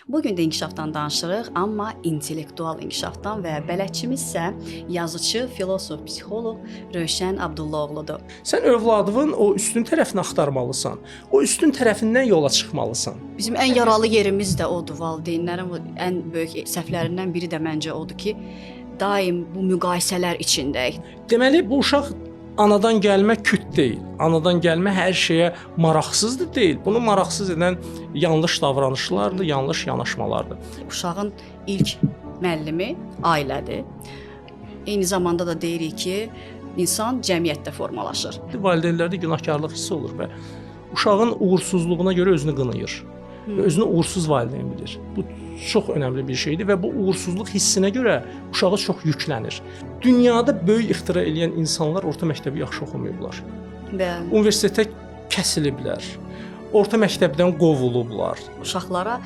Bu gün də inkişafdan danışırıq, amma intellektual inkişafdan və bələdçimiz isə yazıçı, filosof, psixoloq Rövşən Abdullaoğludur. Sən övladının o üstün tərəfini axtarmalısan. O üstün tərəfindən yola çıxmalısan. Bizim ən yaralı yerimiz də odur, valideynlərin ən böyük səhvlərindən biri də məncə odur ki, daim bu müqayisələr içindəyik. Deməli bu uşaq anadan gəlmə küt deyil. Anadan gəlmə hər şeyə maraqsızdır deyil. Bunu maraqsız edən yanlış davranışlardır, yanlış yanaşmalardır. Uşağın ilk müəllimi ailədir. Eyni zamanda da deyirik ki, insan cəmiyyətdə formalaşır. Valideynlərdə günahkarlıq hissi olur və uşağın uğursuzluğuna görə özünü qınayır. Və özünü uğursuz valideyn bilir. Bu çox önəmli bir şeydir və bu uğursuzluq hissinə görə uşağa çox yüklənir. Dünyada böyük ixtira eləyən insanlar orta məktəbi yaxşı oxumayıblar. Bəli. Universitetə kəsiliblər. Orta məktəbdən qovulublar. Uşaqlara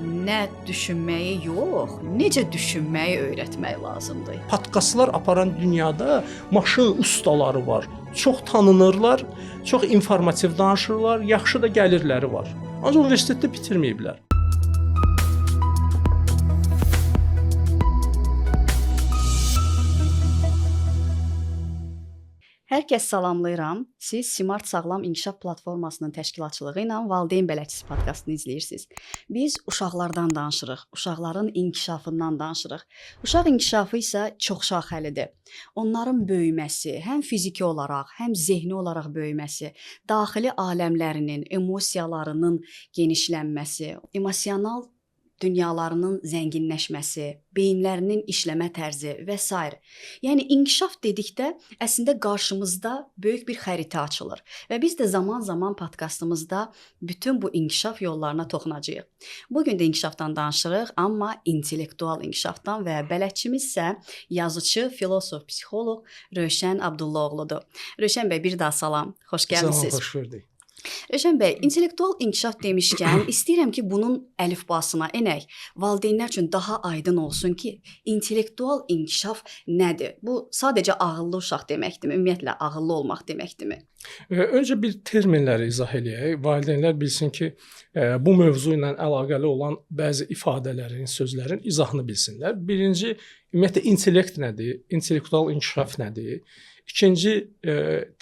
nə düşünməyi yox, necə düşünməyi öyrətmək lazımdır. Podkastlar aparan dünyada maşın ustaları var. Çox tanınırlar, çox informativ danışırlar, yaxşı da gəlirləri var. Ancaq universitetdə bitirməyiblər. Hər kəs salamlayıram. Siz Simart Sağlam İnkişaf Platformasının təşkilatçılığı ilə Valideyn Bələdçisi podkastını izləyirsiniz. Biz uşaqlardan danışırıq, uşaqların inkişafından danışırıq. Uşaq inkişafı isə çoxşaxəlidir. Onların böyüməsi, həm fiziki olaraq, həm zehni olaraq böyüməsi, daxili aləmlərinin, emosiyalarının genişlənməsi, emosional dünyalarının zənginləşməsi, beyinlərinin işləmə tərzi və sair. Yəni inkişaf dedikdə əslində qarşımızda böyük bir xəritə açılır və biz də zaman-zaman podkastımızda bütün bu inkişaf yollarına toxunacağıq. Bu gün də inkişafdan danışırıq, amma intellektual inkişafdan və bələdçimiz isə yazıçı, filosof, psixoloq Rövşən Abdullaoğludur. Rövşən bəy, bir daha salam. Xoş gəlmisiniz. Salam, xoş gördük. Rövşən bəy, intellektual inkişaf demişkən, istəyirəm ki, bunun əlifbasına enək. Valideynlər üçün daha aydın olsun ki, intellektual inkişaf nədir? Bu sadəcə ağıllı uşaq deməkdirmi? Ümumiyyətlə ağıllı olmaq deməkdirmi? Öncə bir terminləri izah eləyək. Valideynlər bilsin ki, bu mövzu ilə əlaqəli olan bəzi ifadələrin, sözlərin izahını bilsinlər. Birinci, ümumiyyətlə intellekt nədir? İntellektual inkişaf nədir? İkinci,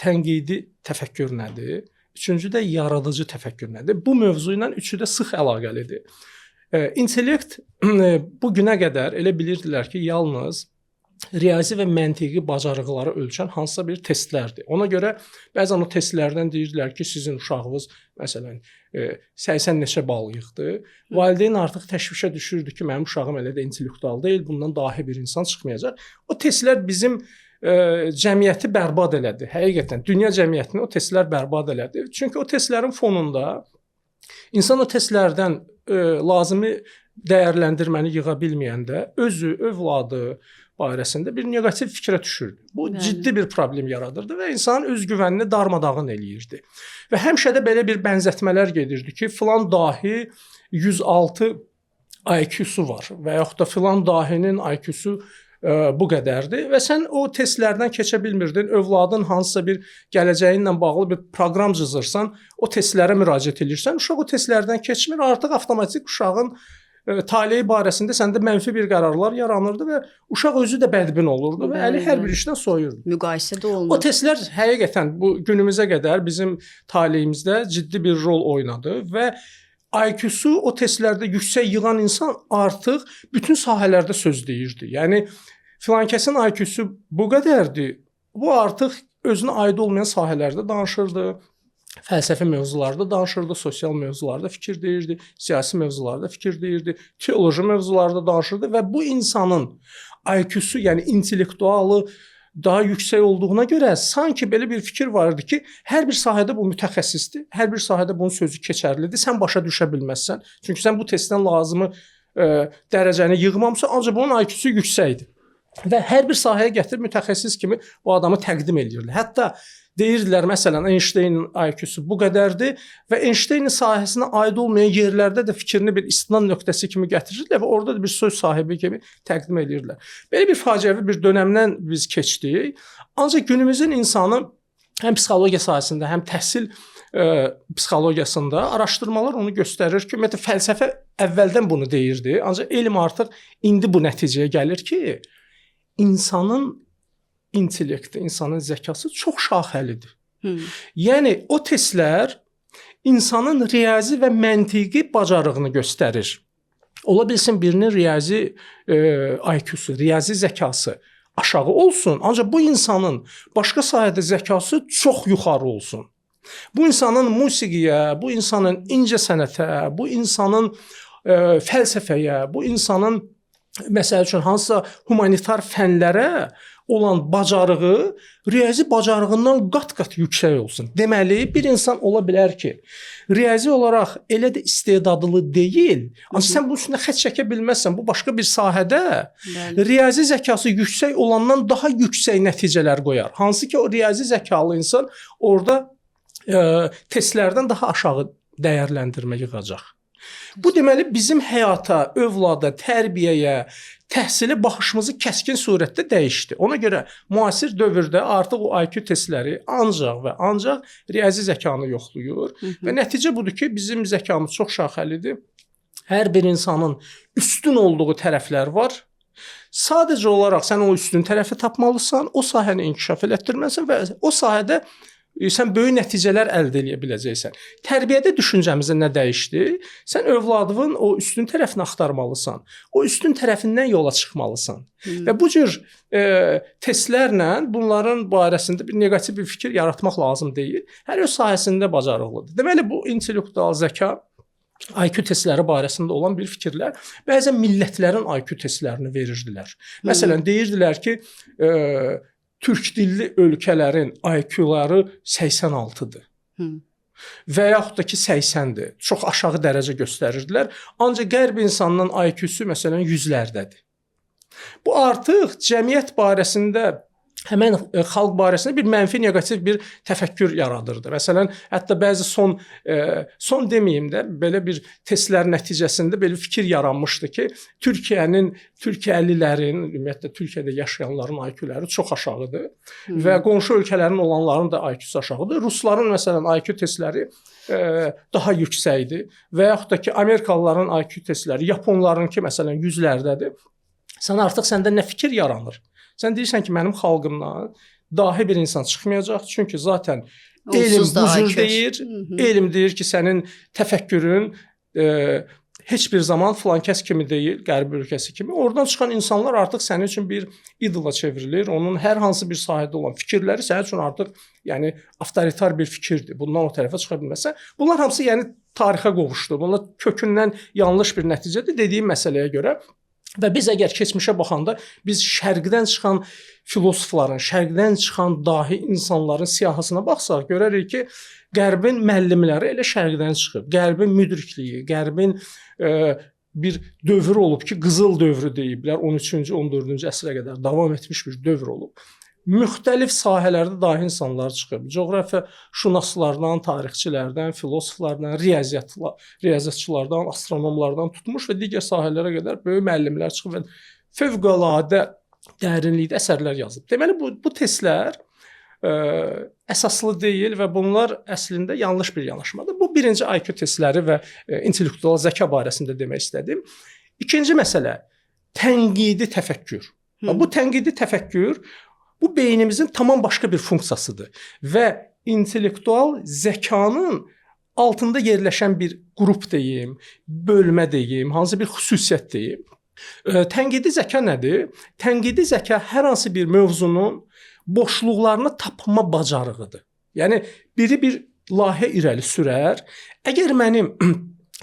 tənqidi təfəkkür nədir? Üçüncü də yaradıcı təfəkkür nədir? Bu mövzu ilə üçü də sıx əlaqəlidir. İntellekt bu günə qədər elə bilirdilər ki, yalnız riyazi və məntiqi bacarıqları ölçən hansısa bir testlərdir. Ona görə bəzən o testlərdən deyirdilər ki, sizin uşağınız məsələn 80 neçə bal yığdı. Valideyn artıq təşvişə düşürdü ki, mənim uşağım elə də intellektual deyil, bundan dahi bir insan çıxmayacaq. O testlər bizim cəmiyyəti bərbad elədi. Həqiqətən dünya cəmiyyətini o testlər bərbad elədi. Çünki o testlərin fonunda insan o testlərdən lazımi dəyərləndirməni yığa bilməyəndə özü, övladı barəsində bir neqativ fikrə düşürdü. Bu Bəli. ciddi bir problem yaradırdı və insanın özgüvənini darmadağın eləyirdi. Və həmişə də belə bir bənzətmələr gedirdi ki, filan dahi 106 IQ-su var və yaxud da filan dahinin IQ-su bu qədərdir və sən o testlərdən keçə bilmirdin. Övladın hansısa bir gələcəyi ilə bağlı bir proqram cızırsan, o testlərə müraciət edirsən, uşaq o testlərdən keçmir, artıq avtomatik uşağın taleyi barəsində səndə mənfi bir qərarlar yaranırdı və uşaq özü də bədbin olurdu və əli hər bir işdən soyurdu. Müqayisə də olunur. O testlər həqiqətən bu günümüzə qədər bizim taleyimizdə ciddi bir rol oynadı və IQ-su o testlərdə yüksək yığan insan artıq bütün sahələrdə söz deyirdi. Yəni filankəsin IQ-su bu qədərdir. Bu artıq özünə aid olmayan sahələrdə danışırdı. Fəlsəfi mövzularda danışırdı, sosial mövzularda fikir deyirdi, siyasi mövzularda fikir deyirdi, teoloji mövzularda danışırdı və bu insanın IQ-su, yəni intellektualı daha yüksək olduğuna görə sanki belə bir fikir vardı ki, hər bir sahədə bu mütəxəssisdir, hər bir sahədə bunun sözü keçərlidir, sən başa düşə bilməzsən. Çünki sən bu testdən lazımı dərəcəni yığmamısan, ancaq bunun IQ-su yüksəkdir. Və hər bir sahəyə gətirib mütəxəssis kimi bu adamı təqdim edirdilər. Hətta deyirdilər, məsələn, Einsteinin IQ-su bu qədərdir və Einsteinin sahəsinə aid olmayan yerlərdə də fikrini bir istinad nöqtəsi kimi gətirirdilər və orada da bir söz sahibi kimi təqdim edirdilər. Belə bir faciəvi bir dönəmdən biz keçdik. Ancaq günümüzün insanı həm psixologiya sahəsində, həm təhsil psixologiyasında araşdırmalar onu göstərir ki, ümumiyyətlə fəlsəfə əvvəldən bunu deyirdi, ancaq elm artıq indi bu nəticəyə gəlir ki, insanın intellekti, insanın zəkası çox şaxəlidir. Yəni o testlər insanın riyazi və məntiqi bacarığını göstərir. Ola bilsin birinin riyazi IQ-su, riyazi zəkası aşağı olsun, ancaq bu insanın başqa sahədə zəkası çox yuxarı olsun. Bu insanın musiqiyə, bu insanın incə sənətə, bu insanın fəlsəfəyə, bu insanın məsəl üçün hansısa humanitar fənlərə olan bacarığı riyazi bacarığından qat-qat yüksək olsun. Deməli, bir insan ola bilər ki, riyazi olaraq elə də istedadlı deyil, ancaq sən bunun üstündə xətt çəkə bilməzsən. Bu başqa bir sahədə riyazi zəkası yüksək olandan daha yüksək nəticələr qoyar. Hansı ki, o riyazi zəkalı insan orada testlərdən daha aşağı dəyərləndirmə yığacaq. Bu deməli bizim həyata, övlada, tərbiyəyə, təhsilə baxışımızı kəskin surətdə dəyişdi. Ona görə müasir dövrdə artıq o IQ testləri ancaq və ancaq riyazi zəkanı yoxlayır. Və nəticə budur ki, bizim zəkamız çox şaxəlidir. Hər bir insanın üstün olduğu tərəflər var. Sadəcə olaraq sən o üstün tərəfi tapmalısan, o sahəni inkişaf elətdirməlisən və o sahədə sən böyük nəticələr əldə eləyə biləcəksən. Tərbiyədə düşüncəmizdə nə dəyişdi? Sən övladının o üstün tərəfini axtarmalısan. O üstün tərəfindən yola çıxmalısan. Və bu cür testlərlə bunların barəsində bir neqativ bir fikir yaratmaq lazım deyil. Hər öz sahəsində bacarıqlıdır. Deməli bu intellektual zəka, IQ testləri barəsində olan bir fikirlər. Bəzən millətlərin IQ testlərini verirdilər. Məsələn, deyirdilər ki, türk dilli ölkələrin IQ-ları 86-dır. Və yaxud da ki 80-dir. Çox aşağı dərəcə göstərirdilər. Ancaq qərb insanının IQ-su məsələn 100-lərdədir. Bu artıq cəmiyyət barəsində, həmən xalq barəsində bir mənfi, neqativ bir təfəkkür yaradırdı. Məsələn, hətta bəzi son deməyim də, belə bir testlər nəticəsində belə fikir yaranmışdı ki, Türkiyənin, Türkiyəlilərin, ümumiyyətlə Türkiyədə yaşayanların IQ-ləri çox aşağıdır və qonşu ölkələrin olanların da IQ-su aşağıdır. Rusların məsələn IQ testləri daha yüksəkdir və yaxud da ki, Amerikalıların IQ testləri, Yaponlarınki məsələn 100-lərdədir. Sən artıq səndə nə fikir yaranır? Sən deyirsən ki, mənim xalqımdan dahi bir insan çıxmayacaq. Çünki zaten elm bu cür deyir. Elm deyir ki, sənin təfəkkürün heç bir zaman filan kəs kimi deyil, qərb ölkəsi kimi. Oradan çıxan insanlar artıq sənin üçün bir idola çevrilir. Onun hər hansı bir sahədə olan fikirləri sənin üçün artıq yəni avtoritar bir fikirdir. Bundan o tərəfə çıxa bilməzsən. Bunlar hamısı yəni tarixə qovuşdu. Bunlar kökündən yanlış bir nəticədir dediyim məsələyə görə. Və biz əgər keçmişə baxanda biz şərqdən çıxan filosofların, şərqdən çıxan dahi insanların siyahısına baxsaq görərik ki, qərbin müəllimləri elə şərqdən çıxıb. Qərbin müdrikliyi, qərbin bir dövr olub ki, qızıl dövrü deyiblər, 13-cü, 14-cü əsrə qədər davam etmiş bir dövr olub. Müxtəlif sahələrdə dahi insanlar çıxıb. Coğrafiyaşünaslardan, tarixçilərdən, filosoflardan, riyaziyyatçılardan, astronomlardan tutmuş və digər sahələrə qədər böyük müəllimlər çıxıb və fövqəladə dərinlikdə əsərlər yazıb. Deməli bu testlər əsaslı deyil və bunlar əslində yanlış bir yanaşmadır. Bu birinci IQ testləri və intellektual zəka barəsində demək istədim. İkinci məsələ tənqidi təfəkkür. Bu tənqidi təfəkkür bu beynimizin tamam başqa bir funksiyasıdır və intellektual zəkanın altında yerləşən bir qrup deyim, bölmə deyim, hansı bir xüsusiyyət deyim. Tənqidi zəka nədir? Tənqidi zəka hər hansı bir mövzunun boşluqlarını tapma bacarığıdır. Yəni biri bir layihə irəli sürər. Əgər mənim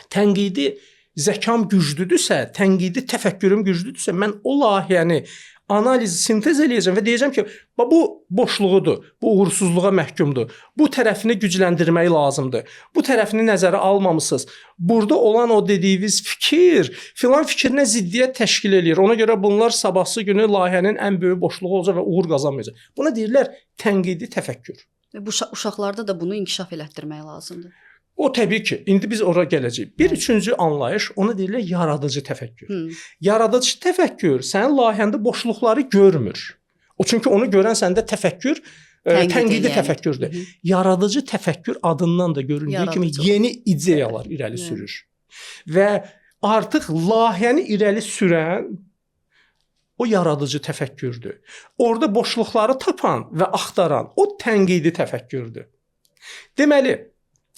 tənqidi zəkam güclüdürsə, tənqidi təfəkkürüm güclüdürsə, mən o layihəni analiz, sintez eləyəcəm və deyəcəm ki, bu boşluğudur, bu uğursuzluğa məhkumdur, bu tərəfini gücləndirmək lazımdır, bu tərəfini nəzərə almamısınız. Burada olan o dediyiniz fikir filan fikrinə ziddiyyət təşkil eləyir. Ona görə bunlar sabahsı günü layihənin ən böyük boşluğu olacaq və uğur qazanmayacaq. Buna deyirlər tənqidi təfəkkür. Bu uşaqlarda da bunu inkişaf elətdirmək lazımdır. O təbii ki, indi biz ora gələcəyik. Bir üçüncü anlayış, ona deyirlər yaradıcı təfəkkür. Yaradıcı təfəkkür sənin layihəndə boşluqları görmür. O çünki onu görən səndə təfəkkür Tənqidi təfəkkürdür. Hı -hı. Yaradıcı təfəkkür adından da göründüyü yaradıcı kimi yeni ideyalar irəli sürür. Və artıq layihəni irəli sürən o yaradıcı təfəkkürdür. Orada boşluqları tapan və axtaran o tənqidi təfəkkürdür. Deməli,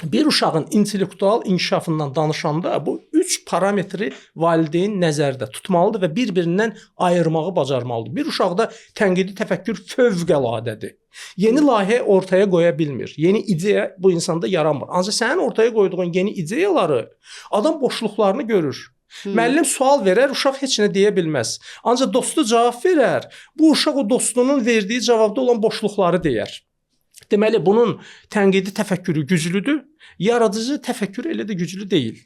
bir uşağın intellektual inkişafından danışanda bu üç parametri valideyn nəzərdə tutmalıdır və bir-birindən ayırmağı bacarmalıdır. Bir uşaqda tənqidi təfəkkür fövqəladədir. Yeni layihə ortaya qoya bilmir. Yeni ideya bu insanda yaranmır. Ancaq sənin ortaya qoyduğun yeni ideyaları adam boşluqlarını görür. Müəllim sual verər, uşaq heç nə deyə bilməz. Ancaq dostu cavab verər. Bu uşaq o dostunun verdiyi cavabda olan boşluqları deyər. Deməli, bunun tənqidi təfəkkürü güclüdür, yaradıcı təfəkkürü elə də güclü deyil.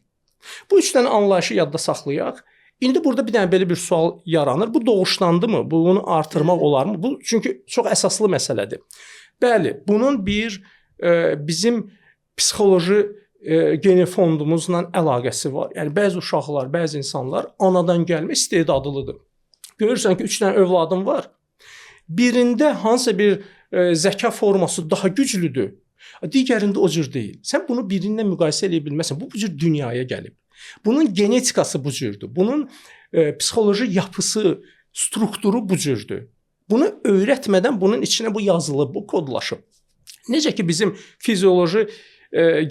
Bu üç dənə anlayışı yadda saxlayaq. İndi burada bir dənə belə bir sual yaranır. Bu doğuşdandımı? Bunu artırmaq olarmı? Bu çünki çox əsaslı məsələdir. Bəli, bunun bir bizim psixoloji genofondumuzla əlaqəsi var. Yəni bəzi uşaqlar, bəzi insanlar anadan gəlmə istedadlıdır. Görürsən ki, 3 dənə övladın var. Birində hansısa bir zəka forması daha güclüdür. Digərində o cür deyil. Sən bunu birindən müqayisə eləyə bilməzsən. Bu cür dünyaya gəlib. Bunun genetikası bu cürdür. Bunun psixoloji yapısı, strukturu bu cürdür. Bunu öyrətmədən bunun içinə bu yazılıb, bu kodlaşıb. Necə ki bizim fizioloji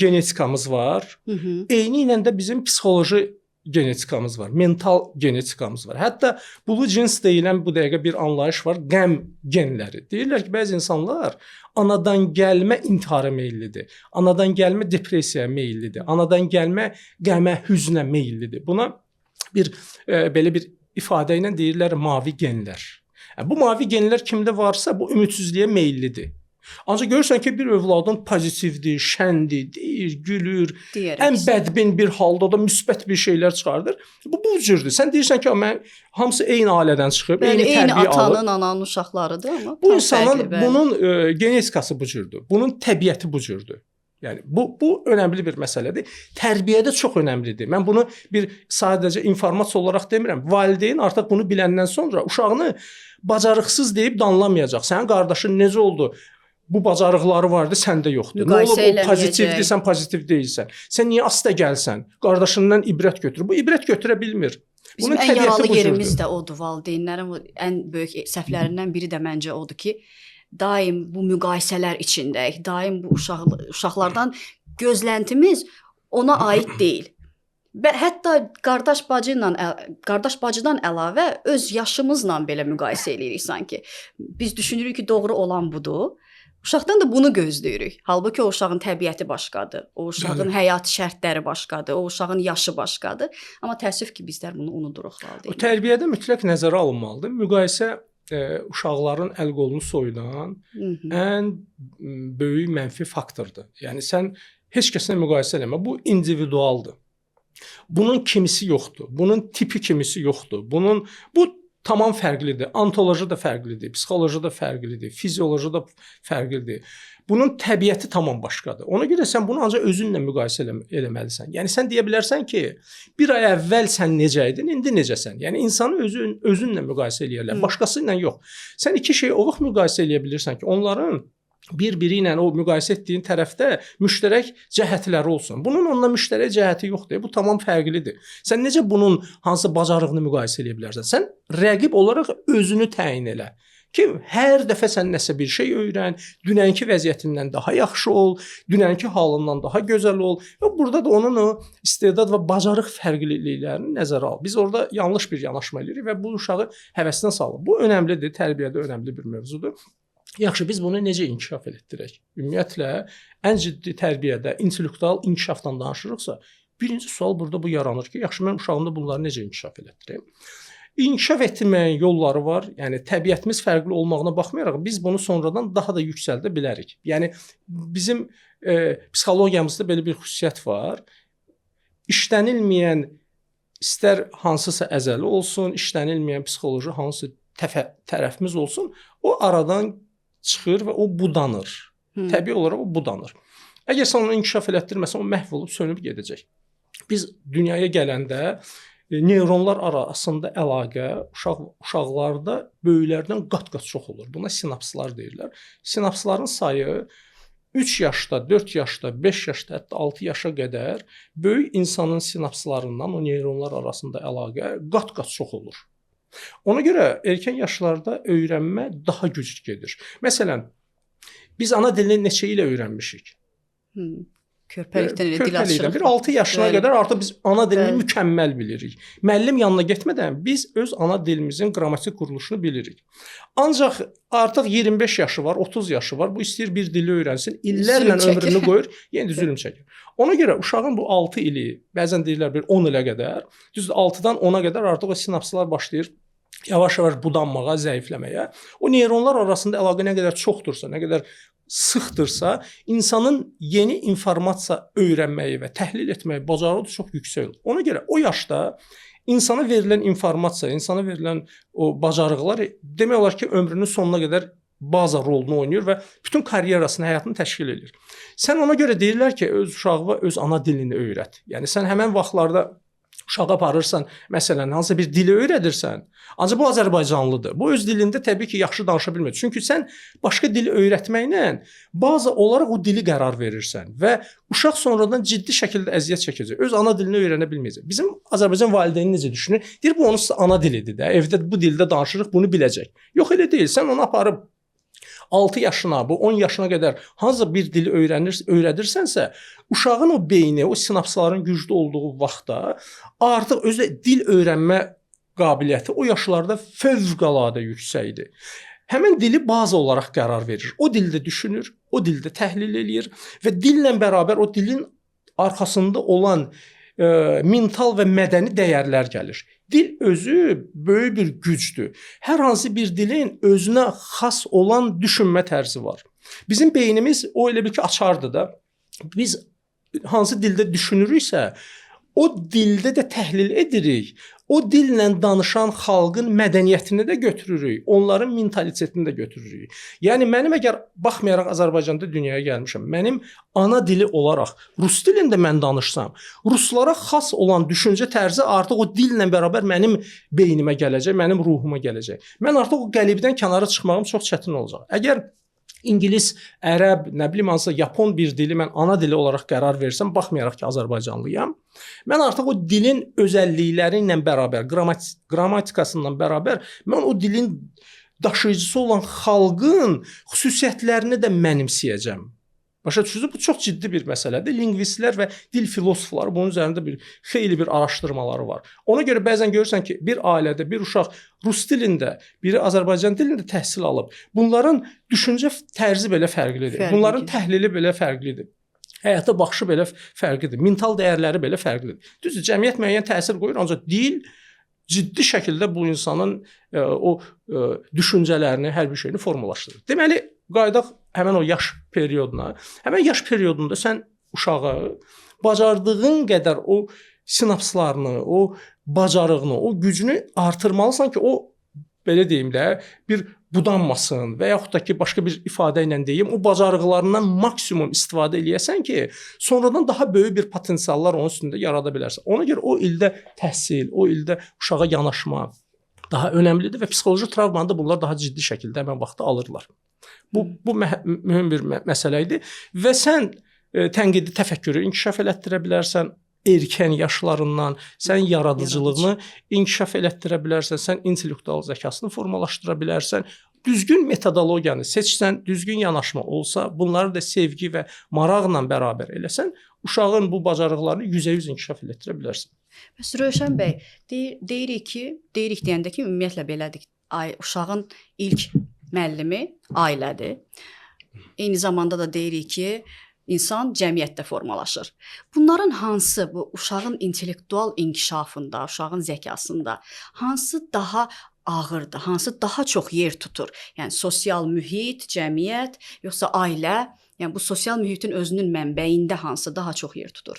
genetikamız var, eyni ilə də bizim psixoloji genetikamız var, mental genetikamız var. Hətta blue genes deyilən bu dəqiqə bir anlayış var, qəm genləri. Deyirlər ki, bəzi insanlar anadan gəlmə intihara meyillidir, anadan gəlmə depressiyaya meyillidir, anadan gəlmə qəmə, hüznə meyillidir. Buna bir belə bir ifadə ilə deyirlər mavi genlər. Yəni, bu mavi genlər kimdə varsa, bu ümidsizliyə meyillidir. Ancaq görürsən ki, bir övladın pozitivdir, şəndir, deyir, gülür, deyərək, ən bədbin bir halda da müsbət bir şeylər çıxardır. Bu cürdür. Sən deyirsən ki, mən hamısı eyni ailədən çıxıb, bəli, eyni tərbiyə alıb. Eyni atanın, ananın uşaqlarıdır, amma bu insanın fərqli, bunun genetikası bu cürdür. Bunun təbiəti bu cürdür. Yəni bu önəmli bir məsələdir. Tərbiyədə çox önəmlidir. Mən bunu bir sadəcə informasiya olaraq demirəm. Valideyn artıq bunu biləndən sonra uşağını bacarıqsız deyib danlamayacaq. Sənin qardaşın necə oldu? Bu bacarıqları vardı, səndə yoxdur. Nə olub, o pozitivdir, sən pozitiv deyilsən. Sən niyə asta gəlsən? Qardaşından ibrət götür. Bu ibrət götürə bilmir. Bizim bunun ən yaralı yerimiz də odur. Valideynlərin ən böyük səhvlərindən biri də məncə odur ki, daim bu müqayisələr içindəyik. Daim bu uşaqlardan gözləntimiz ona aid deyil. Hətta qardaş bacıdan əlavə öz yaşımızla belə müqayisə eləyirik sanki. Biz düşünürük ki, doğru olan budur. Uşaqdan da bunu gözləyirik. Halbuki o uşağın təbiəti başqadır, o uşağın həyat şərtləri başqadır, o uşağın yaşı başqadır. Amma təəssüf ki, bizlər bunu unuduruq. O tərbiyədə mütləq nəzərə alınmalıdır. Müqayisə uşaqların əl-qolunu soyudan ən böyük mənfi faktordur. Yəni sən heç kəslə müqayisə eləmə. Bu individualdır. Bunun kimisi yoxdur. Bunun tipi kimisi yoxdur. Bu tamam fərqlidir. Antoloji da fərqlidir, psixoloji da fərqlidir, fizioloji da fərqlidir. Bunun təbiəti tamam başqadır. Ona görə sən bunu ancaq özünlə müqayisə eləməlisən. Yəni sən deyə bilərsən ki, bir ay əvvəl sən necə idin, indi necəsən? Yəni insanı özünlə müqayisə eləyərlər, başqası ilə yox. Sən iki şeyi o vaxt müqayisə eləyə bilirsən ki, onların bir-biri ilə o müqayisə etdiyin tərəfdə müştərək cəhətləri olsun. Bunun onunla müştərək cəhəti yoxdur. Bu tamam fərqlidir. Sən necə bunun hansı bacarığını müqayisə eləyə bilərsən? Sən rəqib olaraq özünü təyin elə. Ki, hər dəfə sən nəsə bir şey öyrən, dünənki vəziyyətindən daha yaxşı ol, dünənki halından daha gözəl ol. Və burada da onun o istedad və bacarıq fərqliliklərini nəzərə al. Biz orada yanlış bir yanaşma eləyirik və bu uşağı həvəsindən salır. Bu önəmlidir, tərbiyədə önəmli bir mövzudur. Yaxşı, biz bunu necə inkişaf elətdirək? Ümumiyyətlə, ən ciddi tərbiyədə intellektual inkişafdan danışırıqsa, birinci sual burada bu yaranır ki, yaxşı, mən uşağımda bunları necə inkişaf elətdirəm? İnkişaf etdirməyin yolları var. Yəni, təbiətimiz fərqli olmağına baxmayaraq, biz bunu sonradan daha da yüksəldə bilərik. Yəni, bizim psixologiyamızda belə bir xüsusiyyət var. İşlənilməyən istər hansısa əzəli olsun, işlənilməyən psixoloji hansı tərəfimiz olsun, o aradan çıxır və o budanır. Təbii olaraq o budanır. Əgər sən onu inkişaf elətdirməsən, o məhv olub, sönüb gedəcək. Biz dünyaya gələndə neyronlar arasında əlaqə uşaqlarda böyüklərdən qat-qat çox olur. Buna sinapslar deyirlər. Sinapsların sayı 3 yaşda, 4 yaşda, 5 yaşda, hətta 6 yaşa qədər böyük insanın sinapslarından o neyronlar arasında əlaqə qat-qat çox olur. Ona görə erkən yaşlarda öyrənmə daha güclü gedir. Məsələn, biz ana dilini neçə ilə öyrənmişik? Körpəlikdən elə dil açırıq. Bir 6 yaşına qədər artıq biz ana dilini mükəmməl bilirik. Müəllim yanına getmədən biz öz ana dilimizin qrammatik quruluşunu bilirik. Ancaq artıq 25 yaşı var, 30 yaşı var. Bu istəyir bir dili öyrənsin, illərlə ömrünü qoyur, yenə də zülm çəkir. Ona görə uşağın bu 6 ili, bəzən deyirlər bir 10 ilə qədər, düzdür 6-dan 10-a qədər artıq o sinapslar başlayır yavaş-yavaş budanmağa, zəifləməyə. O neyronlar arasında əlaqə nə qədər çoxdursa, nə qədər sıxdırsa, insanın yeni informasiya öyrənməyi və təhlil etməyi bacarığı çox yüksək olur. Ona görə o yaşda insana verilən informasiya, insana verilən o bacarıqlar demək olar ki, ömrünün sonuna qədər baza rolunu oynayır və bütün karyerasını, həyatını təşkil edir. Sən ona görə deyirlər ki, öz uşağına öz ana dilini öyrət. Yəni sən həmən vaxtlarda uşağı aparırsan, məsələn, hansısa bir dili öyrədirsən, ancaq bu azərbaycanlıdır. Bu öz dilində təbii ki, yaxşı danışa bilmir. Çünki sən başqa dili öyrətməklə baza olaraq o dili qərar verirsən və uşaq sonradan ciddi şəkildə əziyyət çəkəcək. Öz ana dilini öyrənə bilməyəcək. Bizim Azərbaycan valideyni necə düşünür? Deyir, bu onun ana dilidir də. Evdə bu dildə danışırıq, bunu biləcək. Yox, elə deyil. Sən onu aparıb 6 yaşına, bu 10 yaşına qədər hansısa bir dili öyrədirsənsə, uşağın o beyni, o sinapsların güclü olduğu vaxtda artıq özü dil öyrənmə qabiliyyəti o yaşlarda fövqəladə yüksəkdir. Həmin dili baza olaraq qərar verir. O dildə düşünür, o dildə təhlil eləyir və dillə bərabər o dilin arxasında olan mental və mədəni dəyərlər gəlir. Dil özü böyük bir gücdür. Hər hansı bir dilin özünə xas olan düşünmə tərzi var. Bizim beynimiz o elə bil ki, açardı da. Biz hansı dildə düşünürüksə, o dildə də təhlil edirik. O dillə danışan xalqın mədəniyyətini də götürürük, onların mentalitetini də götürürük. Yəni mənim əgər baxmayaraq Azərbaycanda dünyaya gəlmişəm, mənim ana dili olaraq rus dilində mən danışsam, ruslara xas olan düşüncə tərzi artıq o dillə bərabər mənim beynimə gələcək, mənim ruhuma gələcək. Mən artıq o qəlibdən kənara çıxmağım çox çətin olacaq. Əgər İngilis, ərəb, nə bilim hansısa yapon bir dili mən ana dili olaraq qərar versəm, baxmayaraq ki, azərbaycanlıyam, mən artıq o dilin özəllikləri ilə bərabər, qrammatikasından bərabər mən o dilin daşıyıcısı olan xalqın xüsusiyyətlərini də mənimsəyəcəm. Başa düşürsünüz? Bu çox ciddi bir məsələdir. Lingvistlər və dil filosofları bunun üzərində bir xeyli bir araşdırmaları var. Ona görə bəzən görürsən ki, bir ailədə bir uşaq rus dilində, biri Azərbaycan dilində təhsil alıb. Bunların düşüncə tərzi belə fərqlidir. Bunların təhlili belə fərqlidir. Həyata baxışı belə fərqlidir. Mental dəyərləri belə fərqlidir. Düzdür, cəmiyyət müəyyən təsir qoyur, ancaq dil ciddi şəkildə bu insanın o düşüncələrini, hər bir şeyini formalaşdırır. Deməli, qayıdaq həmən o yaş perioduna. Həmən yaş periodunda sən uşağı bacardığın qədər o sinapslarını, o bacarığını, o gücünü artırmalısan ki, o, belə deyim də, bir budanmasın və yaxud da ki, başqa bir ifadə ilə deyim, o bacarıqlarından maksimum istifadə eləyəsən ki, sonradan daha böyük bir potensiallar onun üstündə yarada bilərsən. Ona görə o ildə təhsil, o ildə uşağa yanaşma daha önəmlidir və psixoloji travmanı da bunlar daha ciddi şəkildə həmən vaxtda alırlar. Bu mühüm bir məsələ idi və sən tənqidi təfəkkürü inkişaf elətdirə bilərsən erkən yaşlarından, sən yaradıcılığını inkişaf elətdirə bilərsən, sən intellektual zəkasını formalaşdıra bilərsən. Düzgün metodologiyanı seçsən, düzgün yanaşma olsa, bunları da sevgi və maraqla bərabər eləsən, uşağın bu bacarıqlarını 100% inkişaf elətdirə bilərsən. Bəs Rövşən bəy, deyirik ki, deyirik deyəndə ki, ümumiyyətlə belədir. Uşağın ilk müəllimi ailədir. Eyni zamanda da deyirik ki, insan cəmiyyətdə formalaşır. Bunların hansı bu uşağın intellektual inkişafında, uşağın zəkasında hansı daha ağırdır, hansı daha çox yer tutur? Yəni sosial mühit, cəmiyyət, yoxsa ailə? Yəni bu sosial mühitin özünün mənbəyində hansı daha çox yer tutur?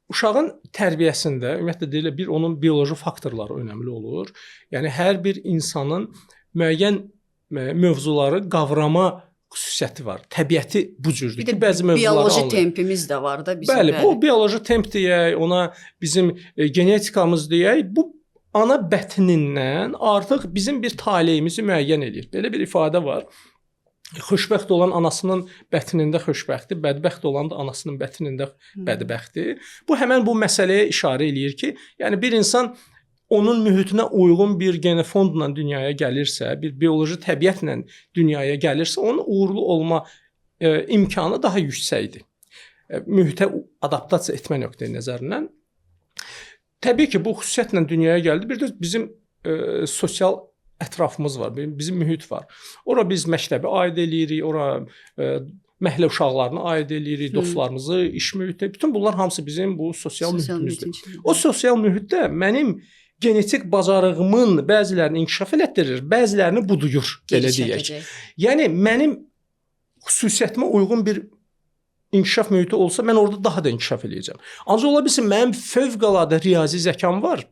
Uşağın tərbiyəsində ümumiyyətlə deyilə bir onun bioloji faktorları önəmli olur. Yəni hər bir insanın müəyyən mövzuları qavrama xüsusiyyəti var. Təbiəti bu cürdür Bir də ki, bəzi mövzuları bioloji anlayır. tempimiz də var da bizim. Bəli, bu bioloji temp deyək, ona bizim genetikamız deyək, bu ana bətnindən artıq bizim bir taleyimizi müəyyən eləyir. Belə bir ifadə var. Xoşbəxt olan anasının bətnində xoşbəxtdir, bədbəxt olan da anasının bətnində bədbəxtdir. Bu həmən bu məsələyə işarə eləyir ki, yəni bir insan onun mühitinə uyğun bir genofondla dünyaya gəlirsə, bir bioloji təbiətlə dünyaya gəlirsə, onun uğurlu olma imkanı daha yüksəkdir. Mühitə adaptasiya etmə nöqteyi nəzərindən. Təbii ki, bu xüsusiyyətlə dünyaya gəldi. Bir də bizim sosial ətrafımız var, bizim mühit var. Ora biz məktəbə aid eləyirik, ora məhəllə uşaqlarını aid eləyirik, dostlarımızı, iş mühiti. Bütün bunlar hamısı bizim bu sosial mühitimizdir. O sosial mühitdə mənim genetik bacarığımın bəzilərini inkişaf elətdirir, bəzilərini buduyur, belə deyək. Yəni mənim xüsusiyyətimə uyğun bir inkişaf mühiti olsa, mən orada daha da inkişaf eləyəcəm. Ancaq ola bilsin mənim fövqəladə riyazi zəkam var.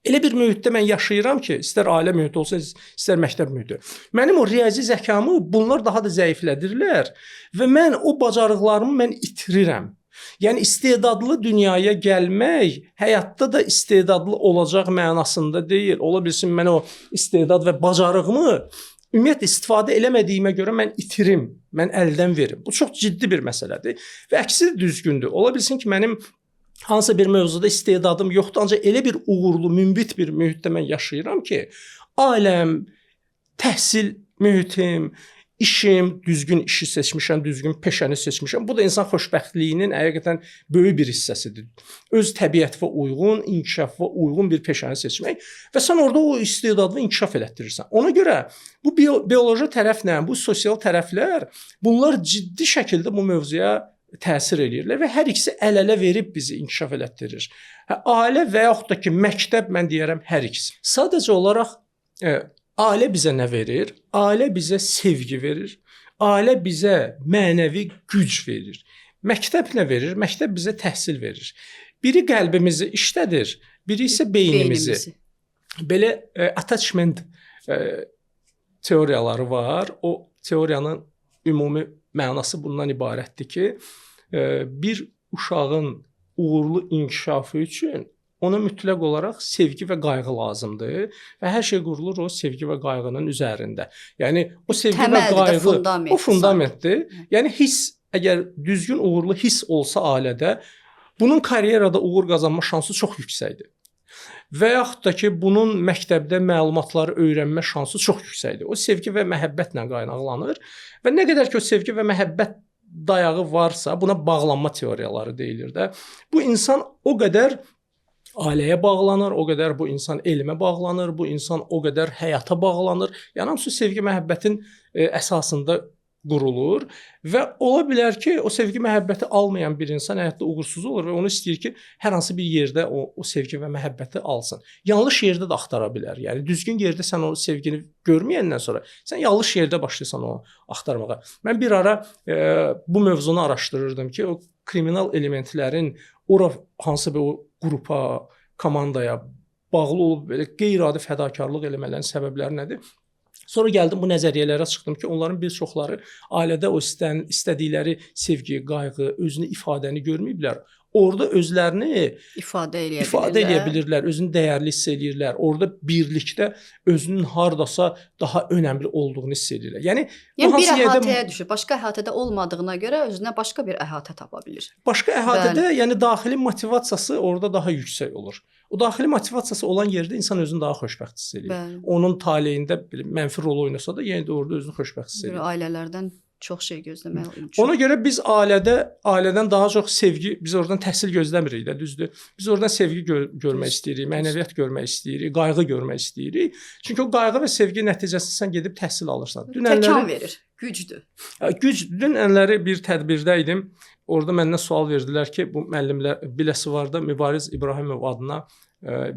Elə bir mühitdə mən yaşayıram ki, istər ailə mühiti olsun, istər məktəb mühiti. Mənim o riyazi zəkamı bunlar daha da zəiflədirlər və mən o bacarıqlarımı mən itirirəm. Yəni istedadlı dünyaya gəlmək həyatda da istedadlı olacaq mənasında deyil. Ola bilsin mən o istedad və bacarığımı ümumiyyətlə istifadə eləmədiyimə görə mən itirim, mən əldən verim. Bu çox ciddi bir məsələdir və əksi də düzgündür. Ola bilsin ki, mənim hansısa bir mövzuda istedadım yoxdur, ancaq elə bir uğurlu, münbit bir mühitdə mən yaşayıram ki, ailəm, təhsil mühitim, işim, düzgün işi seçmişəm, düzgün peşəni seçmişəm. Bu da insan xoşbəxtliyinin həqiqətən böyük bir hissəsidir. Öz təbiətinə uyğun, inkişafa uyğun bir peşəni seçmək və sən orada o istedadını inkişaf elətdirirsən. Ona görə bu bioloji tərəflə, bu sosial tərəflər, bunlar ciddi şəkildə bu mövzuya təsir eləyirlər və hər ikisi əl-ələ verib bizi inkişaf elətdirir. Ailə və yaxud da ki, məktəb, mən deyərəm hər ikisi. Sadəcə olaraq ailə bizə nə verir? Ailə bizə sevgi verir. Ailə bizə mənəvi güc verir. Məktəb nə verir? Məktəb bizə təhsil verir. Biri qəlbimizi işlədir, biri isə beynimizi. Belə attachment teoriyaları var. O teoriyanın ümumi mənası bundan ibarətdir ki, bir uşağın uğurlu inkişafı üçün ona mütləq olaraq sevgi və qayğı lazımdır və hər şey qurulur o sevgi və qayğının üzərində. Yəni o sevgi Təməldir və qayğı də, fundamentdir, o fundamentdir. Yəni hiss, əgər düzgün uğurlu hiss olsa ailədə, bunun karyerada uğur qazanma şansı çox yüksəkdir. Və yaxud da ki, bunun məktəbdə məlumatları öyrənmə şansı çox yüksəkdir. O sevgi və məhəbbətlə qaynaqlanır və nə qədər ki o sevgi və məhəbbət dayağı varsa, buna bağlanma teoriyaları deyilir də. Bu insan o qədər ailəyə bağlanır, o qədər bu insan elmə bağlanır, bu insan o qədər həyata bağlanır. Yəni hamısı sevgi məhəbbətin əsasında qurulur və ola bilər ki, o sevgi məhəbbəti almayan bir insan həyatda uğursuz olur və onu istəyir ki, hər hansı bir yerdə o sevgi və məhəbbəti alsın. Yanlış yerdə də axtara bilər. Yəni düzgün yerdə sən o sevgini görməyəndən sonra sən yanlış yerdə başlayırsan onu axtarmağa. Mən bir ara bu mövzunu araşdırırdım ki, o kriminal elementlərin ora hansı bir o qrupa, komandaya bağlı olub belə qeyri-adi fədakarlıq eləmələrinin səbəbləri nədir? Sonra gəldim bu nəzəriyyələrə çıxdım ki, onların bir çoxları ailədə o istədikləri sevgi, qayğı, özünü ifadəni görməyiblər. Orada özlərini ifadə eləyə bilirlər, özünü dəyərli hiss eləyirlər. Orada birlikdə özünün hardasa daha önəmli olduğunu hiss eləyirlər. Yəni bir əhatəyə düşür. Başqa əhatədə olmadığına görə özünə başqa bir əhatə tapa bilir. Başqa əhatədə, yəni daxili motivasiyası orada daha yüksək olur. O daxili motivasiyası olan yerdə insan özünü daha xoşbəxt hiss eləyir. Bəli. Onun taleyində mənfi rol oynasa da, yenə də orada özünü xoşbəxt hiss eləyir. Ailələrdən çox şey gözləmək mümkün. Ona görə biz ailədən daha çox sevgi, biz oradan təhsil gözləmirik də, düzdür. Biz oradan sevgi görmək istəyirik, mənəviyyat görmək istəyirik, qayğı görmək istəyirik. Çünki o qayğı və sevgi nəticəsində sən gedib təhsil alırsan. Təkan verir, gücdür. Güc. Dünənləri bir tədbirdə idim. Orada məndən sual verdilər ki, bu müəllimlər Biləsuvarda Mübariz İbrahimov adına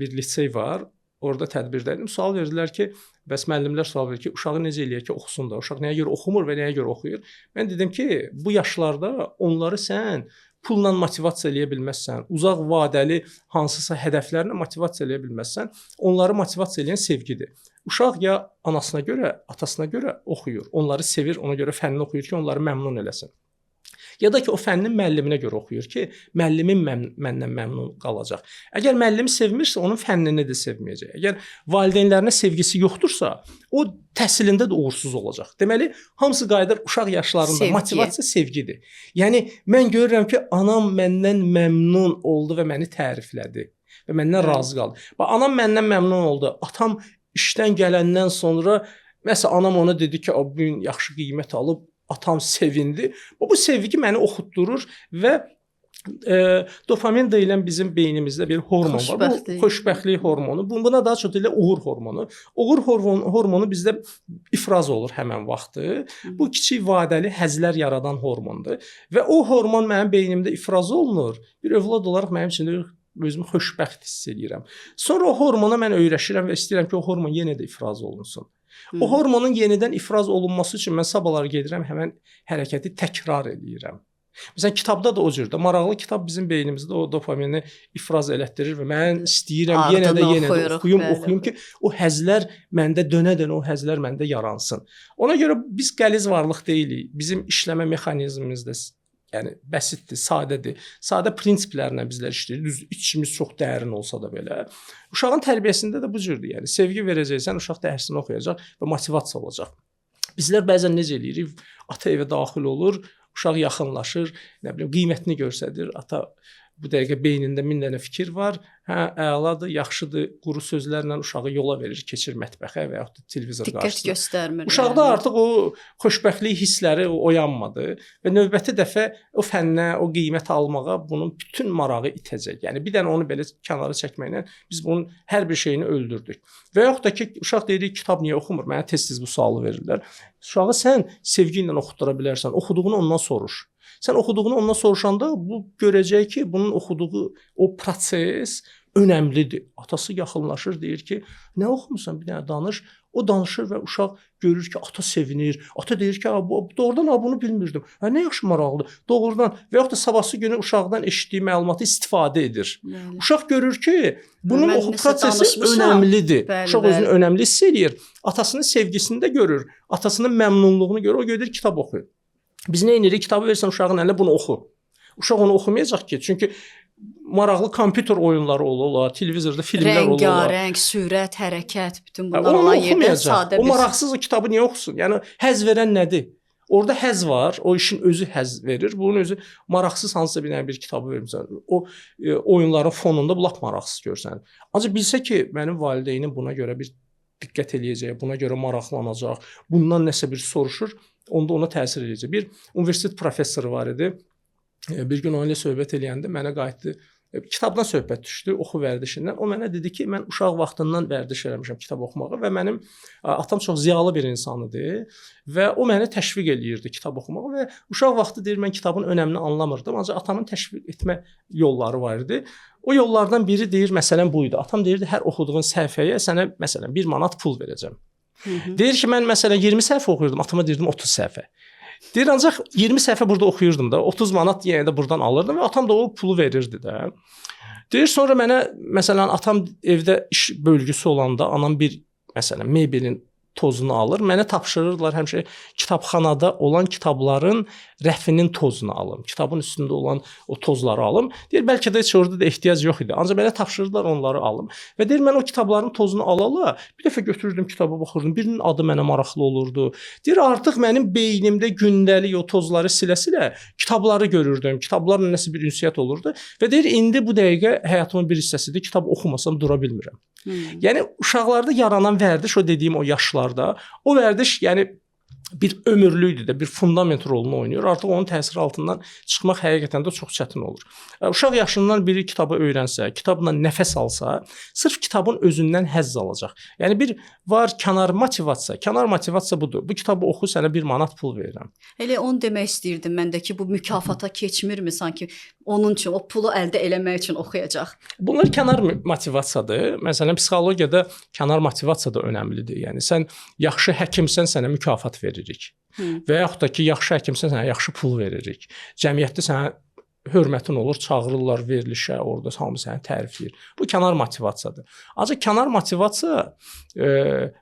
bir lisey var. Orada tədbirdə idim. Sual verdilər ki, bəs müəllimlər sual verir ki, uşağı necə eləyək ki, oxusun da. Uşaq nəyə görə oxumur və nəyə görə oxuyur? Mən dedim ki, bu yaşlarda onları sən Pulla motivasiya eləyə bilməzsən, uzaq vadəli hansısa hədəflərlə motivasiya eləyə bilməzsən. Onları motivasiya eləyən sevgidir. Uşaq ya anasına görə, atasına görə oxuyur. Onları sevir, ona görə fənnini oxuyur ki, onları məmnun eləsin. Ya da ki, o fənnin müəlliminə görə oxuyur ki, müəllimim məndən məmnun qalacaq. Əgər müəllimi sevmirsə, onun fənnini də sevməyəcək. Əgər valideynlərinə sevgisi yoxdursa, o təhsilində də uğursuz olacaq. Deməli, hamısı qayıdır uşaq yaşlarında Sevgi. Motivasiya sevgidir. Yəni mən görürəm ki, anam məndən məmnun oldu və məni təriflədi və məndən razı qaldı. Bax, anam məndən məmnun oldu. Atam işdən gələndən sonra məsələn anam ona dedi ki, "Bu gün yaxşı qiymət alıb." Atam sevindi. Bu sevgi məni oxutdurur və dopamin deyilən bizim beynimizdə bir hormon var. Bu xoşbəxtlik hormonu. Buna daha çox deyilir uğur hormonu. Uğur hormonu bizdə ifraz olur həmən vaxtı. Bu kiçik vadəli həzlər yaradan hormondur və o hormon mənim beynimdə ifraz olunur. Bir övlad olaraq mənim üçün də özümü xoşbəxt hiss eləyirəm. Sonra o hormona mən öyrəşirəm və istəyirəm ki, o hormon yenə də ifraz olunsun. O hormonun yenidən ifraz olunması üçün mən sabahlar gedirəm, həmən hərəkəti təkrar eləyirəm. Məsələn, kitabda da o cürdür. Maraqlı kitab bizim beynimizdə o dopamini ifraz elətdirir və mən istəyirəm yenə də oxuyum, oxuyum ki, o həzlər məndə dönə-dönə o həzlər məndə yaransın. Ona görə biz qəliz varlıq deyilik. Bizim işləmə mexanizmimiz də yəni bəsitdir, sadədir. Sadə prinsiplərlə bizlər işləyirik. Düz içimiz çox dərin olsa da belə. Uşağın tərbiyəsində də bu cürdür. Yəni sevgi verəcəksən, uşaq dərsini oxuyacaq və motivasiya olacaq. Bizlər bəzən necə eləyirik? Ata evə daxil olur, uşaq yaxınlaşır, nə bilim qiymətini göstərir. Ata bu dəqiqə beynində min dənə fikir var. Hə, əladır, yaxşıdır, quru sözlərlə uşağı yola verir, keçir mətbəxə və yaxud da televizor Diqqət qarşısına. Göstərmir. Uşaqda yəni. Artıq o xoşbəxtlik hissləri oyanmadı və növbəti dəfə o fənnə, o qiymət almağa bunun bütün marağı itəcək. Yəni bir dənə onu belə kənara çəkməklə biz bunun hər bir şeyini öldürdük. Və yaxud da ki, uşaq deyir, kitab niyə oxumur? Mənə tez-tez bu sualı verirlər. Uşağı sən sevgi ilə oxutdura bilərsən, oxuduğunu ondan soruş. Sən oxuduğunu ondan soruşanda bu görəcək ki, bunun oxuduğu o proses önəmlidir. Atası yaxınlaşır, deyir ki, nə oxumusan, bir dənə danış. O danışır və uşaq görür ki, ata sevinir. Ata deyir ki, bu doğrudan bunu bilmirdim. Hə, nə yaxşı maraqlıdır. Doğrudan və yaxud da sabahsı günü uşaqdan eşitdiyi məlumatı istifadə edir. Bəli. Uşaq görür ki, bunun oxu prosesi önəmlidir. Bəli, Uşaq bəli. özünü önəmli hiss eləyir. Atasının sevgisini də görür. Atasının məmnunluğunu görür. O gedir kitab oxuyur. Biz nə edirik? Kitabı versən uşağın əlinə, bunu oxu. Uşaq onu oxumayacaq ki, çünki maraqlı kompüter oyunları ola, televizorda filmlər ola. Rəngarəng, sürət, hərəkət, bütün bunlar olan yerdə sadə bir... O maraqsız o kitabı niyə oxusun? Yəni həzz verən nədir? Orada həzz var, o işin özü həzz verir. Bunun özü maraqsız hansısa bir dənə bir kitabı vermirsən. O oyunların fonunda bu lap maraqsız görsənir. Ancaq bilsə ki, mənim valideynim buna görə bir diqqət eləyəcək, buna görə maraqlanacaq, bundan nəsə bir soruşur, onda ona təsir eləyəcək. Bir universitet professoru var idi. Bir gün onunla söhbət eləyəndə mənə qayıtdı. Kitabdan söhbət düşdü, oxu vərdişindən. O mənə dedi ki, mən uşaq vaxtından vərdiş eləmişəm kitab oxumağa və mənim atam çox ziyalı bir insan idi və o məni təşviq eləyirdi kitab oxumağa və uşaq vaxtı deyir, mən kitabın önəmini anlamırdım, ancaq atamın təşviq etmə yolları var idi. O yollardan biri deyir, məsələn bu idi. Atam deyirdi, hər oxuduğun səhifəyə sənə məsələn 1 manat pul verəcəm. Hı-hı. Deyir ki, mən məsələn 20 səhifə oxuyurdum, atama deyirdim 30 səhifə. Deyir, ancaq 20 səhifə burada oxuyurdum da, 30 manat yenə də buradan alırdım və atam da o pulu verirdi də. Deyir, sonra mənə, məsələn, atam evdə iş bölgüsü olanda, anam bir, məsələn, mebelin tozunu alır, mənə tapşırırdılar həmişə kitabxanada olan kitabların rəfinin tozunu alım, kitabın üstündə olan o tozları alım. Deyir, bəlkə də heç orada da ehtiyac yox idi, ancaq mənə tapşırırdılar onları alım. Və deyir, mən o kitabların tozunu alala, bir dəfə götürürdüm kitaba baxırdım, birinin adı mənə maraqlı olurdu. Deyir, artıq mənim beynimdə gündəlik o tozları silə-silə kitabları görürdüm, kitablarla nəsə bir ünsiyyət olurdu. Və deyir, indi bu dəqiqə həyatımın bir hissəsidir, kitab oxumasam dura bilmirəm. Yəni uşaqlarda yaranan vərdiş, o dediyim o yaşlarda, o vərdiş yəni bir ömürlüydür də, bir fundament rolunu oynayır. Artıq onun təsiri altından çıxmaq həqiqətən də çox çətin olur. Uşaq yaşından biri kitabı öyrənsə, kitabla nəfəs alsa, sırf kitabın özündən həzz alacaq. Yəni bir var kənar motivasiya. Kənar motivasiya budur. Bu kitabı oxu, sənə 1 manat pul verirəm. Elə onu demək istəyirdim mən də ki, bu mükafata keçmirmi sanki onun üçün, o pulu əldə eləmək üçün oxuyacaq? Bunlar kənar motivasiyadır. Məsələn, psixologiyada kənar motivasiya da önəmlidir. Yəni sən yaxşı həkimsən, sənə mükafat veririk. Və yaxud da ki, yaxşı həkimsən, sənə yaxşı pul veririk. Cəmiyyətdə sənə hörmətin olur, çağırırlar verilişə, orada hamı səni tərifləyir. Bu kənar motivasiyadır. Ancaq kənar motivasiya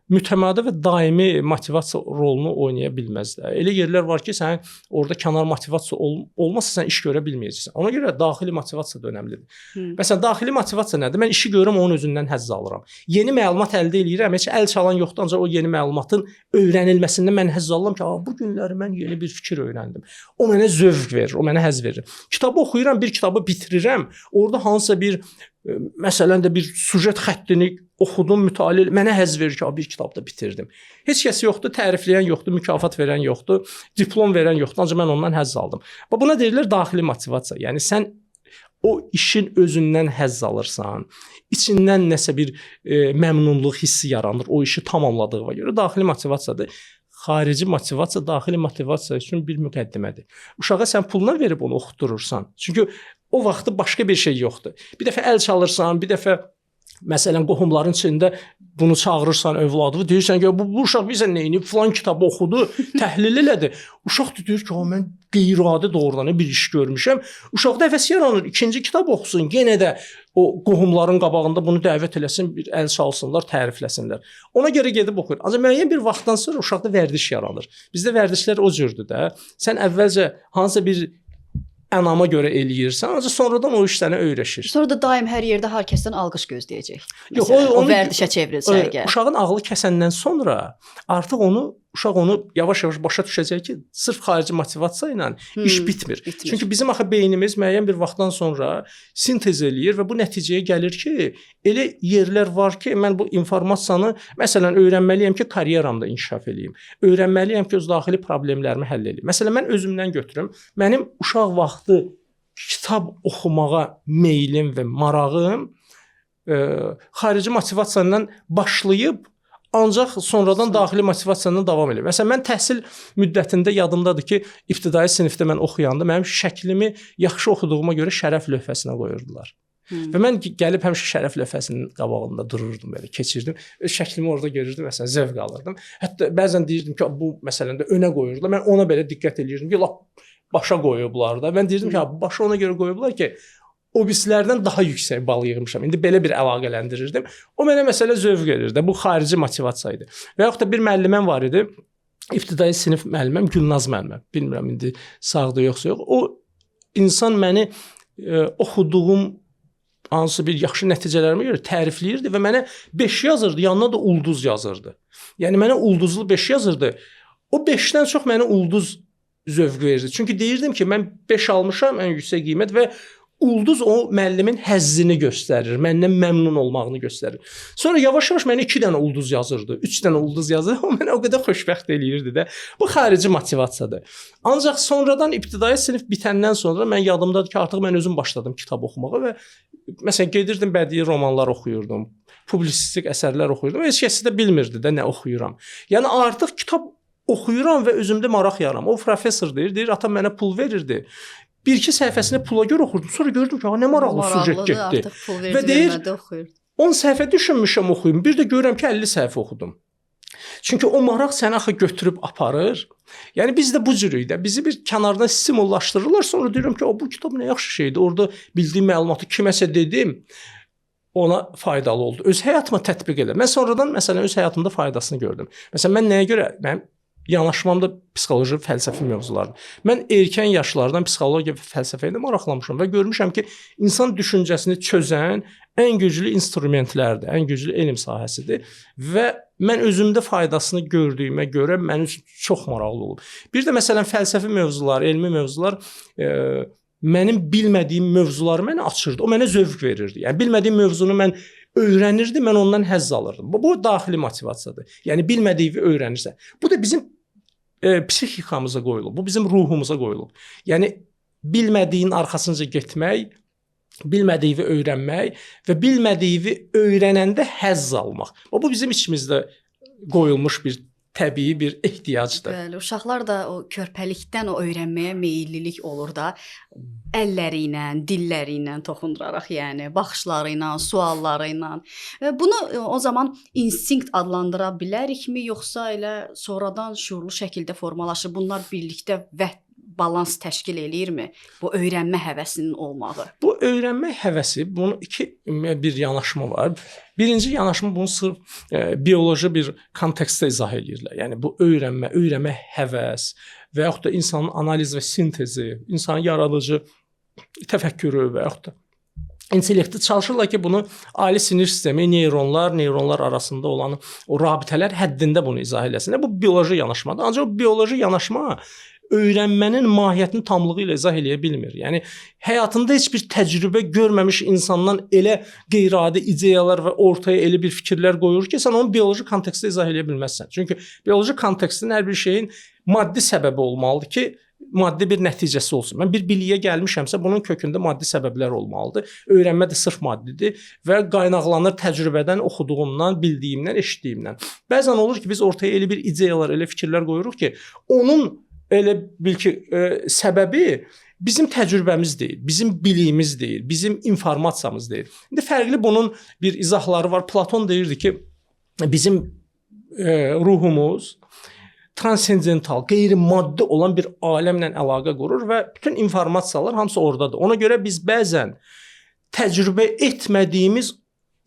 mütəmadi və daimi motivasiya rolunu oynaya bilməz də. Elə yerlər var ki, sənin orada kənar motivasiya olmasa sən iş görə bilməyəcəksən. Ona görə daxili motivasiya da önəmlidir. Məsələn, daxili motivasiya nədir? Mən işi görürəm, onun özündən həzz alıram. Yeni məlumat əldə eləyirəm, heç əl çalan yoxdur, ancaq o yeni məlumatın öyrənilməsindən mən həzz alıram ki, bu günləri mən yeni bir fikir öyrəndim. O mənə zövq verir, o mənə həzz verir. Kitabı oxuyuram, bir kitabı bitirirəm. Orada hansısa bir məsələn də bir sujet xəttini oxudum, mütaliə, mənə həzz verir ki, bir kitabda bitirdim. Heç kəs yoxdur, tərifləyən yoxdur, mükafat verən yoxdur, diplom verən yoxdur, ancaq mən ondan həzz aldım. Bax buna deyirlər daxili motivasiya. Yəni sən o işin özündən həzz alırsan, içindən nəsə bir məmnunluq hissi yaranır o işi tamamladığına görə daxili motivasiyadır. Xarici motivasiya daxili motivasiya üçün bir müqəddimədir. Uşağa sən puluna verib onu oxutdurursan. Çünki o vaxtı başqa bir şey yoxdur. Bir dəfə əl çalırsan, bir dəfə məsələn qohumların içində bunu çağırırsan övladını, deyirsən ki, bu uşaq bizə nə edib, filan kitabı oxudu, təhlil elədi. Uşaq da deyir ki, mən qeyri-adi doğrudan bir iş görmüşəm. Uşaqda həvəs yaranır, ikinci kitab oxusun, yenə də o qohumların qabağında bunu dəvət eləsin, bir əl çalsınlar, tərifləsinlər. Ona görə gedib oxuyur. Ancaq müəyyən bir vaxtdan sonra uşaqda vərdiş yaranır. Bizdə vərdişlər o cürdür də. Sən əvvəlcə hansısa bir ənama görə eləyirsən, ancaq sonradan o iş sənə öyrəşir. Sonra da daim hər yerdə hər kəsdən alqış gözləyəcək. Yox, o vərdişə çevrilsə əgər. Uşağın ağlı kəsəndən sonra artıq uşaq onu yavaş-yavaş başa düşəcək ki, sırf xarici motivasiya ilə iş bitmir. Çünki bizim axı beynimiz müəyyən bir vaxtdan sonra sintez eləyir və bu nəticəyə gəlir ki, elə yerlər var ki, mən bu informasiyanı məsələn öyrənməliyəm ki, karyeramda inkişaf eləyim. Öyrənməliyəm ki, öz daxili problemlərimi həll eləyim. Məsələn, mən özümdən götürüm. Mənim uşaq vaxtı kitab oxumağa meylim və marağım xarici motivasiyandan başlayıb ancaq sonradan daxili motivasiyandan davam eləyir. Məsələn, mən təhsil müddətində yadımdadır ki, ibtidai sinifdə mən oxuyanda mənim şəklimi yaxşı oxuduğuma görə şərəf lövhəsinə qoyurdular. Və mən gəlib həmişə şərəf lövhəsinin qabağında dururdum, belə keçirdim. Öz şəklimi orada görürdüm, məsələn, zövq alırdım. Hətta bəzən deyirdim ki, bu məsələn də önə qoyurdular. Mən ona belə diqqət eləyirdim ki, lap başa qoyublar da. Mən deyirdim ki, başa ona görə qoyublar ki, o birislərdən daha yüksək bal yığmışam. İndi belə bir əlaqələndirirdim. O mənə məsələ zövq verirdi. Bu xarici motivasiya idi. Və yaxud da bir müəlliməm var idi. İbtidai sinif müəlliməm Gülnaz müəllimə. Bilmirəm indi sağdır yoxsa yox. O insan məni oxuduğum hansı bir yaxşı nəticələrimə görə tərifləyirdi və mənə 5 yazırdı, yanına da ulduz yazırdı. Yəni mənə ulduzlu 5 yazırdı. O 5-dən çox mənə ulduz zövq verirdi. Çünki deyirdim ki, mən 5 almışam, ən yüksək qiymət və ulduz o müəllimin həzzini göstərir, məndən məmnun olmağını göstərir. Sonra yavaş-yavaş mənə 2 dənə ulduz yazırdı, 3 dənə ulduz yazırdı. O mənə o qədər xoşbəxt eləyirdi də. Bu xarici motivasiyadır. Ancaq sonradan ibtidai sinif bitəndən sonra mən yadımdadır ki, artıq mən özüm başladım kitab oxumağa və məsələn gedirdim bədii romanlar oxuyurdum, publisistik əsərlər oxuyurdum. Heç kəs də bilmirdi də nə oxuyuram. Yəni artıq kitab oxuyuram və özümdə maraq yaranır. O professor deyir, atam mənə pul verirdi. Bir-iki səhifəsini pula görə oxurdum. Sonra gördüm ki, nə maraqlı süjet getdi. Və deyir, 10 səhifə düşünmüşəm oxuyum. Bir də görürəm ki, 50 səhifə oxudum. Çünki o maraq səni axı götürüb aparır. Yəni biz də bu cürük də. Bizi bir kənardan stimullaşdırırlar. Sonra deyirəm ki, bu kitab nə yaxşı şeydir. Orada bildiyim məlumatı kiməsə dedim, ona faydalı oldu. Öz həyatıma tətbiq elə. Mən sonradan məsələn öz həyatımda faydasını gördüm. Məsələn, mən nəyə görə mənim yanaşmam da psixoloji, fəlsəfi mövzulardır. Mən erkən yaşlardan psixologiya və fəlsəfə ilə maraqlanmışam və görmüşəm ki, insan düşüncəsini çözən ən güclü instrumentlərdir, ən güclü elm sahəsidir və mən özümdə faydasını gördüyümə görə mənim üçün çox maraqlı olub. Bir də məsələn fəlsəfi mövzular, elmi mövzular mənim bilmədiyim mövzuları mənə açırdı. O mənə zövq verirdi. Yəni bilmədiyim mövzunu mən öyrənirdim, mən ondan həzz alırdım. Bu daxili motivasiyadır. Yəni bilmədiyini öyrənirsən. Bu da bizim psixikamıza qoyulub. Bu bizim ruhumuza qoyulub. Yəni bilmədiyin arxasınca getmək, bilmədiyini öyrənmək və bilmədiyini öyrənəndə həzz almaq. Bu bizim içimizdə qoyulmuş bir təbii bir ehtiyacdır. Bəli, uşaqlar da o körpəlikdən o öyrənməyə meyillilik olur da, əlləri ilə, dilləri ilə toxunduraraq, yəni baxışları ilə, sualları ilə. Və bunu o zaman instinkt adlandıra bilərikmi, yoxsa elə sonradan şüurlu şəkildə formalaşır? Bunlar birlikdə və balans təşkil eləyirmi bu öyrənmə həvəsinin olmağı? Bu öyrənmə həvəsi, bunun iki bir yanaşma var. Birinci yanaşma bunu sırf bioloji bir kontekstdə izah eləyirlər. Yəni bu öyrənmə, öyrənmə həvəs və yaxud da insanın analiz və sintezi, insanın yaradıcı təfəkkürü və yaxud da intellekti çalışırlar ki, bunu ali sinir sistemi, neyronlar, neyronlar arasında olan o rabitələr həddində bunu izah eləsinlər. Bu bioloji yanaşmadır. Ancaq o bioloji yanaşma öyrənmənin mahiyyətini tamlığı ilə izah eləyə bilmir. Yəni həyatında heç bir təcrübə görməmiş insandan elə qeyri-adi ideyalar və ortaya elə bir fikirlər qoyur ki, sən onu bioloji kontekstdə izah eləyə bilməzsən. Çünki bioloji kontekstin hər bir şeyin maddi səbəbi olmalıdır ki, maddi bir nəticəsi olsun. Mən bir biliyə gəlmişəmsə, bunun kökündə maddi səbəblər olmalıdır. Öyrənmə də sırf maddidir və qaynaqlanır təcrübədən, oxuduğumdan, bildiyimdən, eşitdiyimdən. Bəzən olur ki, biz ortaya elə bir ideyalar, elə fikirlər qoyuruq ki, onun elə bil ki, səbəbi bizim təcrübəmiz deyil, bizim biliyimiz deyil, bizim informasiyamız deyil. İndi fərqli bunun bir izahları var. Platon deyirdi ki, bizim ruhumuz transendental, qeyri-maddi olan bir aləmlə əlaqə qurur və bütün informasiyalar hamısı oradadır. Ona görə biz bəzən təcrübə etmədiyimiz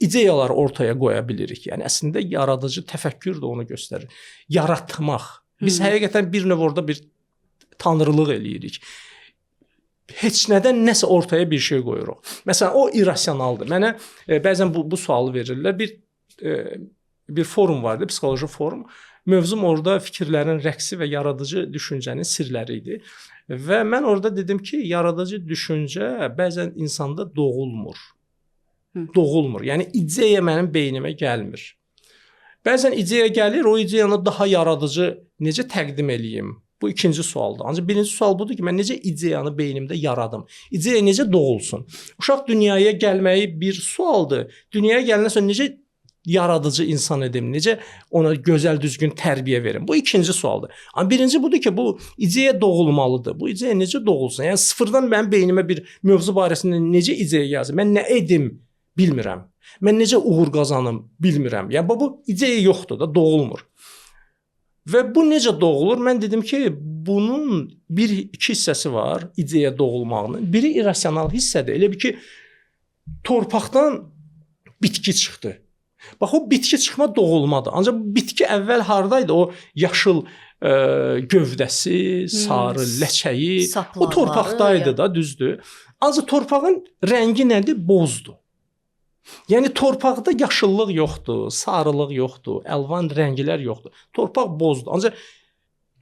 ideyaları ortaya qoya bilirik. Yəni əslində yaradıcı təfəkkür də onu göstərir. Yaratmaq. Biz həqiqətən bir növ orada bir tanrılıq eləyirik. Heç nədən nəsə ortaya bir şey qoyuruq. Məsələn, o irrasionaldır. Mənə bəzən bu sualı verirlər. Bir forum vardı, psixoloji forum. Mövzum orada fikirlərin rəqsi və yaradıcı düşüncənin sirləri idi. Və mən orada dedim ki, yaradıcı düşüncə bəzən insanda doğulmur. Doğulmur. Yəni ideya mənim beynimə gəlmir. Bəzən ideya gəlir, o ideyanı daha yaradıcı necə təqdim eləyim? Bu ikinci sualdır. Ancaq birinci sual budur ki, mən necə ideyanı beynimdə yaradım? İdeya necə doğulsun? Uşaq dünyaya gəlməyi bir sualdır. Dünyaya gələndən sonra necə yaradıcı insan edim, necə ona gözəl, düzgün tərbiyə verim? Bu ikinci sualdır. Amma birinci budur ki, bu ideya doğulmalıdır. Bu ideya necə doğulsun? Yəni sıfırdan mənim beynimə bir mövzu barəsində necə ideya gəlsin? Mən nə edim bilmirəm. Mən necə uğur qazanım bilmirəm. Yəni bu ideya yoxdur da, doğulmur. Və bu necə doğulur? Mən dedim ki, bunun bir iki hissəsi var ideya doğulmağının. Biri irrasional hissədir. Elə bir ki, torpaqdan bitki çıxdı. Bax, o bitki çıxma doğulmadır. Ancaq bu bitki əvvəl hardaydı? O yaşıl gövdəsi, sarı ləçəyi, o torpaqdaydı da, düzdür. Ancaq torpağın rəngi nədir? Bozdur. Yəni torpaqda yaşıllıq yoxdur, sarılıq yoxdur, əlvan rənglər yoxdur. Torpaq bozdur. Ancaq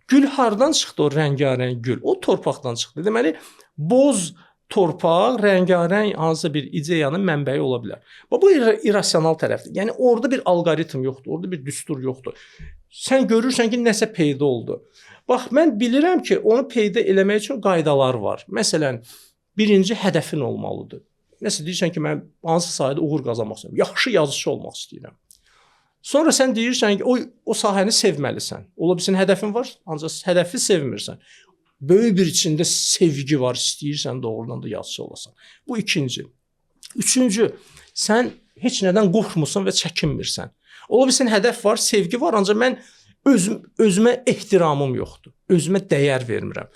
gül hardan çıxdı o rəngarəng gül? O torpaqdan çıxdı. Deməli, boz torpaq rəngarəng hansısa bir ideyanın mənbəyi ola bilər. Bu irrasional tərəfdir. Yəni orada bir alqoritm yoxdur, orada bir düstur yoxdur. Sən görürsən ki, nəsə peyda oldu. Bax, mən bilirəm ki, onu peyda eləmək üçün qaydalar var. Məsələn, birinci hədəfin olmalıdır. Nəsə deyirsən ki, mən hansı sahədə uğur qazanmaq istəyirəm, yaxşı yazıçı olmaq istəyirəm. Sonra sən deyirsən ki, o sahəni sevməlisən. Ola bilsin hədəfin var, ancaq hədəfi sevmirsən. Böyük bir içində sevgi var, istəyirsən doğrudan da yazıçı olasan. Bu ikinci. Üçüncü, sən heç nədən qorxmursan və çəkinmirsən. Ola bilsin hədəf var, sevgi var, ancaq mən özümə ehtiramım yoxdur. Özümə dəyər vermirəm.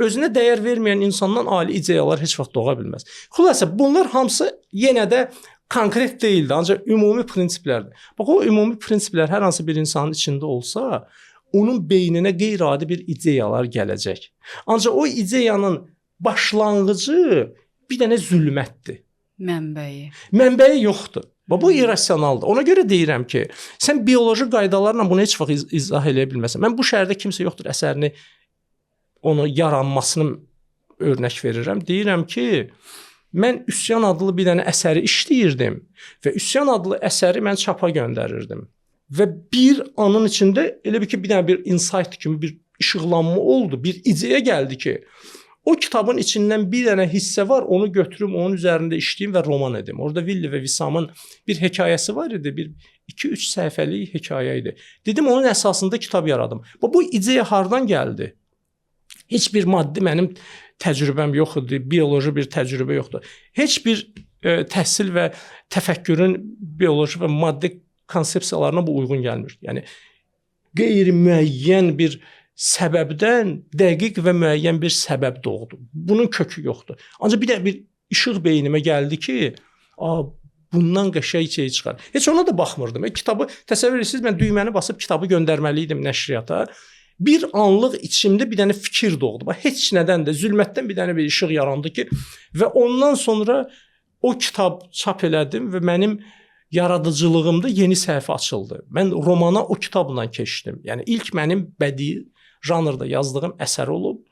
Özünə dəyər verməyən insandan ali ideyalar heç vaxt doğa bilməz. Xülasə, bunlar hamısı yenə də konkret deyildi, ancaq ümumi prinsiplərdir. Bax, o ümumi prinsiplər hər hansı bir insanın içində olsa, onun beyninə qeyri-adi bir ideyalar gələcək. Ancaq o ideyanın başlanğıcı bir dənə zülmətdir. Mənbəyi. Mənbəyi yoxdur. Bax, bu irrasionaldır. Ona görə deyirəm ki, sən bioloji qaydalarla bunu heç vaxt izah eləyə bilməzsən. Mən bu şəhərdə kimsə yoxdur əsərini, onu yaranmasını örnək verirəm. Deyirəm ki, mən Üsyan adlı bir dənə əsəri işləyirdim və Üsyan adlı əsəri mən çapa göndərirdim. Və bir anın içində elə bir ki, bir dənə bir insight kimi bir işıqlanma oldu, bir ideya gəldi ki, o kitabın içindən bir dənə hissə var, onu götürüm, onun üzərində işləyim və roman edim. Orada Villi və Visamın bir hekayəsi var idi, bir 2-3 səhifəlik hekayə idi. Dedim, onun əsasında kitab yaradım. Bu ideya hardan gəldi? Heç bir maddi mənim təcrübəm yox idi, bioloji bir təcrübə yoxdur. Heç bir təhsil və təfəkkürün bioloji və maddi konsepsiyalarına bu uyğun gəlmir. Yəni qeyri-müəyyən bir səbəbdən dəqiq və müəyyən bir səbəb doğdu. Bunun kökü yoxdur. Ancaq bir də bir işıq beynimə gəldi ki, bundan qəşəng şey çıxar. Heç ona da baxmırdım. Kitabı təsəvvür edirsiniz, mən düyməni basıb kitabı göndərməli idim nəşriyyata. Bir anlıq içimdə bir dənə fikir doğdu. Bax, heç nədən də, zülmətdən bir dənə bir işıq yarandı ki, və ondan sonra o kitab çap elədim və mənim yaradıcılığımda yeni səhifə açıldı. Mən romana o kitabla keçdim. Yəni ilk mənim bədii janrda yazdığım əsər olub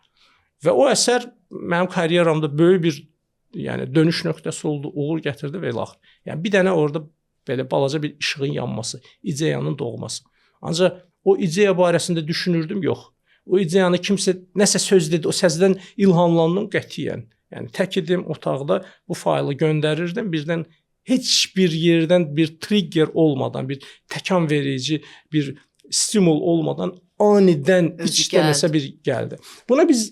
və o əsər mənim karyeramda böyük bir, yəni dönüş nöqtəsi oldu, uğur gətirdi və elə axır. Yəni bir dənə orada belə balaca bir işığın yanması, ideyanın doğması. Ancaq o ideya barəsində düşünürdüm, yox. O ideyanı kimsə nəsə söz dedi, o səsdən ilhamlandım qətiyyən. Yəni tək idim otaqda, bu faylı göndərirdim, birdən heç bir yerdən bir trigger olmadan, bir təkan verici, bir stimul olmadan anidən içdə nəsə bir gəldi. Buna biz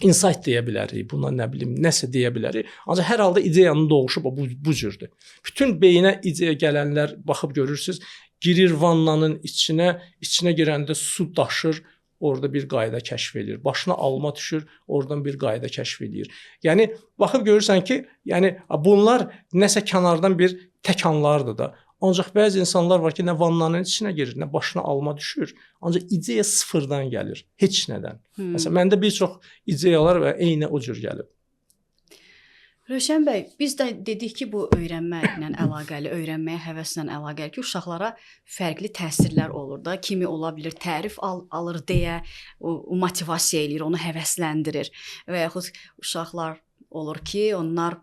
insight deyə bilərik, buna nə bilim, nəsə deyə bilərik. Ancaq hər halda ideyanın doğuşu bu cürdür. Bütün beyinə ideya gələnlər baxıb görürsüz, girir vannanın içinə, içinə girəndə su daşır, orada bir qayda kəşf eləyir. Başına alma düşür, oradan bir qayda kəşf eləyir. Yəni baxıb görürsən ki, yəni bunlar nəsə kənardan bir təkanlardır da. Ancaq bəzi insanlar var ki, nə vannanın içinə girir, nə başına alma düşür. Ancaq ideya sıfırdan gəlir, heç nədən. Məsələn, məndə bir çox ideyalar və eyni o cür gəlib. Rövşən bəy, biz də dedik ki, bu öyrənmə ilə əlaqəli, öyrənməyə həvəslə əlaqəli ki, uşaqlara fərqli təsirlər olur da. Kimi ola bilər tərif alır deyə o motivasiya eləyir, onu həvəsləndirir. Və yaxud uşaqlar olur ki, onlar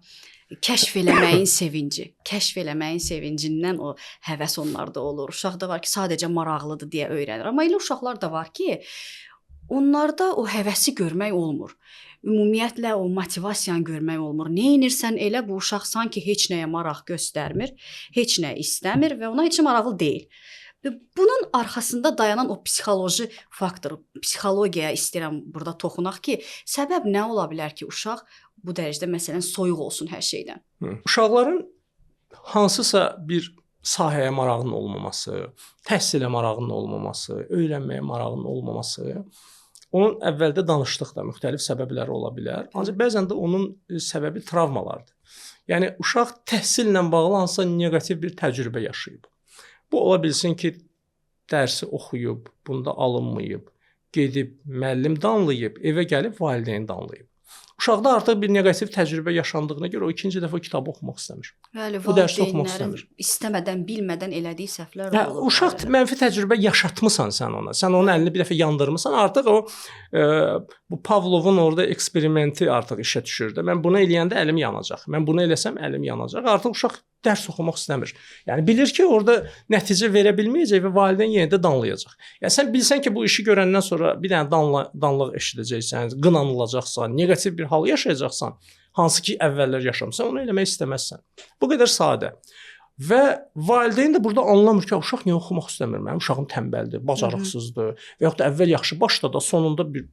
kəşf eləməyin sevinci, kəşf eləməyin sevincindən o həvəs onlarda olur. Uşaq da var ki, sadəcə maraqlıdır deyə öyrənir. Amma elə uşaqlar da var ki, onlarda o həvəsi görmək olmur. Ümumiyyətlə o motivasiyanı görmək olmur. Nə edirsən elə bu uşaq sanki heç nəyə maraq göstərmir, heç nə istəmir və ona heç maraqlı deyil. Və bunun arxasında dayanan o psixoloji faktor, psixologiyaya istəyirəm burada toxunaq ki, səbəb nə ola bilər ki, uşaq bu dərəcədə məsələn soyuq olsun hər şeydən? Uşaqların hansısa bir sahəyə marağının olmaması, təhsilə marağının olmaması, öyrənməyə marağının olmaması, onun əvvəldə danışdıq da müxtəlif səbəbləri ola bilər. Ancaq bəzən də onun səbəbi travmalardır. Yəni uşaq təhsillə bağlı hansısa neqativ bir təcrübə yaşayıb. Bu ola bilsin ki, dərsi oxuyub, bunda alınmayıb, gedib müəllim danlayıb, evə gəlib valideyn danlayıb. Uşaqda artıq bir neqativ təcrübə yaşandığına görə o ikinci dəfə o kitabı oxumaq istəmir. Bəli, o dərsi oxumaq istəmir. İstəmədən, bilmədən elədiyi səhvlər də olur. Uşaq mənfi təcrübə yaşatmısan sən ona. Sən onun əlini bir dəfə yandırmısan, artıq o bu Pavlovun orada eksperimenti artıq işə düşür də. Mən bunu eləyəndə əlim yanacaq. Mən bunu eləsəm əlim yanacaq. Artıq uşaq dərs oxumaq istəmir. Yəni bilir ki, orada nəticə verə bilməyəcək və valideyn yenə də danlayacaq. Yəni sən bilsən ki, bu işi görəndən sonra bir dənə danlıq eşidəcəksən, qınanılacaqsan, neqativ bir hal yaşayacaqsan, hansı ki əvvəllər yaşamısan, onu eləmək istəməzsən. Bu qədər sadə. Və valideyn də burada anlamır ki, uşaq niyə oxumaq istəmir? Mənim uşağım tənbəldir, bacarıqsızdır və yaxud da əvvəl yaxşı başladı, sonunda bir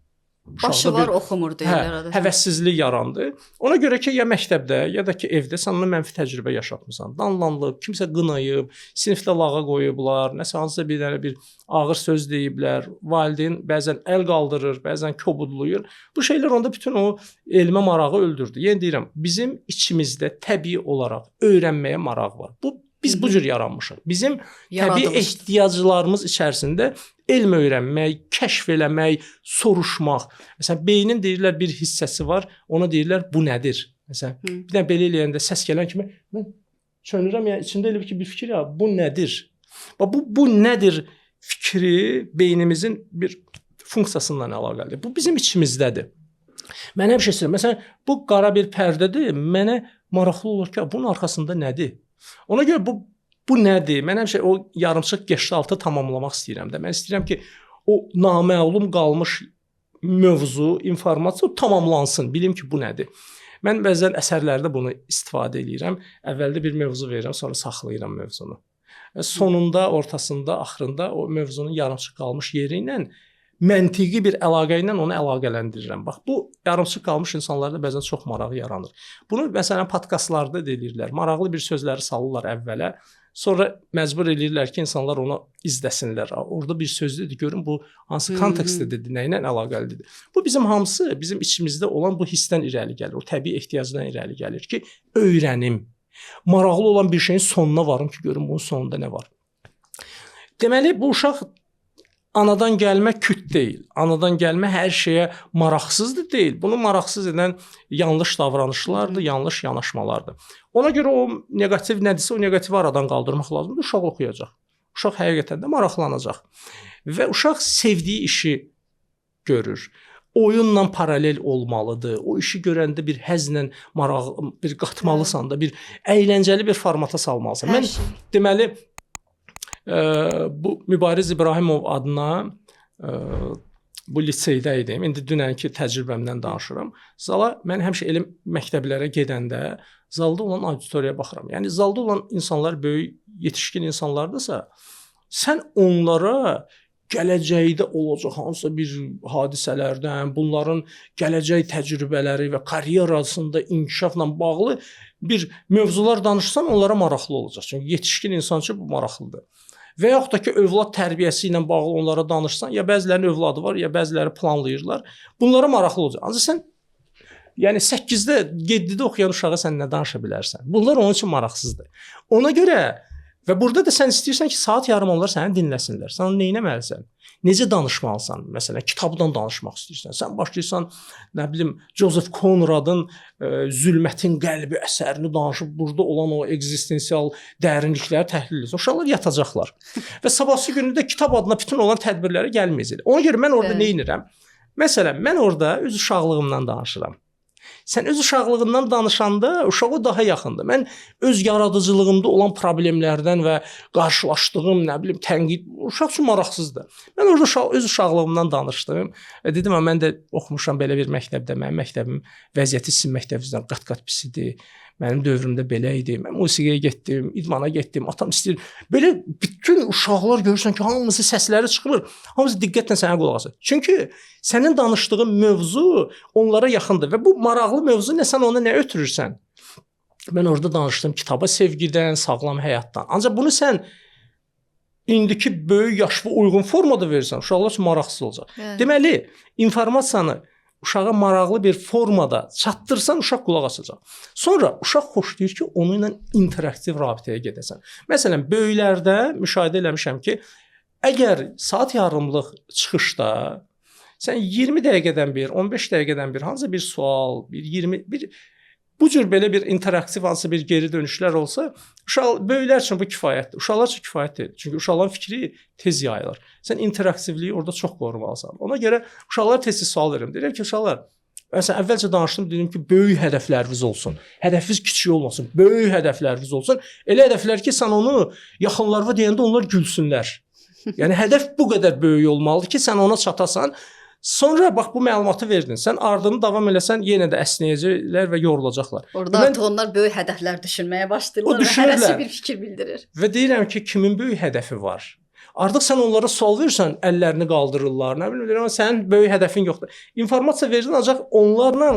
başı var, oxumur deyirlər adətən. Həvəssizlik yarandı. Ona görə ki, ya məktəbdə, ya da ki evdə sən ona mənfi təcrübə yaşatmısan. Danlanılıb, kimsə qınayıb, sinifdə lağa qoyublar, nəsə hansısa bir dənə bir ağır söz deyiblər. Valideyn bəzən əl qaldırır, bəzən kobudluyur. Bu şeylər onda bütün o elmə marağı öldürdü. Yenə deyirəm, bizim içimizdə təbii olaraq öyrənməyə maraq var. Bu biz bu cür yaranmışıq. Bizim təbii ehtiyaclarımız içərisində elm öyrənmək, kəşf eləmək, soruşmaq. Məsələn, beynin deyirlər bir hissəsi var, ona deyirlər bu nədir? Məsələn, bir dənə belə eləyəndə səs gələn kimi mən çönürəm, yəni içimdə elə bir fikir ya, bu nədir? Bax bu nədir fikri beynimizin bir funksiyasından əlaqəlidir. Bu bizim içimizdədir. Mən həmişə istəyirəm. Məsələn, bu qara bir pərdədir. Mənə maraqlı olur ki, bunun arxasında nədir? Ona görə bu nədir? Mən həmişə o yarımçıq geştaltı tamamlamaq istəyirəm də. Mən istəyirəm ki, o naməlum qalmış mövzu, informasiya tamamlansın. Bilim ki, bu nədir? Mən bəzən əsərlərdə bunu istifadə eləyirəm. Əvvəldə bir mövzu verirəm, sonra saxlayıram mövzunu. Sonunda, ortasında, axırında o mövzunun yarımçıq qalmış yeri ilə məntiqi bir əlaqə ilə onu əlaqələndirirəm. Bax, bu yarımçıq qalmış insanlarda bəzən çox maraq yaranır. Bunu məsələn podkastlarda deyirlər. Maraqlı bir sözləri salırlar əvvələ, Sonra məcbur eləyirlər ki, insanlar ona izləsinlər. Orada bir söz dedi, görün bu hansı kontekstdə dedi, nə ilə əlaqəlidir. Bu bizim hamısı bizim içimizdə olan bu hissdən irəli gəlir. O təbii ehtiyacdan irəli gəlir ki, öyrənim. Maraqlı olan bir şeyin sonuna varım ki, görüm bunun sonunda nə var. Deməli, bu uşaq anadan gəlmə küt deyil. Anadan gəlmə hər şeyə maraqsızdır deyil. Bunu maraqsız edən yanlış davranışlardır, yanlış yanaşmalardır. Ona görə o neqativ nədirsə, o neqativi aradan qaldırmaq lazımdır. Uşaq oxuyacaq. Uşaq həqiqətən də maraqlanacaq. Və uşaq sevdiyi işi görür. Oyunla paralel olmalıdır. O işi görəndə bir həzlə, maraq bir qatmalısan da, bir əyləncəli bir formata salmalısan. Mən deməli bu Mübariz İbrahimov adına bu liseydə idim. İndi dünənki təcrübəmdən danışıram. Zala mən həmişə elə məktəblərə gedəndə zalda olan auditoriyaya baxıram. Yəni zalda olan insanlar böyük, yetişkin insanlardırsa, sən onlara gələcəkdə olacaq hansısa bir hadisələrdən, bunların gələcək təcrübələri və karyerasında inkişafla bağlı bir mövzular danışsan, onlara maraqlı olacaq. Çünki yetişkin insan üçün bu maraqlıdır. Və yaxud da ki, övlad tərbiyəsi ilə bağlı onlara danışsan, ya bəzilərinin övladı var, ya bəziləri planlayırlar. Bunlara maraqlı olacaq. Ancaq sən yəni 8-də, 7-də oxuyan uşağa sən nə danışa bilərsən? Bunlar onun üçün maraqsızdır. Ona görə və burada da sən istəyirsən ki, saat yarım onlar səni dinləsinlər. Sən onu nə etməlisən? Necə danışmalısan? Məsələn, kitabdan danışmaq istəyirsən. Sən başlayırsan, nə bilim, Joseph Conrad'ın Zülmətin qəlbi əsərini danışıb burada olan o ekzistensial dərinlikləri təhlil edirsən. Uşaqlar yatacaqlar. Və sabahsı günü də kitab adına bütün olan tədbirlərə gəlməyəcəklər. Ona görə mən orada nə edirəm? Məsələn, mən orada öz uşaqlığımdan danışıram. Sən öz uşaqlığından danışanda uşağa daha yaxındır. Mən öz yaradıcılığımda olan problemlərdən və qarşılaşdığım, nə bilim, tənqid uşaq üçün maraqsızdır. Mən orada öz uşaqlığımdan danışdım. Dedim, mən də oxumuşam belə bir məktəbdə. Mənim məktəbim vəziyyəti sizin məktəbinizdən qat-qat pis idi. Mənim dövrümdə belə idi. Mən musiqiyə getdim, idmana getdim. Atam istəyir. Belə bütün uşaqlar görürsən ki, hamısı səsləri çıxmır. Hamısı diqqətlə sənə qulaq asır. Çünki sənin danışdığın mövzu onlara yaxındır və bu maraqlı mövzu nə, sən ona nə ötürürsən? Mən orada danışdım kitaba sevgidən, sağlam həyatdan. Ancaq bunu sən indiki böyük yaşlı uyğun formada verirsən, uşaqlar üçün maraqsız olacaq. Bəli. Deməli, informasiyanı uşağa maraqlı bir formada çatdırsan, uşaq qulaq asacaq. Sonra uşaq xoşlayır ki, onunla interaktiv rabitəyə gedəsən. Məsələn, böyüklərdə müşahidə eləmişəm ki, əgər saat yarımlıq çıxışda sən 20 dəqiqədən bir, 15 dəqiqədən bir hansısa bir sual, bir 20 bir bu cür belə bir interaktiv hansısa bir geri dönüşlər olsa, uşaq böyüklər üçün bu kifayətdir. Uşaqlar üçün kifayət deyil. Çünki uşaqların fikri tez yayılır. Sən interaktivliyi orada çox qorumalısan. Ona görə uşaqlara tez-tez sual verirəm. Deyirəm ki, uşaqlar, məsələn, əvvəlcə danışdım, dedim ki, böyük hədəfləriniz olsun. Hədəfiniz kiçik olmasın, böyük hədəfləriniz olsun. Elə hədəflər ki, sən onu yaxınlarına deyəndə onlar gülsünlər. Yəni hədəf bu qədər böyük olmalıdır ki, sən ona çatasan. Sonra bax bu məlumatı verdin. Sən ardını davam eləsən yenə də əsnəyəcəklər və yorulacaqlar. Orada artıq onlar böyük hədəflər düşünməyə başlayırlar və hərəsi bir fikir bildirir. Və deyirəm ki, kimin böyük hədəfi var? Artıq sən onlara sual verirsən, əllərini qaldırırlar. Nə bilim, deyirəm, sənin böyük hədəfin yoxdur. İnformasiya verdin, ancaq onlarla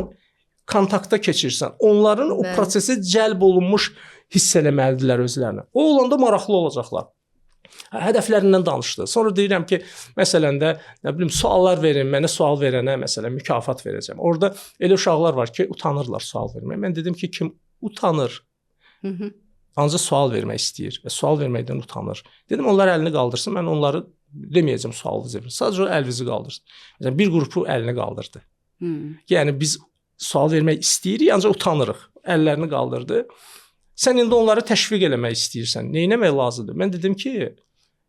kontakta keçirsən. Onların o prosesə cəlb olunmuş hiss eləməlidirlər özlərini. O olanda maraqlı olacaqlar. Hədəflərindən danışdı. Sonra deyirəm ki, məsələn də, nə bilim, suallar verin, mənə sual verənə məsələn mükafat verəcəm. Orada elə uşaqlar var ki, utanırlar sual verməyə. Mən dedim ki, kim utanır, ancaq sual vermək istəyir və sual verməkdən utanır. Dedim, onlar əlini qaldırsın, mən onları deməyəcəm sualınızı verin. Sadəcə o əlinizi qaldırsın. Məsələn, bir qrupu əlini qaldırdı. Yəni biz sual vermək istəyirik, ancaq utanırıq. Əllərini qaldırdı. Sən indi onları təşviq eləmək istəyirsən. Nə etmək lazımdır? Mən dedim ki,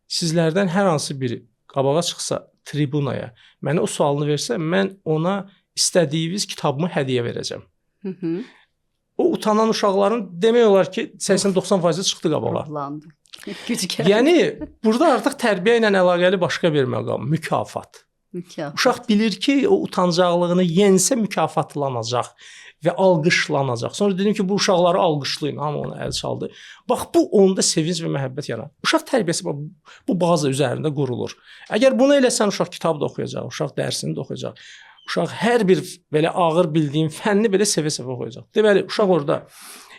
sizlərdən hər hansı biri qabağa çıxsa tribunaya, mənə o sualını versə, mən ona istədiyiniz kitabımı hədiyyə verəcəm. O utanan uşaqların demək olar ki, 80-90% çıxdı qabağa. Ruhlandı. Güc gəldi. Yəni burada artıq tərbiyə ilə əlaqəli başqa bir məqam, mükafat. Mükafat. Uşaq bilir ki, o utancaqlığını yensə mükafatlanacaq və alqışlanacaq. Sonra dedim ki, bu uşaqları alqışlayın. Hamı ona əl çaldı. Bax, bu onda sevinc və məhəbbət yaranır. Uşaq tərbiyəsi bu baza üzərində qurulur. Əgər bunu eləsən, uşaq kitab da oxuyacaq, uşaq dərsini də oxuyacaq. Uşaq hər bir belə ağır bildiyin fənni belə sevə-sevə oxuyacaq. Deməli, uşaq orada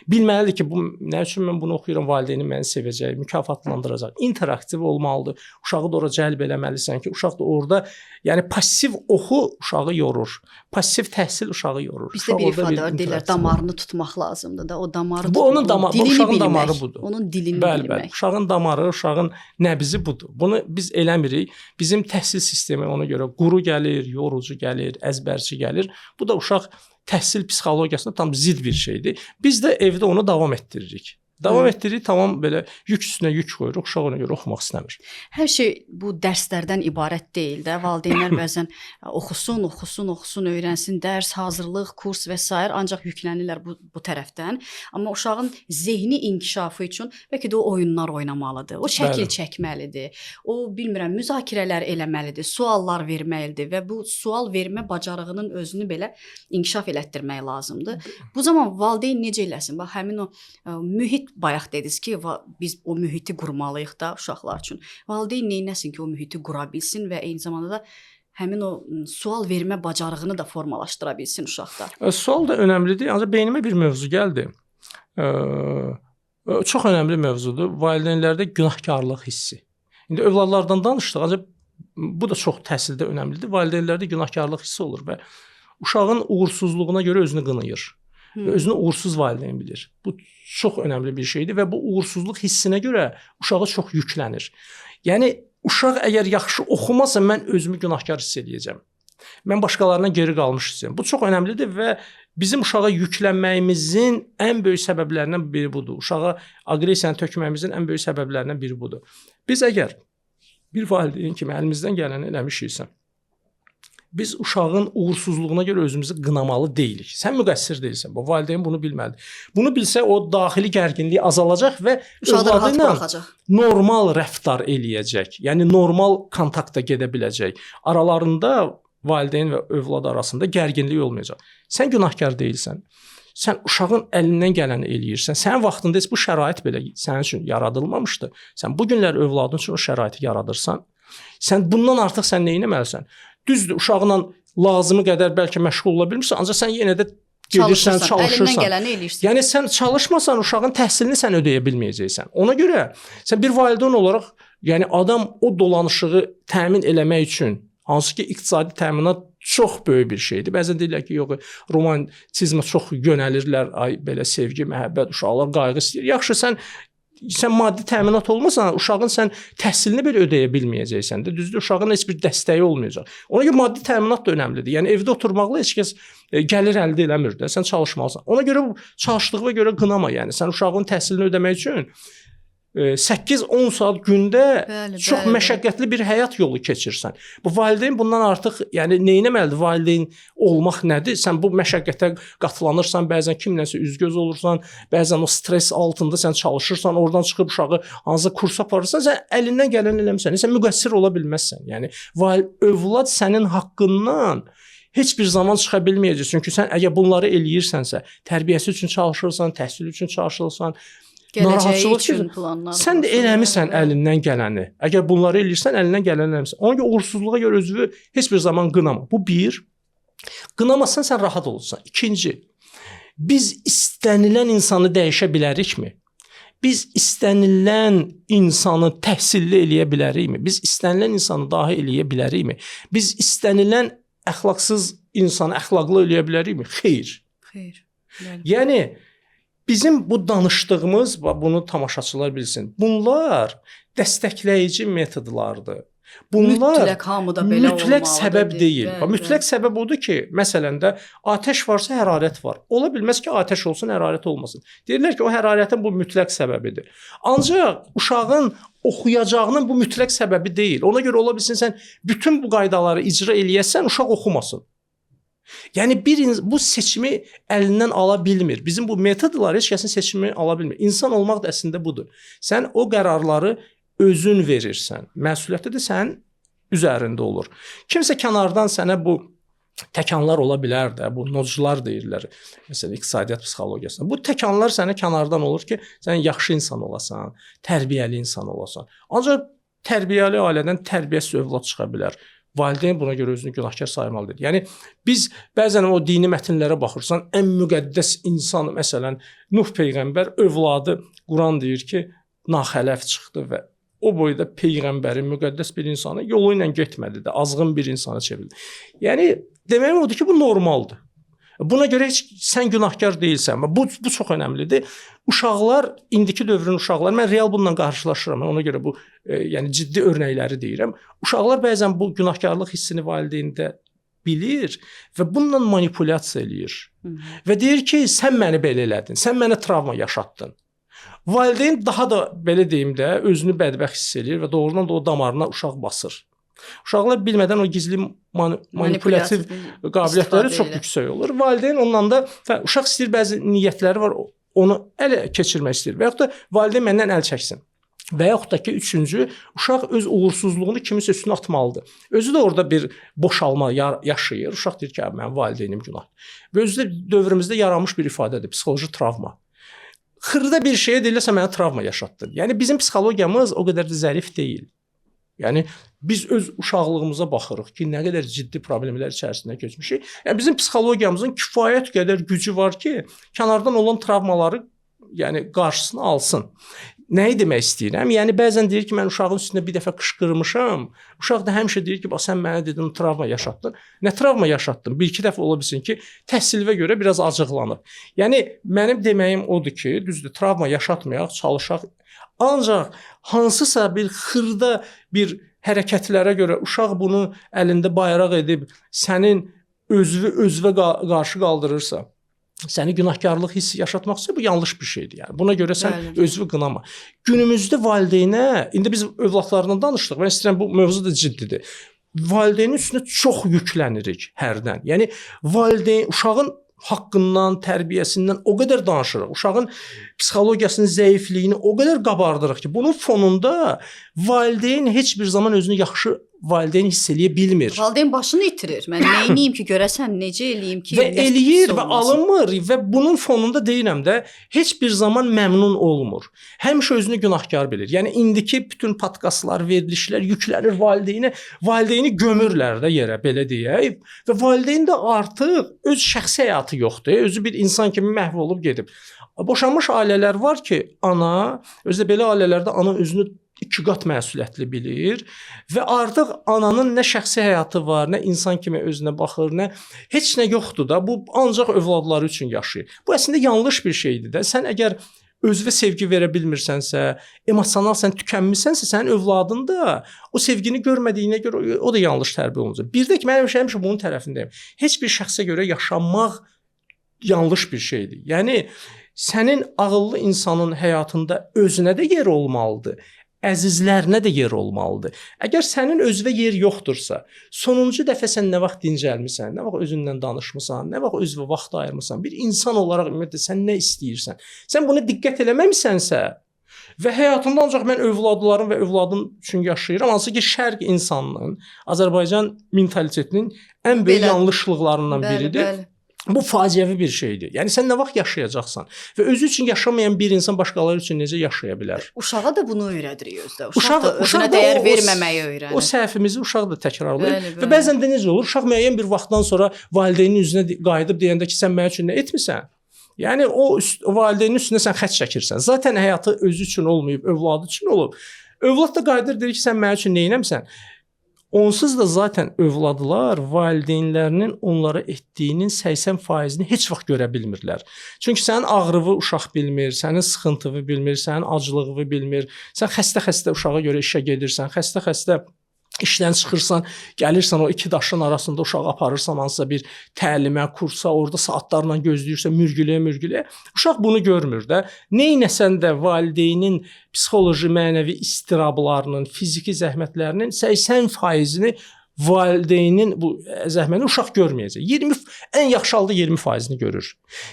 Bilməlidir ki, bu nə üçün mən bunu oxuyuram, valideynim məni sevəcək, mükafatlandıracaq. İnteraktiv olmalıdır. Uşağı da ora cəlb eləməlisən ki, uşaq da orada, yəni passiv oxu uşağı yorur. Passiv təhsil uşağı yorur. Bizdə Uşaq bir orada ifadə var, deyirlər, interaktiv damarını tutmaq lazımdır da. O damarı Bu onun tutmaq, bu dilini uşağın bilmək, damarı budur. Onun dilini Bəli, bəli. bilmək. Uşağın damarı, uşağın nəbzi budur. Bunu biz eləmirik. Bizim təhsil sistemi ona görə quru gəlir, yorucu gəlir, əzbərçi gəlir. Bu da uşaq təhsil psixologiyasına tam zidd bir şeydir. Biz də evdə onu davam etdiririk. Davam etdiririk, tamam belə yük üstünə yük qoyuruq, uşaq ona görə oxumaq istəmir. Hər şey bu dərslərdən ibarət deyil də. Valideynlər bəzən oxusun, oxusun, oxusun, öyrənsin, dərs, hazırlıq, kurs və sair ancaq yüklənirlər bu tərəfdən. Amma uşağın zehni inkişafı üçün bəlkə də o oyunlar oynamalıdır. O şəkil çəkməlidir. O bilmirəm, müzakirələr eləməlidir, suallar verməlidir və bu sual vermə bacarığının özünü belə inkişaf elətdirmək lazımdır. Bu zaman valideyn necə eləsin? Bax həmin o mühit, bayaq dediniz ki, biz o mühiti qurmalıyıq da uşaqlar üçün. Valideyn neynəsin ki, o mühiti qura bilsin və eyni zamanda da həmin o sual vermə bacarığını da formalaşdıra bilsin uşaqda. Sual da önəmlidir, ancaq beynimə bir mövzu gəldi. Çox önəmli mövzudur. Valideynlərdə günahkarlıq hissi. İndi övladlardan danışdıq, ancaq bu da çox təhsildə önəmlidir. Valideynlərdə günahkarlıq hissi olur və uşağın uğursuzluğuna görə özünü qınayır. Və özünü uğursuz valideyn bilir. Bu çox önəmli bir şeydir və bu uğursuzluq hissinə görə uşağa çox yüklənir. Yəni uşaq əgər yaxşı oxumasa mən özümü günahkar hiss eləyəcəm. Mən başqalarından geri qalmış hiss edirəm. Bu çox önəmlidir və bizim uşağa yüklənməyimizin ən böyük səbəblərindən biri budur. Uşağa aqressiyanı tökməyimizin ən böyük səbəblərindən biri budur. Biz əgər bir valideyn kimi əlimizdən gələni eləmişiksə, biz uşağın uğursuzluğuna görə özümüzü qınamalı deyilik. Sən müqəssir deyilsən. Bu valideyn bunu bilməlidir. Bunu bilsə o daxili gərginlik azalacaq və övladı ilə normal rəftar eləyəcək. Yəni normal kontaktda gedə biləcək. Aralarında valideyn və övlad arasında gərginlik olmayacaq. Sən günahkar deyilsən. Sən uşağın əlindən gələni eləyirsən. Sənin vaxtında heç bu şərait belə sənin üçün yaradılmamışdı. Sən bu günlər övladın üçün o şəraiti yaradırsan. Sən bundan artıq sən nə etməlisən? Düzdür, uşağınla lazımı qədər bəlkə məşğul ola bilmirsən, ancaq sən yenə də gedirsən, çalışırsan. Əlindən gələni eləyirsən. Yəni sən çalışmasan uşağın təhsilini sən ödəyə bilməyəcəksən. Ona görə sən bir valideyn olaraq, yəni adam o dolanışığı təmin eləmək üçün, hansı ki iqtisadi təminat çox böyük bir şeydir. Bəzən deyirlər ki, yox, romantizmə çox yönəlirlər, ay belə sevgi, məhəbbət, uşaqlar qayğı istəyir. Yaxşı, sən maddi təminat olmasan, uşağın sən təhsilini belə ödəyə bilməyəcəksən də. Düzdür, uşağın heç bir dəstəyi olmayacaq. Ona görə maddi təminat da önəmlidir. Yəni evdə oturmaqla heç kəs gəlir əldə eləmir də. Sən çalışmalısan. Ona görə çalışdığına görə qınama, yəni. Sən uşağın təhsilini ödəmək üçün 8-10 saat gündə çox məşəqqətli bir həyat yolu keçirsən. Bu valideyn bundan artıq, yəni nə etməlidir? Valideyn olmaq nədir? Sən bu məşəqqətə qatlanırsan, bəzən kimlənsə üz-göz olursan, bəzən o stres altında sən çalışırsan, oradan çıxıb uşağı hansısa kursa aparırsan, sən əlindən gələni eləmirsən. Sən müqəssir ola bilməzsən. Yəni övlad sənin haqqından heç bir zaman çıxa bilməyəcək. Çünki sən əgər bunları eləyirsənsə, tərbiyəsi üçün çalışırsan, təhsil üçün çalışırsan, gələcəyi üçün planlar. Sən də eləmisən əlindən gələni. Əgər bunları eləyirsən, əlindən gələni eləmisən. Ona görə uğursuzluğa görə özünü heç bir zaman qınama. Bu bir. Qınamasan sən rahat olursan. İkinci, biz istənilən insanı dəyişə bilərikmi? Biz istənilən insanı təhsilli eləyə bilərikmi? Biz istənilən insanı dahi eləyə bilərikmi? Biz istənilən əxlaqsız insanı əxlaqlı eləyə bilərikmi? Xeyr. Xeyr. Yəni bizim bu danışdığımız, bunu tamaşaçılar bilsin, bunlar dəstəkləyici metodlardır. Bunlar mütləq hamıda belə mütləq səbəb deyil. Bəli, mütləq səbəb odur ki, məsələn də atəş varsa hərarət var. Ola bilməz ki, atəş olsun, hərarət olmasın. Deyirlər ki, o hərarətin bu mütləq səbəbidir. Ancaq uşağın oxuyacağının bu mütləq səbəbi deyil. Ona görə ola bilsin sən bütün bu qaydaları icra eləyəsən, uşaq oxumasın. Yəni bu seçimi əlindən ala bilmir. Bizim bu metodlar heç kəsin seçimini ala bilmir. İnsan olmaq da əslində budur. Sən o qərarları özün verirsən. Məsuliyyəti də sənin üzərində olur. Kimsə kənardan sənə bu təkanlar ola bilər də, bu noclar deyirlər. Məsələn, iqtisadiyyat psixologiyasında. Bu təkanlar sənə kənardan olur ki, sən yaxşı insan olasan, tərbiyəli insan olasan. Ancaq tərbiyəli ailədən tərbiyəsiz övlad çıxa bilər. Valideyn buna görə özünü günahkar saymalı deyil. Yəni biz bəzən o dini mətnlərə baxırsan, ən müqəddəs insan, məsələn, Nuh peyğəmbər övladı, Quran deyir ki, naxələf çıxdı və o boyda peyğəmbərin, müqəddəs bir insanı yolu ilə getmədi də, azğın bir insana çevrildi. Yəni deməyim odur ki, bu normaldır. Buna görə heç sən günahkar deyilsən. Bu çox önəmlidir. Uşaqlar, indiki dövrün uşaqları, mən real bununla qarşılaşıram. Mən ona görə bu yəni ciddi örnəkləri deyirəm. Uşaqlar bəzən bu günahkarlıq hissini valideyndə bilir və bununla manipulyasiya eləyir. Hı. Və deyir ki, sən məni belə elədin, sən mənə travma yaşatdın. Valideyn daha da belə deyim də özünü bədbəxt hiss eləyir və doğrudan da o damarına uşaq basır. Uşaqlar bilmədən o gizli manipulyatив qabiliyyətləri çox yüksək olur. Valideyn ondan da uşaq istəyir, bəzi niyyətləri var, onu ələ keçirmək istəyir və yaxud da valideyn məndən əl çəksin. Və yaxud da ki, üçüncü, uşaq öz uğursuzluğunu kimisə üstünə atmalıdır. Özü də orada bir boşalma yaşayır. Uşaq deyir ki, mənim valideynim günah. Və özü də dövrümüzdə yaranmış bir ifadədir, psixoloji travma. Xırda bir şeyə deyirlərsə mənə travma yaşatdın. Yəni bizim psixologiyamız o qədər də zərif deyil. Yəni biz öz uşaqlığımıza baxırıq ki, nə qədər ciddi problemlər içərisindən keçmişik. Yəni bizim psixologiyamızın kifayət qədər gücü var ki, kənardan olan travmaları yəni qarşısını alsın. Nəyi demək istəyirəm? Yəni bəzən deyir ki, mən uşağın üstünə bir dəfə qışqırmışam. Uşaq da həmişə deyir ki, bax sən mənə dedin travma yaşatdın. Nə travma yaşatdın? Bir iki dəfə ola bilsin ki, təhsilinə görə biraz acıqlanıb. Yəni mənim deməyim odur ki, düzdür, travma yaşatmayaq, çalışaq. Ancaq hansısa bir xırda bir hərəkətlərə görə uşaq bunu əlində bayraq edib sənin özünü özünə qarşı qaldırırsa, səni günahkarlıq hissi yaşatmaq isə bu yanlış bir şeydir. Yəni buna görə sən Bəli. özünü qınama. Günümüzdə valideynə, indi biz övladlarından danışdıq. Mən istəyirəm bu mövzu da ciddidir. Valideynin üstünə çox yüklənirik hərdən. Yəni valideyn uşağın haqqından, tərbiyəsindən o qədər danışırıq. Uşağın psixologiyasının zəifliyini o qədər qabardırıq ki, bunun fonunda valideyn heç bir zaman özünü yaxşı valideyn hiss eləyə bilmir. Valideyn başını itirir. Mən nə eləyim ki, görəsən, necə eləyim ki, Və eləyir pis və olmasın. alınmır və bunun fonunda deyirəm də heç bir zaman məmnun olmur. Həmişə özünü günahkar bilir. Yəni indiki bütün podkastlar, verilişlər yüklənir valideynə, valideyni gömürlər də yerə belə deyək və valideyn də artıq öz şəxsi həyatı yoxdur. Özü bir insan kimi məhv olub gedib. Boşanmış ailələr var ki, ana, özü də belə ailələrdə ana özünü iki qat məsuliyyətli bilir və artıq ananın nə şəxsi həyatı var, nə insan kimi özünə baxır, nə heç nə yoxdur da. Bu ancaq övladları üçün yaşayır. Bu əslində yanlış bir şeydir də. Sən əgər özünə sevgi verə bilmirsənsə, emosional sən tükənmisənsə, sənin övladın da o sevgini görmədiyinə görə o da yanlış tərbiyə olunacaq. Bir də ki, mən həmişə bunun tərəfindəyəm. Heç bir şəxsə görə yaşamaq yanlış bir şeydir. Yəni sənin ağıllı insanın həyatında özünə də yer olmalıdır. Əzizlərinə də yer olmalıdır. Əgər sənin özünə yer yoxdursa, sonuncu dəfə sən nə vaxt dincəlmisən, nə vaxt özündən danışmısan, nə vaxt özünə vaxt ayırmısan, bir insan olaraq ümumiyyətlə sən nə istəyirsən? Sən buna diqqət eləməmisənsə və həyatında ancaq mən övladlarım və övladım üçün yaşayıram, hansı ki şərq insanının, Azərbaycan mentalitetinin ən böyük Belə. yanlışlıqlarından Bəli, biridir. bəli. Bu faciəvi bir şeydir. Yəni sən nə vaxt yaşayacaqsan və özü üçün yaşamayan bir insan başqaları üçün necə yaşaya bilər? Uşağa da bunu öyrədirik özdə. Uşaq, Uşaq- da özünə uşaq da dəyər o- verməməyi öyrənir. O səhvimizi uşaq da təkrarlayır. Bəli, Və bəli. bəzən də necə olur? Uşaq müəyyən bir vaxtdan sonra valideynin üzünə qayıdıb deyəndə ki, sən mənim üçün nə etmisən? Yəni o valideynin üstünə sən xətt çəkirsən. Zaten həyatı özü üçün olmayıb, övladı üçün olub. Övlad da qayıdır deyir ki, sən mənim üçün nə etmisən? Onsuz da zaten övladlar valideynlərinin onlara etdiyinin 80%-ni heç vaxt görə bilmirlər. Çünki sənin ağrını uşaq bilmir, sənin sıxıntını bilmir, sənin aclığını bilmir. Sən xəstə-xəstə uşağa görə işə gedirsən, xəstə-xəstə işdən çıxırsan, gəlirsən o iki daşın arasında uşağı aparırsan hansısa bir təlimə, kursa, orada saatlarla gözləyirsən, mürgüləyə-mürgüləyə. Uşaq bunu görmür də. Neynəsən də valideynin psixoloji, mənəvi istirablarının, fiziki zəhmətlərinin 80%-ni valideynin bu zəhmətini uşaq görməyəcək. 20 ən yaxşı halda 20%-ni görür.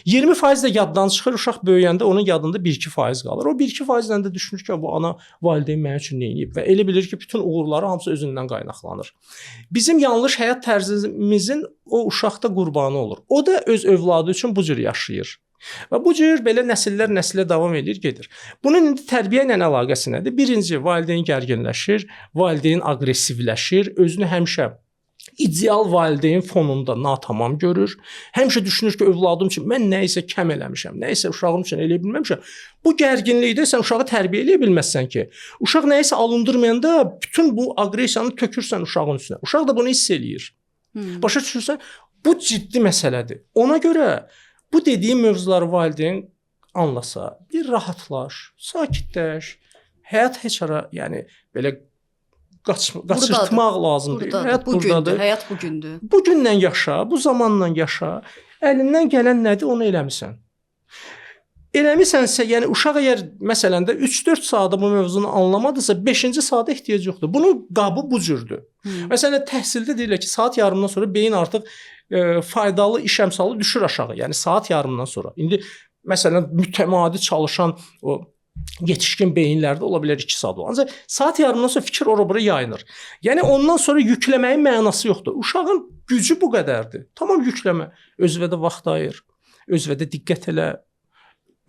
20% də yaddan çıxır. Uşaq böyüyəndə onun yadında 1-2% qalır. O 1-2%-lə də düşünür ki, bu ana valideyn mənim üçün nə edib və elə bilir ki, bütün uğurları hamısı özündən qaynaqlanır. Bizim yanlış həyat tərzimizin o uşaqda qurbanı olur. O da öz övladı üçün bu cür yaşayır. Və bu cür belə nəsillər nəslə davam edir, gedir. Bunun indi tərbiyə ilə əlaqəsi nədir? Birinci, valideyn gərginləşir, valideyn aqressivləşir, özünü həmişə İdeal valideyn fonunda natamam görür. Həmişə düşünür ki, övladım üçün mən nə isə kəm eləmişəm, nə isə uşağım üçün eləyə bilməmişəm. Bu gərginlikdə sən uşağı tərbiyə eləyə bilməzsən ki. Uşaq nə isə alındırmayanda bütün bu aqressiyanı tökürsən uşağın üstünə. Uşaq da bunu hiss eləyir. Başa düşürsən? Bu ciddi məsələdir. Ona görə bu dediyim mövzuları valideyn anlasa, bir rahatlaş, sakitləş. Həyat heç ara, yəni belə qaçırtmaq lazım deyil. Həyat burdadır. Həyat bugündür. Bu gündən yaşa, bu zamanla yaşa. Əlindən gələn nədir, onu eləmisən. Eləmisənsə, yəni uşaq əgər məsələn də 3-4 saata bu mövzunu anlamadısa, 5-ci saata ehtiyac yoxdur. Bunun qabı bu cürdür. Məsələn, təhsildə deyirlər ki, saat yarımdan sonra beyin artıq faydalı iş əmsalı düşür aşağı. Yəni saat yarımdan sonra. İndi məsələn mütəmadi çalışan o yetişkin beyinlərdə ola bilər 2 saat o. Ancaq saat yarımdan sonra fikir ora-bura yayınır. Yəni ondan sonra yükləməyin mənası yoxdur. Uşağın gücü bu qədərdir. Tamam yükləmə. Özünə də vaxt ayır. Özünə də diqqət elə.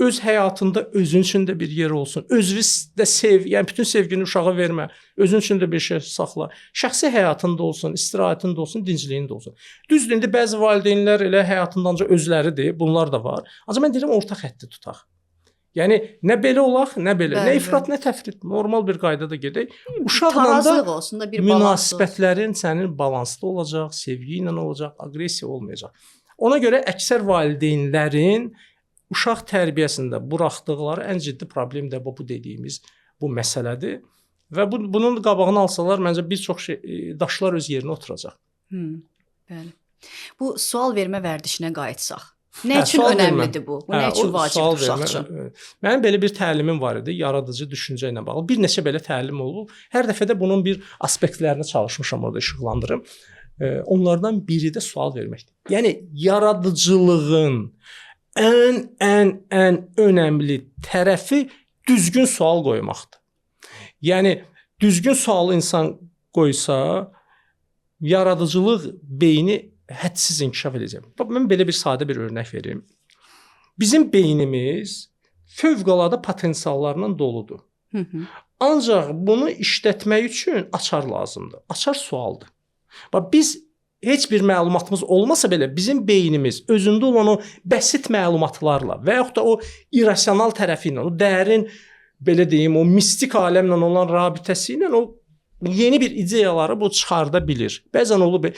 Öz həyatında özün üçün də bir yer olsun. Özünü də sev. Yəni bütün sevgini uşağa vermə. Özün üçün də bir şey saxla. Şəxsi həyatında olsun, istirahətində olsun, dincliyində olsun. Düzdür, indi bəzi valideynlər elə həyatında ancaq özləridir. Bunlar da var. Ancaq mən deyirəm orta xətti tutaq. Yəni nə belə olaq, nə belə. Bəli. Nə ifrat, nə təfrit. Normal bir qaydada gedək. Uşaqla da olsun da bir münasibətlərin sənin balanslı olacaq, sevgi ilə olacaq, aqressiya olmayacaq. Ona görə əksər valideynlərin uşaq tərbiyəsində buraxdıqları ən ciddi problem də bu dediyimiz bu məsələdir. Və bunun qabağını alsalar məncə bir çox şey daşlar öz yerinə oturacaq. Bəli. Bu sual vermə vərdişinə qayıtsaq. Nə üçün önəmlidir bu? Bu nə üçün vacibdir uşaq üçün? Mənim belə bir təlimim var idi, yaradıcı düşüncə ilə bağlı. Bir neçə belə təlim olub. Hər dəfə də bunun bir aspektlərini çalışmışam orada işıqlandırım. Onlardan biri də sual verməkdir. Yəni yaradıcılığın ən önəmli tərəfi düzgün sual qoymaqdır. Yəni düzgün sualı insan qoysa, yaradıcılıq beyni hədsiz inkişaf edəcək. Bax, mən belə bir sadə bir örnək verim. Bizim beynimiz fövqəladə potensiallarla doludur. Ancaq bunu işlətmək üçün açar lazımdır. Açar sualdır. Bax, biz heç bir məlumatımız olmasa belə bizim beynimiz özündə olan o bəsit məlumatlarla və yaxud da o irrasional tərəfi ilə, o dərin, belə deyim, o mistik aləmlə olan rabitəsi ilə o yeni bir ideyaları bu çıxarda bilir. Bəzən olub,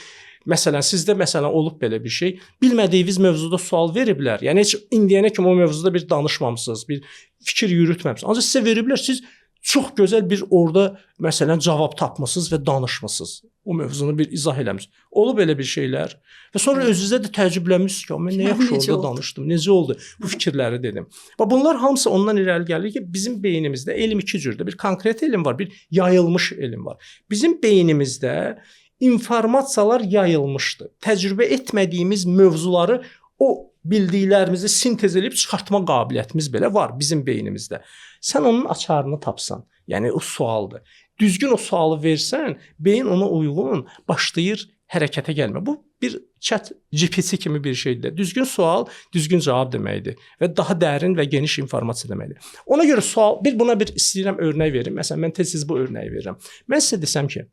məsələn, sizdə məsələn olub belə bir şey, bilmədiyiniz mövzuda sual veriblər. Yəni heç indiyənə kimi o mövzuda bir danışmamısınız, bir fikir yürütməmisiniz. Ancaq sizə veriblər, siz çox gözəl bir orada məsələn cavab tapmısınız və danışmısınız. O mövzunu bir izah eləmisiniz. Olub elə bir şeylər. Və sonra özünüzə də təəccüblənmişsiniz ki, mən nə yaxşı orada danışdım, necə oldu bu fikirləri dedim. Və bunlar hamısı ondan irəli gəlir ki, bizim beynimizdə elm iki cürdür. Bir konkret elm var, bir yayılmış elm var. Bizim beynimizdə informasiyalar yayılmışdır. Təcrübə etmədiyimiz mövzuları o bildiklərimizi sintez edib çıxartma qabiliyyətimiz belə var bizim beynimizdə. Sən onun açarını tapsan, yəni o sualdır. Düzgün o sualı versən, beyin ona uyğun başlayır hərəkətə gəlmə. Bu bir chat GPT kimi bir şeydir. Düzgün sual, düzgün cavab deməkdir və daha dərin və geniş informasiya deməkdir. Ona görə sual, bir buna bir istəyirəm örnək verim. Məsələn, mən tez-tez bu örnəyi verirəm. Mən sizə desəm ki,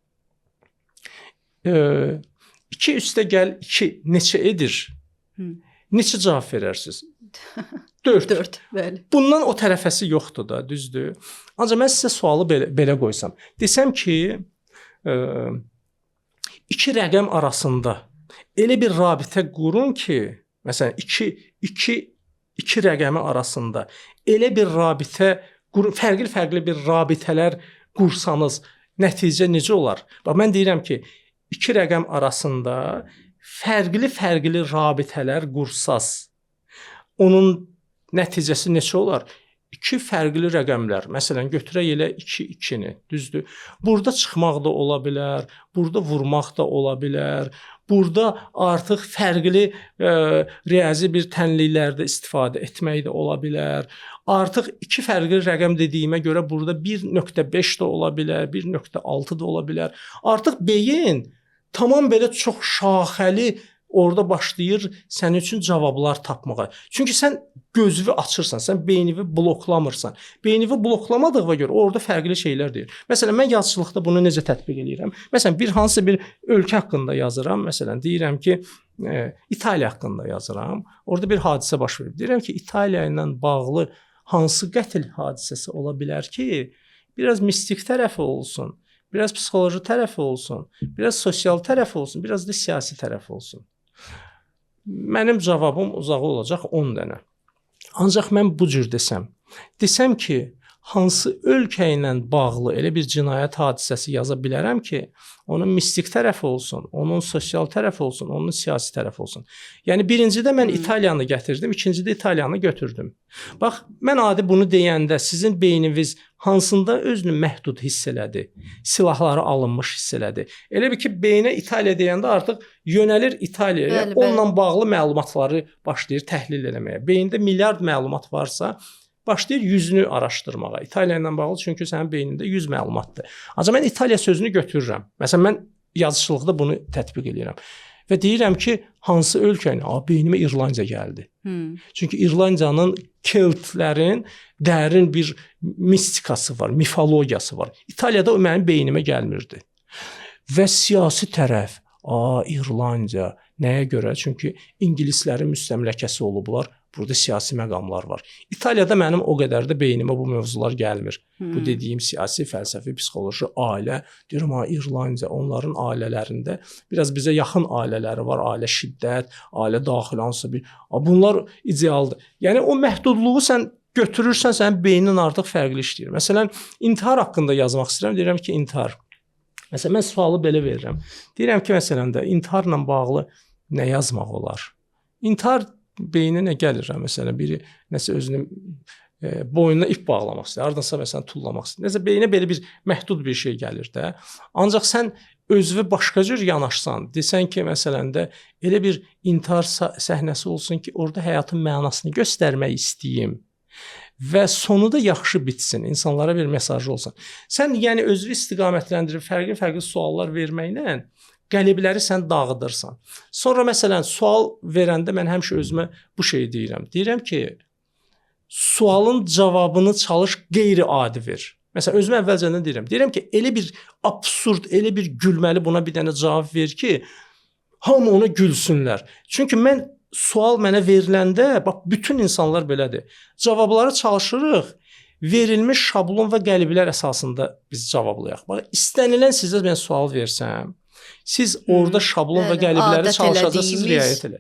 2 üstə gəl 2 neçə edir? Neçə cavab verərsiniz? 4. 4, bəli. Bundan o tərəfəsi yoxdur da, düzdür? Ancaq mən sizə sualı belə qoysam. Desəm ki, iki rəqəm arasında elə bir rabitə qurun ki, məsələn, iki rəqəmi arasında elə bir rabitə qurun, fərqli-fərqli bir rabitələr qursanız, nəticə necə olar? Bax, mən deyirəm ki, iki rəqəm arasında fərqli-fərqli rabitələr qursaz, onun nəticəsi necə olar? İki fərqli rəqəmlər, məsələn, götürək elə 2, 2-ni, düzdür? Burada çıxmaq da ola bilər, burada vurmaq da ola bilər, burada artıq fərqli riyazi bir tənliklərdə istifadə etmək də ola bilər. Artıq iki fərqli rəqəm dediyimə görə burada 1.5 də ola bilər, 1.6 da ola bilər. Artıq beyin tamam belə çox şaxəli Orada başlayır sənin üçün cavablar tapmağa. Çünki sən gözünü açırsan, sən beynini bloklamırsan. Beynini bloklamadığına görə orada fərqli şeylər deyir. Məsələn, mən yazıçılıqda bunu necə tətbiq eləyirəm? Məsələn, bir hansısa bir ölkə haqqında yazıram. Məsələn, deyirəm ki, İtaliya haqqında yazıram. Orada bir hadisə baş verib. Deyirəm ki, İtaliya ilə bağlı hansı qətl hadisəsi ola bilər ki, biraz mistik tərəfi olsun, biraz psixoloji tərəfi olsun, biraz sosial tərəfi olsun, biraz da siyasi tərəfi olsun. Mənim cavabım uzağı olacaq 10 dənə. Ancaq mən bu cür desəm, desəm ki, hansı ölkə ilə bağlı elə bir cinayət hadisəsi yaza bilərəm ki, onun mistik tərəfi olsun, onun sosial tərəfi olsun, onun siyasi tərəfi olsun. Yəni birincidə mən İtaliyanı gətirdim, ikincidə İtaliyanı götürdüm. Bax, mən adi bunu deyəndə sizin beyniniz hansında özünü məhdud hiss elədi? Silahları alınmış hiss elədi. Elə bil ki, beynə İtaliya deyəndə artıq yönəlir İtaliyaya, Bəli, bəli. onunla bağlı məlumatları başlayır təhlil eləməyə. Beyində milyard məlumat varsa, başlayır yüzünü araşdırmağa. İtaliya ilə bağlı, çünki sənin beynində 100 məlumatdır. Ancaq mən İtaliya sözünü götürürəm. Məsələn, mən yazıçılıqda bunu tətbiq eləyirəm. Və deyirəm ki, hansı ölkə ilə? Beynimə İrlandiya gəldi. Çünki İrlandiyanın, keltlərin dərin bir mistikası var, mifologiyası var. İtaliyada o mənim beynimə gəlmirdi. Və siyasi tərəf, İrlandiya nəyə görə? Çünki ingilislərin müstəmləkəsi olublar. Burada siyasi məqamlar var. İtaliyada mənim o qədər də beynimə bu mövzular gəlmir. Bu dediyim siyasi, fəlsəfi, psixoloji, ailə. Deyirəm, İrlandiya, onların ailələrində biraz bizə yaxın ailələri var. Ailə şiddət, ailə daxili hansısa bir... Bunlar idealdır. Yəni o məhdudluğu sən götürürsən, sənin beynin artıq fərqli işləyir. Məsələn, intihar haqqında yazmaq istəyirəm. Deyirəm ki, intihar. Məsələn, mən sualı belə verirəm. Deyirəm ki, məsələn də intiharla bağlı nə yazmaq olar? İntihar beyninə nə gəlir? Məsələn, biri nəsə özünü boynuna ip bağlamaq istəyir, hardansa məsələn tullamaq istəyir. Nəsə beynə belə bir məhdud bir şey gəlir də. Ancaq sən özünə başqa cür yanaşsan, desən ki, məsələn də elə bir intihar səhnəsi olsun ki, orada həyatın mənasını göstərmək istəyim və sonu da yaxşı bitsin, insanlara bir mesajı olsun. Sən yəni özünü istiqamətləndirib fərqli-fərqli suallar verməklə qəlibləri sən dağıdırsan. Sonra məsələn sual verəndə mən həmişə özümə bu şeyi deyirəm. Deyirəm ki, sualın cavabını çalış qeyri-adi ver. Məsələn özümə əvvəlcədən deyirəm. Deyirəm ki, elə bir absurd, elə bir gülməli buna bir dənə cavab ver ki, hamı ona gülsünlər. Çünki mən sual mənə veriləndə, bax bütün insanlar belədir. Cavabları çalışırıq, verilmiş şablon və qəliblər əsasında biz cavablayaq. Bax istənilən sizə mən sual versəm, siz orada şablon və qəlibləri çalışacaqsınız, riayət elə.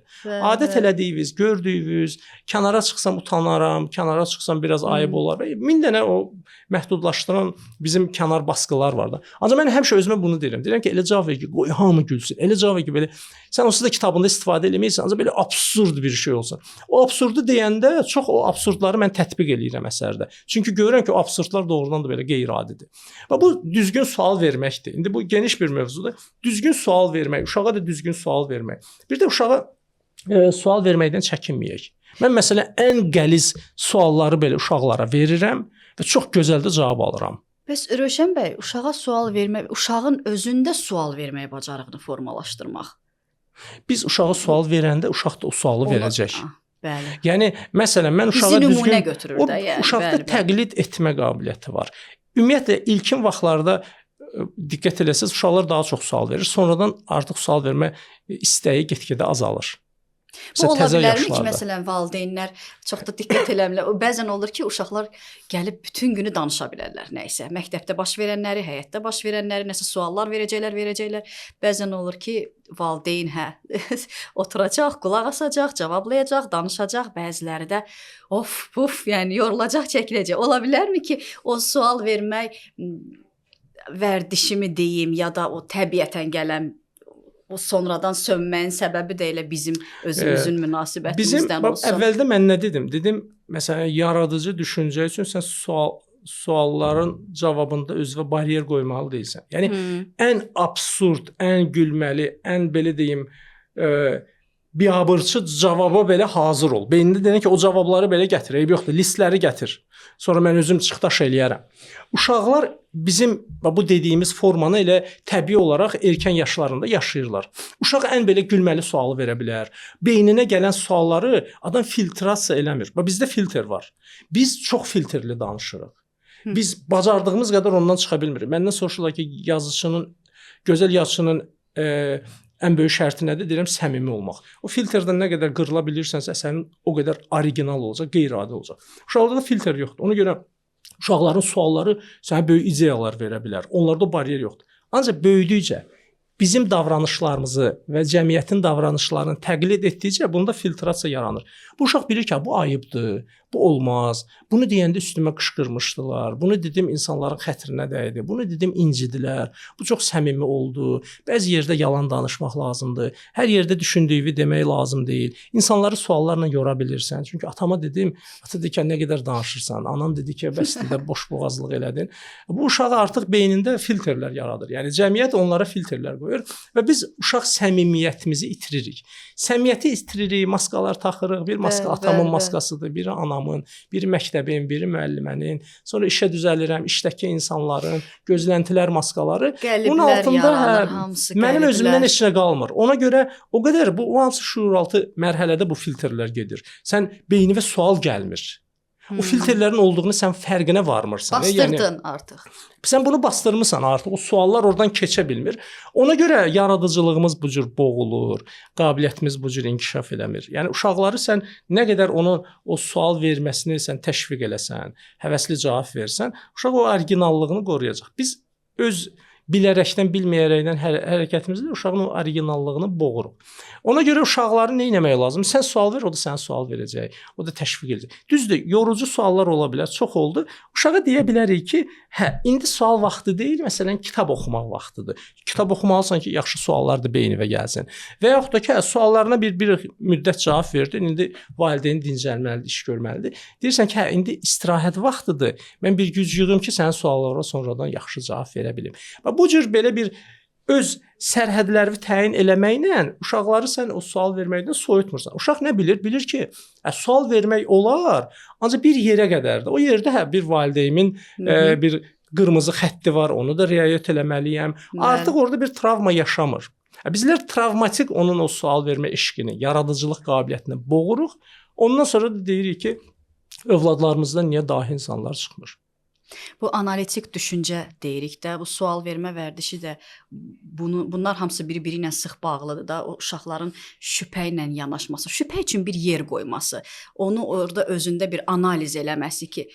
Adət elədiyiniz, gördüyünüz, kənara çıxsam utanaram, kənara çıxsam biraz ayıb olar. Min dənə o məhdudlaşdıran bizim kənar baskılar var da. Ancaq mən həmişə özümə bunu deyirəm. Deyirəm ki, elə cavab ver ki, qoy hamı gülsün. Elə cavab ver ki, belə sən onsuz da kitabında istifadə eləməyirsən, ancaq belə absurd bir şey olsun. O absurdu deyəndə çox o absurdları mən tətbiq eləyirəm əsərdə. Çünki görürəm ki, o absurdlar doğrudan da belə qeyri-adidir. Və bu düzgün sual verməkdir. İndi bu geniş bir mövzudur. Düzgün sual vermək, uşağa da düzgün sual vermək. Bir də uşağa sual verməkdən çəkinməyək. Mən məsələn ən qəliz sualları belə uşaqlara verirəm və çox gözəl də cavab alıram. Bəs Rövşən bəy, uşağa sual vermək, uşağın özündə sual verməyə bacarığını formalaşdırmaq. Biz uşağa sual verəndə uşaq da o sualı verəcək. Bəli. Yəni məsələn mən uşağa bizi düzgün nümunə götürür də, yəni. Uşaqda bəli, təqlid etmə qabiliyyəti var. Ümumiyyətlə ilkin vaxtlarda diqqət eləsəz uşaqlar daha çox sual verir. Sonradan artıq sual vermə istəyi get-gedə azalır. Bu ola bilərmi ki, məsələn, valideynlər çox da diqqət eləmirlər. Bəzən olur ki, uşaqlar gəlib bütün günü danışa bilərlər nə isə. Məktəbdə baş verənləri, həyatda baş verənləri, nəsə suallar verəcəklər. Bəzən olur ki, valideyn oturacaq, qulaq asacaq, cavablayacaq, danışacaq. Bəziləri də of, puf, yəni yorulacaq, çəkiləcək. Ola bilərmi ki, o sual vermək vərdişimi deyim ya da o təbiətən gələn o sonradan sönməyin səbəbi də elə bizim özümüzün münasibətimizdən olsun. Əvvəldə mən nə dedim? Dedim, məsələn, yaradıcı düşüncə üçün sən sualların cavabında özünə baryer qoymalı deyilsən. Yəni ən absurd, ən gülməli, ən belə deyim, biabırçı cavaba belə hazır ol. Beynində deyən ki, o cavabları belə gətir, eybi yoxdur, listləri gətir. Sonra mən özüm çıxdaş eləyərəm. Uşaqlar bizim bu dediyimiz formanı elə təbii olaraq erkən yaşlarında yaşayırlar. Uşaq ən belə gülməli sualı verə bilər. Beyninə gələn sualları adam filtrasiya eləmir. Bax bizdə filtr var. Biz çox filtrli danışırıq. Biz bacardığımız qədər ondan çıxa bilmirik. Məndən soruşurlar ki, yazıçının, gözəl yazıçının ən böyük şərti nədir? Deyirəm səmimi olmaq. O filtrdən nə qədər qırıla bilirsənsə, əsərin o qədər original olacaq, qeyri-adi olacaq. Uşaqlarda da filtr yoxdur. Ona görə uşaqların sualları sənə böyük ideyalar verə bilər. Onlarda o baryer yoxdur. Ancaq böyüdükcə bizim davranışlarımızı və cəmiyyətin davranışlarını təqlid etdikcə bunda filtrasiya yaranır. Bu uşaq bilir ki, bu ayıbdır, bu olmaz. Bunu deyəndə üstümə qışqırmışdılar. Bunu dedim insanların xətrinə dəydi. Bunu dedim incidilər. Bu çox səmimi oldu. Bəzi yerdə yalan danışmaq lazımdır. Hər yerdə düşündüyünü demək lazım deyil. İnsanları suallarla yora bilirsən. Çünki atama dedim, ata dedi ki, nə qədər danışırsan. Anam dedi ki, bəsdir də boşboğazlıq elədin. Bu uşağı artıq beynində filtrlər yaradır. Yəni cəmiyyət onlara filtrlər qoyur və biz uşaq səmimiyyətimizi itiririk. Səmimiyyəti itiririk, maskalar taxırıq. Bir maska atamın maskasıdır, biri anamın, biri məktəbin, biri müəllimənin. Sonra işə düzəlirəm, işdəki insanların gözləntilər maskaları. Qəliblər Bunun altında yaranır, hamısı mənim qəliblər. özümdən heç nə qalmır. Ona görə o qədər bu hansı şuuraltı mərhələdə bu filtrlər gedir. Sən beyninə sual gəlmir. O filtrlərin olduğunu sən fərqinə varmırsan. Bastırdın yəni, artıq. Sən bunu bastırmısan artıq. O suallar oradan keçə bilmir. Ona görə yaradıcılığımız bu cür boğulur, qabiliyyətimiz bu cür inkişaf eləmir. Yəni uşaqları sən nə qədər onu o sual verməsini sən təşviq eləsən, həvəsli cavab versən, uşaq o originallığını qoruyacaq. Biz öz bilərəkdən, bilməyərəkdən hərəkətimizlə uşağın o originallığını boğuruq. Ona görə uşaqları nə etmək lazım? Sən sual ver, o da sənə sual verəcək. O da təşviq edəcək. Düzdür, yorucu suallar ola bilər, çox oldu. Uşağa deyə bilərik ki, hə, indi sual vaxtı deyil, məsələn, kitab oxumaq vaxtıdır. Kitab oxumalısan ki, yaxşı suallar da beyninə gəlsin. Və yaxud da ki, hə, suallarına bir müddət cavab verdin, indi valideyn dincəlməlidir, iş görməlidir. Deyirsən ki, hə, indi istirahət vaxtıdır. Mən bir güc yığım ki, sənin suallara sonradan yaxşı cavab verə bilim. Və bu cür belə bir öz sərhədləri təyin eləməklə uşaqları sən o sual verməkdən soyutmursan. Uşaq nə bilir? Bilir ki, sual vermək olar, ancaq bir yerə qədərdir. O yerdə hə bir valideynin bir qırmızı xətti var, onu da riayət eləməliyəm. Artıq orada bir travma yaşamır. Bizlər travmatik onun o sual vermə eşqini, yaradıcılıq qabiliyyətini boğuruq. Ondan sonra da deyirik ki, övladlarımızdan niyə dahi insanlar çıxmır? Bu analitik düşüncə deyirik də, bu sual vermə vərdişi də bunlar hamısı bir-biri ilə sıx bağlıdır da. O uşaqların şübhə ilə yanaşması, şübhə üçün bir yer qoyması, onu orada özündə bir analiz eləməsi ki,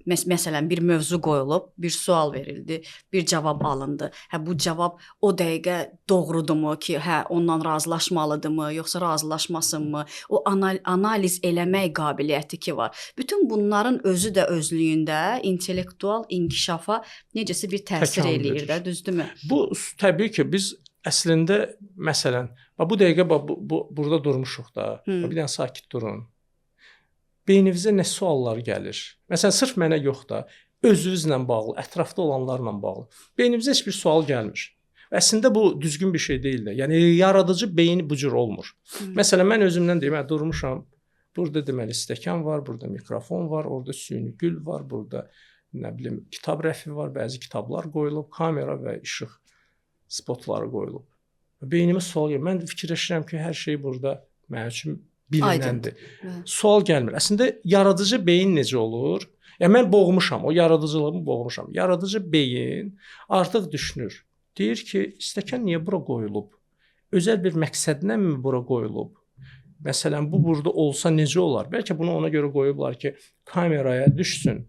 məsələn bir mövzu qoyulub, bir sual verildi, bir cavab alındı. Hə bu cavab o dəqiqə doğrudurmu ki, hə ondan razılaşmalıdırmı, yoxsa razılaşmasınmı? O analiz eləmək qabiliyyəti ki var. Bütün bunların özü də özlüyündə intellektual inkişafa necəsə bir təsir Təkamül eləyir də, edir. düzdürmü? Bu təbii ki, biz əslində məsələn, bax bu dəqiqə bax bu burada durmuşuq da. Bax, bir dənə sakit durun. Beyninizə nə suallar gəlir? Məsələn, sırf mənə yox da, özünüzlə bağlı, ətrafda olanlarla bağlı. Beyninizə heç bir sual gəlmir. Əslində bu düzgün bir şey deyil də. Yəni yaradıcı beyin bu cür olmur. Məsələn, mən özümdən deyim, durmuşam. Burada deməli stəkan var, burada mikrofon var, orada süni gül var, burada nə bilim kitab rəfi var, bəzi kitablar qoyulub, kamera və işıq spotları qoyulub. Beynimə sual gəlir. Mən fikirləşirəm ki, hər şey burada mənim üçün bilinəndir. Sual gəlmir. Əslində yaradıcı beyin necə olur? Yəni mən boğmuşam, o yaradıcılığımı boğmuşam. Yaradıcı beyin artıq düşünür. Deyir ki, stəkan niyə bura qoyulub? Özəl bir məqsədlə mi bura qoyulub? Məsələn, bu burada olsa necə olar? Bəlkə bunu ona görə qoyublar ki, kameraya düşsün.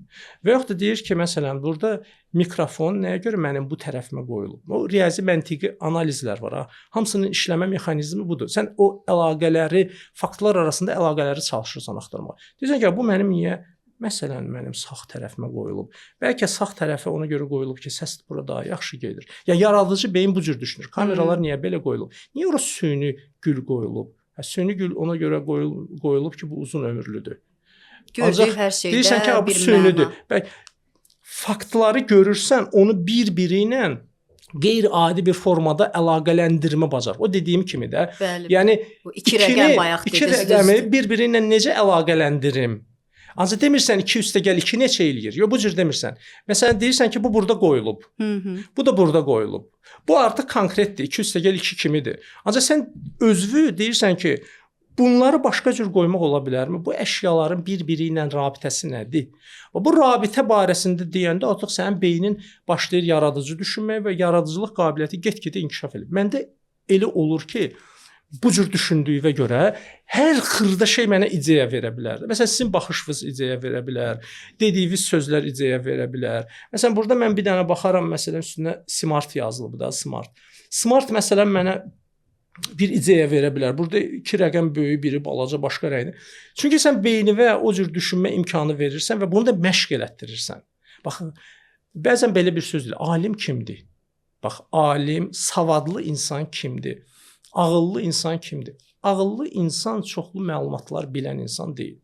Və yaxud da deyir ki, məsələn, burada mikrofon nəyə görə mənim bu tərəfimə qoyulub? O riyazi məntiqi analizlər var ha. Hamısının işləmə mexanizmi budur. Sən o əlaqələri, faktlar arasında əlaqələri çalışırsan axtarmağa. Deyirsən ki, bu mənim niyə məsələn mənim sağ tərəfimə qoyulub? Bəlkə sağ tərəfə ona görə qoyulub ki, səs bura daha yaxşı gedir. Ya yaradıcı beyin bu cür düşünür. Kameralar niyə belə qoyulub? Niyə ora süni gül qoyulub? Hə, süni gül ona görə qoyulub ki, bu uzun ömürlüdür. Gördüyü Ancaq hər şeydə deyirsən ki, bu bir sünidir. məna. Bək faktları görürsən, onu bir-biri ilə qeyri-adi bir formada əlaqələndirmə bacarığı. O dediyim kimi də, Bəli. yəni bu iki rəqəm bayaq iki dediniz. rəqəmi bir-biri ilə necə əlaqələndirim? Ancaq demirsən 2 üstə gəl 2 neçə eləyir? Yox, bu cür demirsən. Məsələn deyirsən ki, bu burada qoyulub. Hı -hı. Bu da burada qoyulub. Bu artıq konkretdir. 2 üstə gəl 2 kimidir. Ancaq sən özünü deyirsən ki, bunları başqa cür qoymaq ola bilərmi? Bu əşyaların bir-biri ilə rabitəsi nədir? Və bu rabitə barəsində deyəndə artıq sənin beynin başlayır yaradıcı düşünməyə və yaradıcılıq qabiliyyəti get-gedə inkişaf edir. Məndə elə olur ki, bu cür düşündüyünə görə hər xırda şey mənə ideya verə bilər. Məsələn, sizin baxışınız ideya verə bilər, dediyiniz sözlər ideya verə bilər. Məsələn, burada mən bir dənə baxaram, məsələn, üstünə smart yazılıb da, smart. Smart məsələn mənə bir ideya verə bilər. Burada iki rəqəm böyük, biri balaca, başqa rəngdə. Çünki sən beyninə o cür düşünmə imkanı verirsən və bunu da məşq elətdirirsən. Baxın, bəzən belə bir söz deyir. Alim kimdir? Bax, alim, savadlı insan kimdir? Ağıllı insan kimdir? Ağıllı insan çoxlu məlumatlar bilən insan deyil.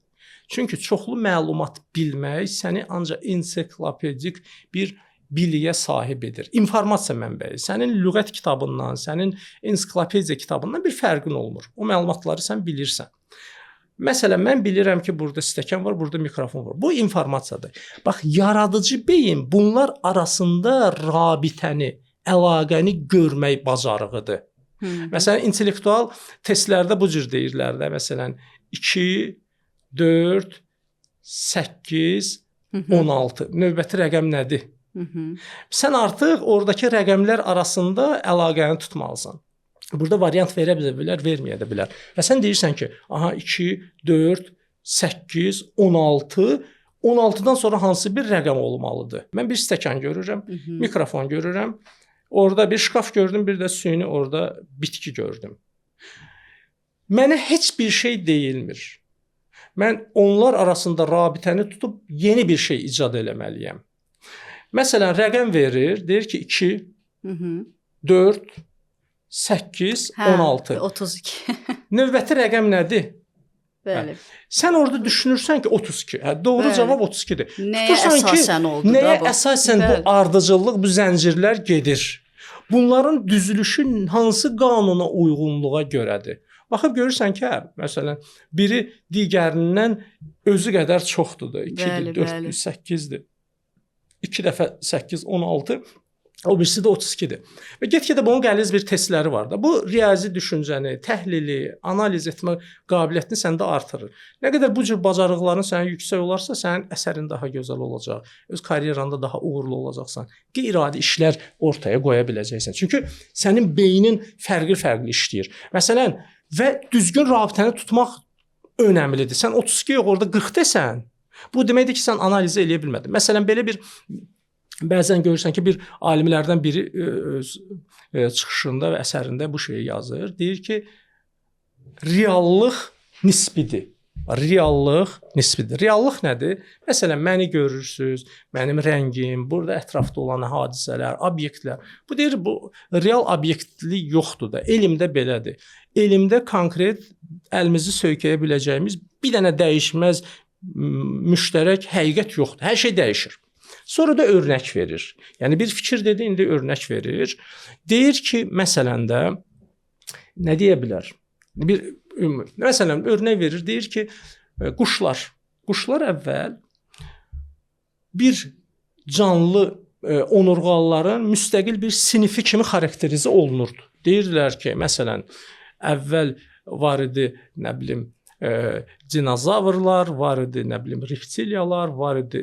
Çünki çoxlu məlumat bilmək səni ancaq ensiklopedik bir biliyə sahib edir. İnformasiya mənbəyi. Sənin lüğət kitabından, sənin ensiklopediya kitabından bir fərqin olmur. O məlumatları sən bilirsən. Məsələn, mən bilirəm ki, burada stəkan var, burada mikrofon var. Bu informasiyadır. Bax, yaradıcı beyin bunlar arasında rabitəni, əlaqəni görmək bacarığıdır. Hı -hı. Məsələn, intellektual testlərdə bu cür deyirlər də, məsələn, 2, 4, 8, Hı -hı. 16. Növbəti rəqəm nədir? Hı -hı. Sən artıq oradakı rəqəmlər arasında əlaqəni tutmalısan. Burada variant verə bilər, verməyə də bilər. Və sən deyirsən ki, aha 2, 4, 8, 16, 16-dan sonra hansı bir rəqəm olmalıdır? Mən bir stəkan görürəm, Hı -hı. mikrofon görürəm. Orada bir şkaf gördüm, bir də süni orada bitki gördüm. Mənə heç bir şey deyilmir. Mən onlar arasında rabitəni tutub yeni bir şey icad eləməliyəm. Məsələn, rəqəm verir, deyir ki 2, Hı -hı. 4, 8, Hə, 16. 32. Növbəti rəqəm nədir? Bəli. Sən orada düşünürsən ki 32. Hə, doğru Bəli. cavab 32-dir. Nəyə Tutursan ki, əsasən oldu Nəyə da bu? əsasən bu Bəli. ardıcıllıq, bu zəncirlər gedir? Bunların düzülüşü hansı qanuna uyğunluğa görədir? Baxıb görürsən ki, hə, məsələn, biri digərindən özü qədər çoxdur da. 2-dir, Bəli, 4-dür, bəli. 8-dir. 2 dəfə 8 16. O birisi də 32-dir. Və get-gedə bunun qəliz bir testləri var da. Bu riyazi düşüncəni, təhlili, analiz etmə qabiliyyətini səndə artırır. Nə qədər bu cür bacarıqların sənin yüksək olarsa, sənin əsərin daha gözəl olacaq. Öz karyeranda daha uğurlu olacaqsan. Qeyri-adi işlər ortaya qoya biləcəksən. Çünki sənin beynin fərqli-fərqli işləyir. Məsələn, və düzgün rabitəni tutmaq önəmlidir. Sən 32 yox, orada 40 desən, bu deməkdir ki, sən analizi eləyə bilmədin. Məsələn, belə bir bəzən görürsən ki, bir alimlərdən biri öz çıxışında və əsərində bu şeyi yazır. Deyir ki, reallıq nisbidir. Reallıq nisbidir. Reallıq nədir? Məsələn, məni görürsüz, mənim rəngim, burada ətrafda olan hadisələr, obyektlər. Bu deyir, bu real obyektlik yoxdur da. Elmdə belədir. Elmdə konkret əlimizi söykəyə biləcəyimiz bir dənə dəyişməz müştərək həqiqət yoxdur. Hər şey dəyişir. Sonra da örnək verir. Yəni bir fikir dedi, indi örnək verir. Deyir ki, məsələn də nə deyə bilər? Bir məsələn örnək verir, deyir ki, quşlar. Quşlar əvvəl bir canlı onurğalıların müstəqil bir sinifi kimi xarakterizə olunurdu. Deyirdilər ki, məsələn, əvvəl var idi, nə bilim, dinozavrlar, var idi, nə bilim, reptiliyalar, var idi,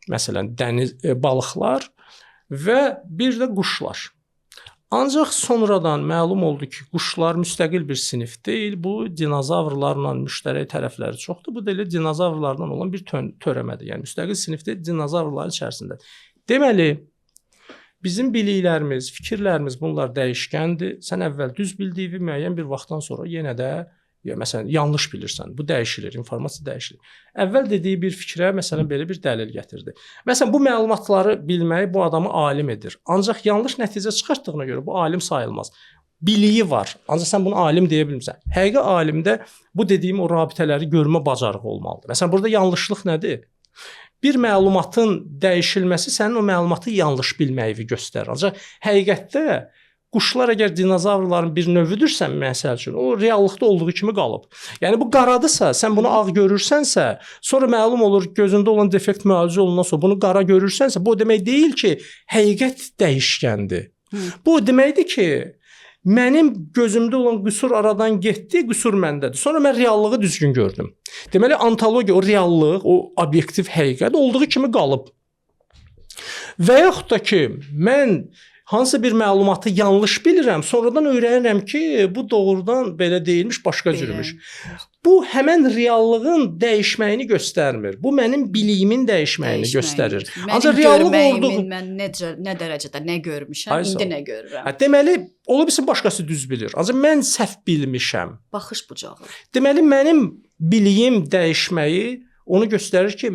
məsələn, dəniz balıqlar və bir də quşlar. Ancaq sonradan məlum oldu ki, quşlar müstəqil bir sinif deyil, bu dinozavrlarla müştərək tərəfləri çoxdur. Bu da elə dinozavrlardan olan bir törəmədir. Yəni müstəqil sinif deyil, dinozavrların içərisində. Deməli, bizim biliklərimiz, fikirlərimiz bunlar dəyişkəndir. Sən əvvəl düz bildiyini müəyyən bir vaxtdan sonra yenə də ya məsələn yanlış bilirsən. Bu dəyişilir, informasiya dəyişilir. Əvvəl dediyi bir fikrə məsələn belə bir dəlil gətirdi. Məsələn bu məlumatları bilmək bu adamı alim edir. Ancaq yanlış nəticə çıxartdığına görə bu alim sayılmaz. Biliyi var. Ancaq sən bunu alim deyə bilmirsən. Həqiqi alimdə bu dediyim o rabitələri görmə bacarığı olmalıdır. Məsələn burada yanlışlıq nədir? Bir məlumatın dəyişilməsi sənin o məlumatı yanlış bilməyini göstərir. Ancaq həqiqətdə quşlar əgər dinozavrların bir növüdürsə, məsəl üçün, o reallıqda olduğu kimi qalıb. Yəni bu qaradısa, sən bunu ağ görürsənsə, sonra məlum olur gözündə olan defekt müalicə olunandan sonra bunu qara görürsənsə, bu o demək deyil ki, həqiqət dəyişkəndir. Bu o deməkdir ki, mənim gözümdə olan qüsur aradan getdi, qüsur məndədir. Sonra mən reallığı düzgün gördüm. Deməli ontologiya, o reallıq, o obyektiv həqiqət olduğu kimi qalıb. Və yaxud da ki, mən hansısa bir məlumatı yanlış bilirəm, sonradan öyrənirəm ki, bu doğrudan belə deyilmiş, başqa cürmüş. Bu həmən reallığın dəyişməyini göstərmir. Bu mənim biliyimin dəyişməyini göstərir. Mənim Ancaq reallıq görməyimin, olduğu mən necə, nə dərəcədə nə görmüşəm, Ay, sağ indi ol. nə görürəm. Hə, deməli, ola bilsin başqası düz bilir. Ancaq mən səhv bilmişəm. Baxış bucağı. Deməli mənim biliyim dəyişməyi onu göstərir ki,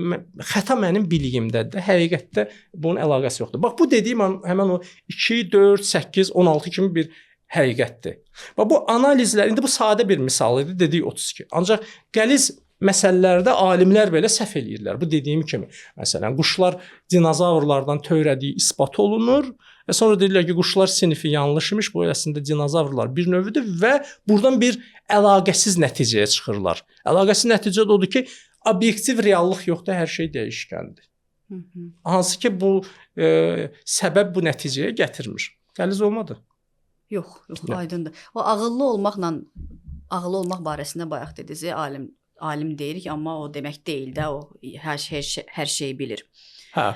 xəta mənim biliyimdədir. Həqiqətdə bunun əlaqəsi yoxdur. Bax bu dediyim həmən o 2, 4, 8, 16 kimi bir həqiqətdir. Bax bu analizlər, indi bu sadə bir misal idi, dedik 32. Ancaq qəliz məsələlərdə alimlər belə səhv eləyirlər. Bu dediyim kimi, məsələn, quşlar dinozavrlardan törədiyi isbat olunur və sonra deyirlər ki, quşlar sinifi yanlış imiş, bu əslində dinozavrlar bir növüdür və buradan bir əlaqəsiz nəticəyə çıxırlar. Əlaqəsiz nəticə də odur ki, obyektiv reallıq yoxdur, hər şey dəyişkəndir. Hansı ki bu səbəb bu nəticəyə gətirmir. Qəliz olmadı. Yox, yox, Nə? aydındır. O ağıllı olmaqla, ağıllı olmaq barəsində bayaq dediniz, alim deyirik, amma o demək deyil də, o hər şeyi bilir. Hə,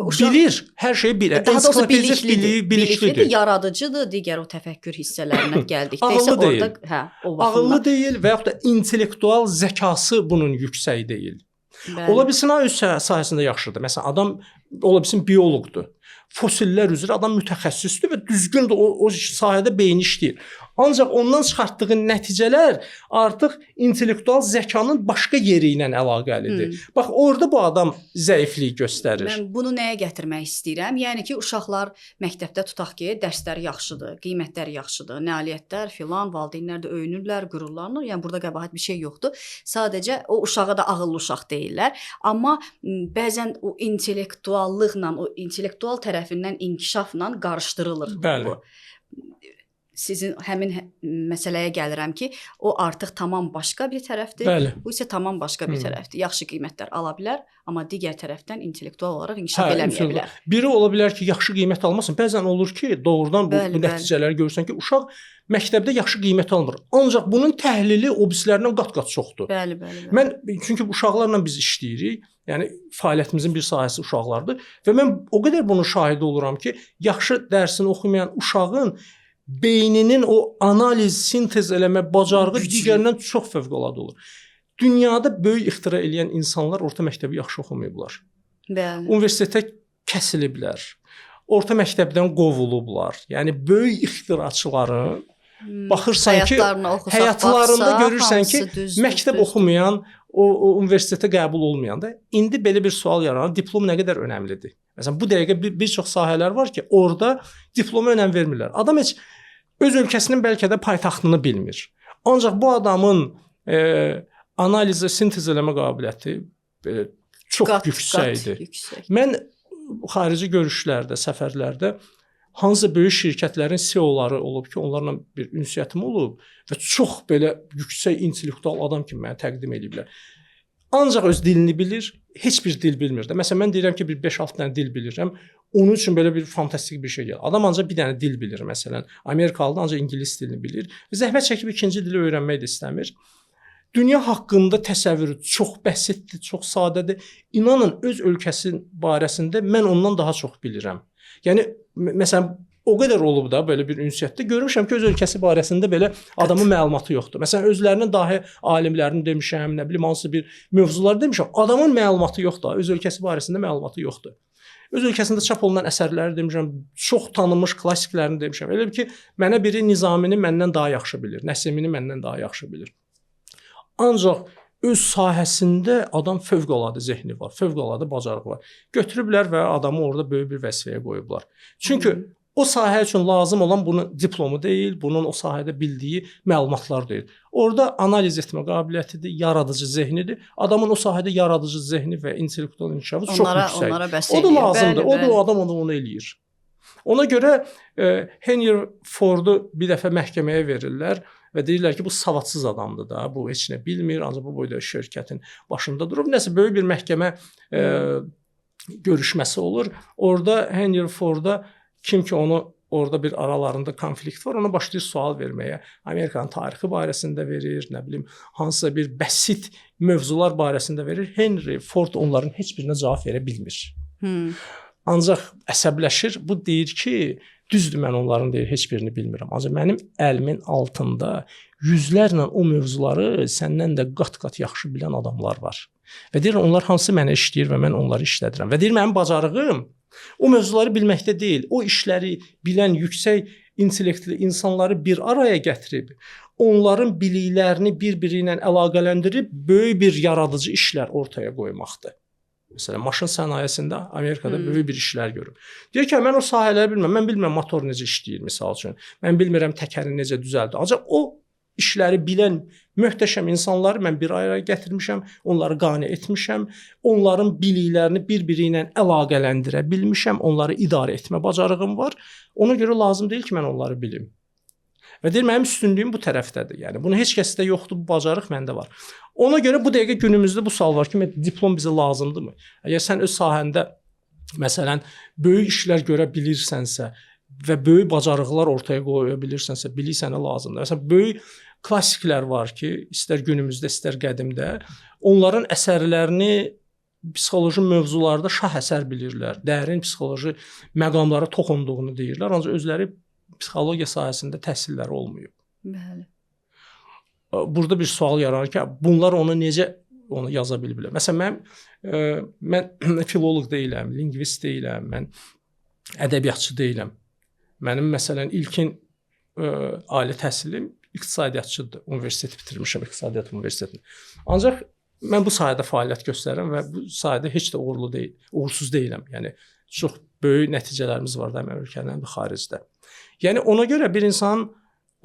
Uşaq bilir, hər şeyi bilir. Daha doğrusu Ensiklopediya biliklidir. biliyi, Biliklidir, biliklidir. yaradıcıdır, digər o təfəkkür hissələrinə gəldikdə isə Ağıllı orada deyil. hə, o Ağıllı baxımdan. deyil və yaxud da intellektual zəkası bunun yüksək deyil. Bəli. Ola bilsin ha öz sahəsində yaxşıdır. Məsələn, adam ola bilsin bioloqdur. Fosillər üzrə adam mütəxəssisdir və düzgün də o sahədə beyni işləyir. Ancaq ondan çıxartdığı nəticələr artıq intellektual zəkanın başqa yeri ilə əlaqəlidir. Bax orada bu adam zəiflik göstərir. Mən bunu nəyə gətirmək istəyirəm? Yəni ki, uşaqlar məktəbdə tutaq ki, dərsləri yaxşıdır, qiymətləri yaxşıdır, nailiyyətlər filan, valideynlər də öyünürlər, qürurlanır. Yəni burada qəbahət bir şey yoxdur. Sadəcə o uşağa da ağıllı uşaq deyirlər. Amma bəzən o intellektuallıqla, o intellektual tərəfindən inkişafla qarışdırılır Bəli. bu. Sizin həmin məsələyə gəlirəm ki, o artıq tamam başqa bir tərəfdir. Bəli. Bu isə tamam başqa bir tərəfdir. Yaxşı qiymətlər ala bilər, amma digər tərəfdən intellektual olaraq inkişaf Hə, eləməyə intellektual. bilər. Biri ola bilər ki, yaxşı qiymət almasın. Bəzən olur ki, doğrudan bu, Bəli, bu bəli. nəticələri görürsən ki, uşaq məktəbdə yaxşı qiymət almır. Ancaq bunun təhlili o birislərindən qat-qat çoxdur. Bəli, bəli, bəli. Mən çünki uşaqlarla biz işləyirik. Yəni fəaliyyətimizin bir sahəsi uşaqlardır və mən o qədər bunun şahidi oluram ki, yaxşı dərsini oxumayan uşağın beyninin o analiz, sintez eləmə bacarığı Güclü. digərindən çox fövqəladə olur. Dünyada böyük ixtira eləyən insanlar orta məktəbi yaxşı oxumayıblar. Bəli. Universitetə kəsiliblər. Orta məktəbdən qovulublar. Yəni böyük ixtiraçıların baxırsan ki, Həyatlarını oxusaq, həyatlarında baxsaq, görürsən ki, hamısı düzdür, məktəb düzdür. oxumayan, o universitetə qəbul olmayan da indi belə bir sual yaranır. Diplom nə qədər önəmlidir? Məsələn, bu dəqiqə bir çox sahələr var ki, orada diploma önəm vermirlər. Adam heç öz ölkəsinin bəlkə də paytaxtını bilmir. Ancaq bu adamın analizə, sintez eləmə qabiliyyəti belə çox Qat, yüksəkdir. qat yüksək. Mən xarici görüşlərdə, səfərlərdə hansısa böyük şirkətlərin CEO-ları olub ki, onlarla bir ünsiyyətim olub və çox belə yüksək intellektual adam kimi mənə təqdim eləyiblər. Ancaq öz dilini bilir, heç bir dil bilmir də. Məsələn, mən deyirəm ki, bir 5-6 dənə dil bilirəm. Onun üçün belə bir fantastik bir şey gəlir. Adam ancaq bir dənə dil bilir məsələn. Amerikalıda ancaq ingilis dilini bilir. Zəhmət çəkib ikinci dili öyrənmək də istəmir. Dünya haqqında təsəvvürü çox bəsitdir, çox sadədir. İnanın öz ölkəsi barəsində mən ondan daha çox bilirəm. Yəni məsələn o qədər olub da belə bir ünsiyyətdə görmüşəm ki, öz ölkəsi barəsində belə adamın məlumatı yoxdur. Məsələn, özlərinin dahi alimlərini demişəm, nə bilim hansı bir mövzular demişəm. Adamın məlumatı yoxdur, öz ölkəsi barəsində məlumatı yoxdur. Öz ölkəsində çap olunan əsərləri demişəm, çox tanınmış klassiklərini demişəm. Elə bil ki, mənə biri Nizamini məndən daha yaxşı bilir, Nəsimini məndən daha yaxşı bilir. Ancaq öz sahəsində adam fövqəladə zehni var, fövqəladə bacarığı var. Götürüblər və adamı orada böyük bir vəzifəyə qoyublar. Çünki O sahə üçün lazım olan bunun diplomu deyil, bunun o sahədə bildiyi məlumatlar deyil. Orada analiz etmə qabiliyyətidir, yaradıcı zehnidir. Adamın o sahədə yaradıcı zehni və intellektual inkişafı çox yüksəkdir. Onlara bəs O da eləyir. lazımdır. Bəli, O da bəli. o adam onu eləyir. Ona görə Henry Ford'u bir dəfə məhkəməyə verirlər və deyirlər ki, bu savadsız adamdır da, bu heç nə bilmir, ancaq bu boyda şirkətin başında durub. Nəsə böyük bir məhkəmə görüşməsi olur. Orada Henry Ford'a kim ki onu orada bir aralarında konflikt var, ona başlayır sual verməyə. Amerikanın tarixi barəsində verir, nə bilim, hansısa bir bəsit mövzular barəsində verir. Henry Ford onların heç birinə cavab verə bilmir. Ancaq əsəbləşir. Bu deyir ki, düzdür mən onların deyir heç birini bilmirəm. Ancaq mənim əlimin altında yüzlərlə o mövzuları səndən də qat-qat yaxşı bilən adamlar var. Və deyir onlar hansı mənə işləyir və mən onları işlədirəm. Və deyir mənim bacarığım o mövzuları bilməkdə deyil, o işləri bilən yüksək intellektli insanları bir araya gətirib, onların biliklərini bir-biri ilə əlaqələndirib böyük bir yaradıcı işlər ortaya qoymaqdır. Məsələn, maşın sənayesində Amerikada böyük bir işlər görüb. Deyir ki, mən o sahələri bilmirəm. Mən bilmirəm motor necə işləyir misal üçün. Mən bilmirəm təkəri necə düzəldir. Ancaq o işləri bilən möhtəşəm insanları mən bir araya gətirmişəm, onları qane etmişəm, onların biliklərini bir-biri ilə əlaqələndirə bilmişəm, onları idarə etmə bacarığım var. Ona görə lazım deyil ki, mən onları bilim. Və deyir, mənim üstünlüyüm bu tərəfdədir. Yəni bunu heç kəsdə yoxdur, bu bacarıq məndə var. Ona görə bu dəqiqə günümüzdə bu sual var ki, diplom bizə lazımdırmı? Əgər sən öz sahəndə məsələn böyük işlər görə bilirsənsə və böyük bacarıqlar ortaya qoya bilirsənsə, bilik sənə lazımdır. Məsələn, böyük klassiklər var ki, istər günümüzdə, istər qədimdə, onların əsərlərini psixoloji mövzularda şah əsər bilirlər. Dərin psixoloji məqamlara toxunduğunu deyirlər, ancaq özləri psixologiya sahəsində təhsilləri olmayıb. Bəli. Burada bir sual yaranır ki, bunlar onu necə onu yaza biliblər? Məsələn, mən filoloq deyiləm, lingvist deyiləm, mən ədəbiyyatçı deyiləm. Mənim məsələn ilkin ali təhsilim iqtisadiyyatçıdır. Universitet bitirmişəm, İqtisadiyyat Universitetini. Ancaq mən bu sahədə fəaliyyət göstərirəm və bu sahədə heç də uğurlu deyil, uğursuz deyiləm. Yəni çox böyük nəticələrimiz var da həm ölkədən, həm də xaricdə. Yəni ona görə bir insan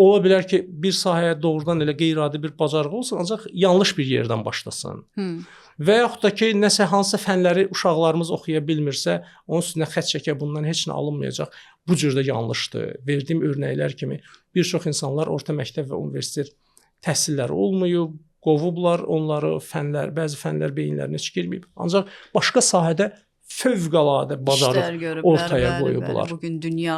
ola bilər ki, bir sahəyə doğrudan elə qeyri-adi bir bacarığı olsun, ancaq yanlış bir yerdən başlasın. Və yaxud da ki, nəsə hansısa fənləri uşaqlarımız oxuya bilmirsə, onun üstünə xətt çəkə, bundan heç nə alınmayacaq. Bu cür də yanlışdır. Verdiyim örnəklər kimi bir çox insanlar orta məktəb və universitet təhsilləri olmayıb, qovublar onları, fənlər, bəzi fənlər beyinlərinə heç girməyib. Ancaq başqa sahədə fövqəladə bacarıq görüblər, ortaya bəli, qoyublar. Bəli, bugün dünya.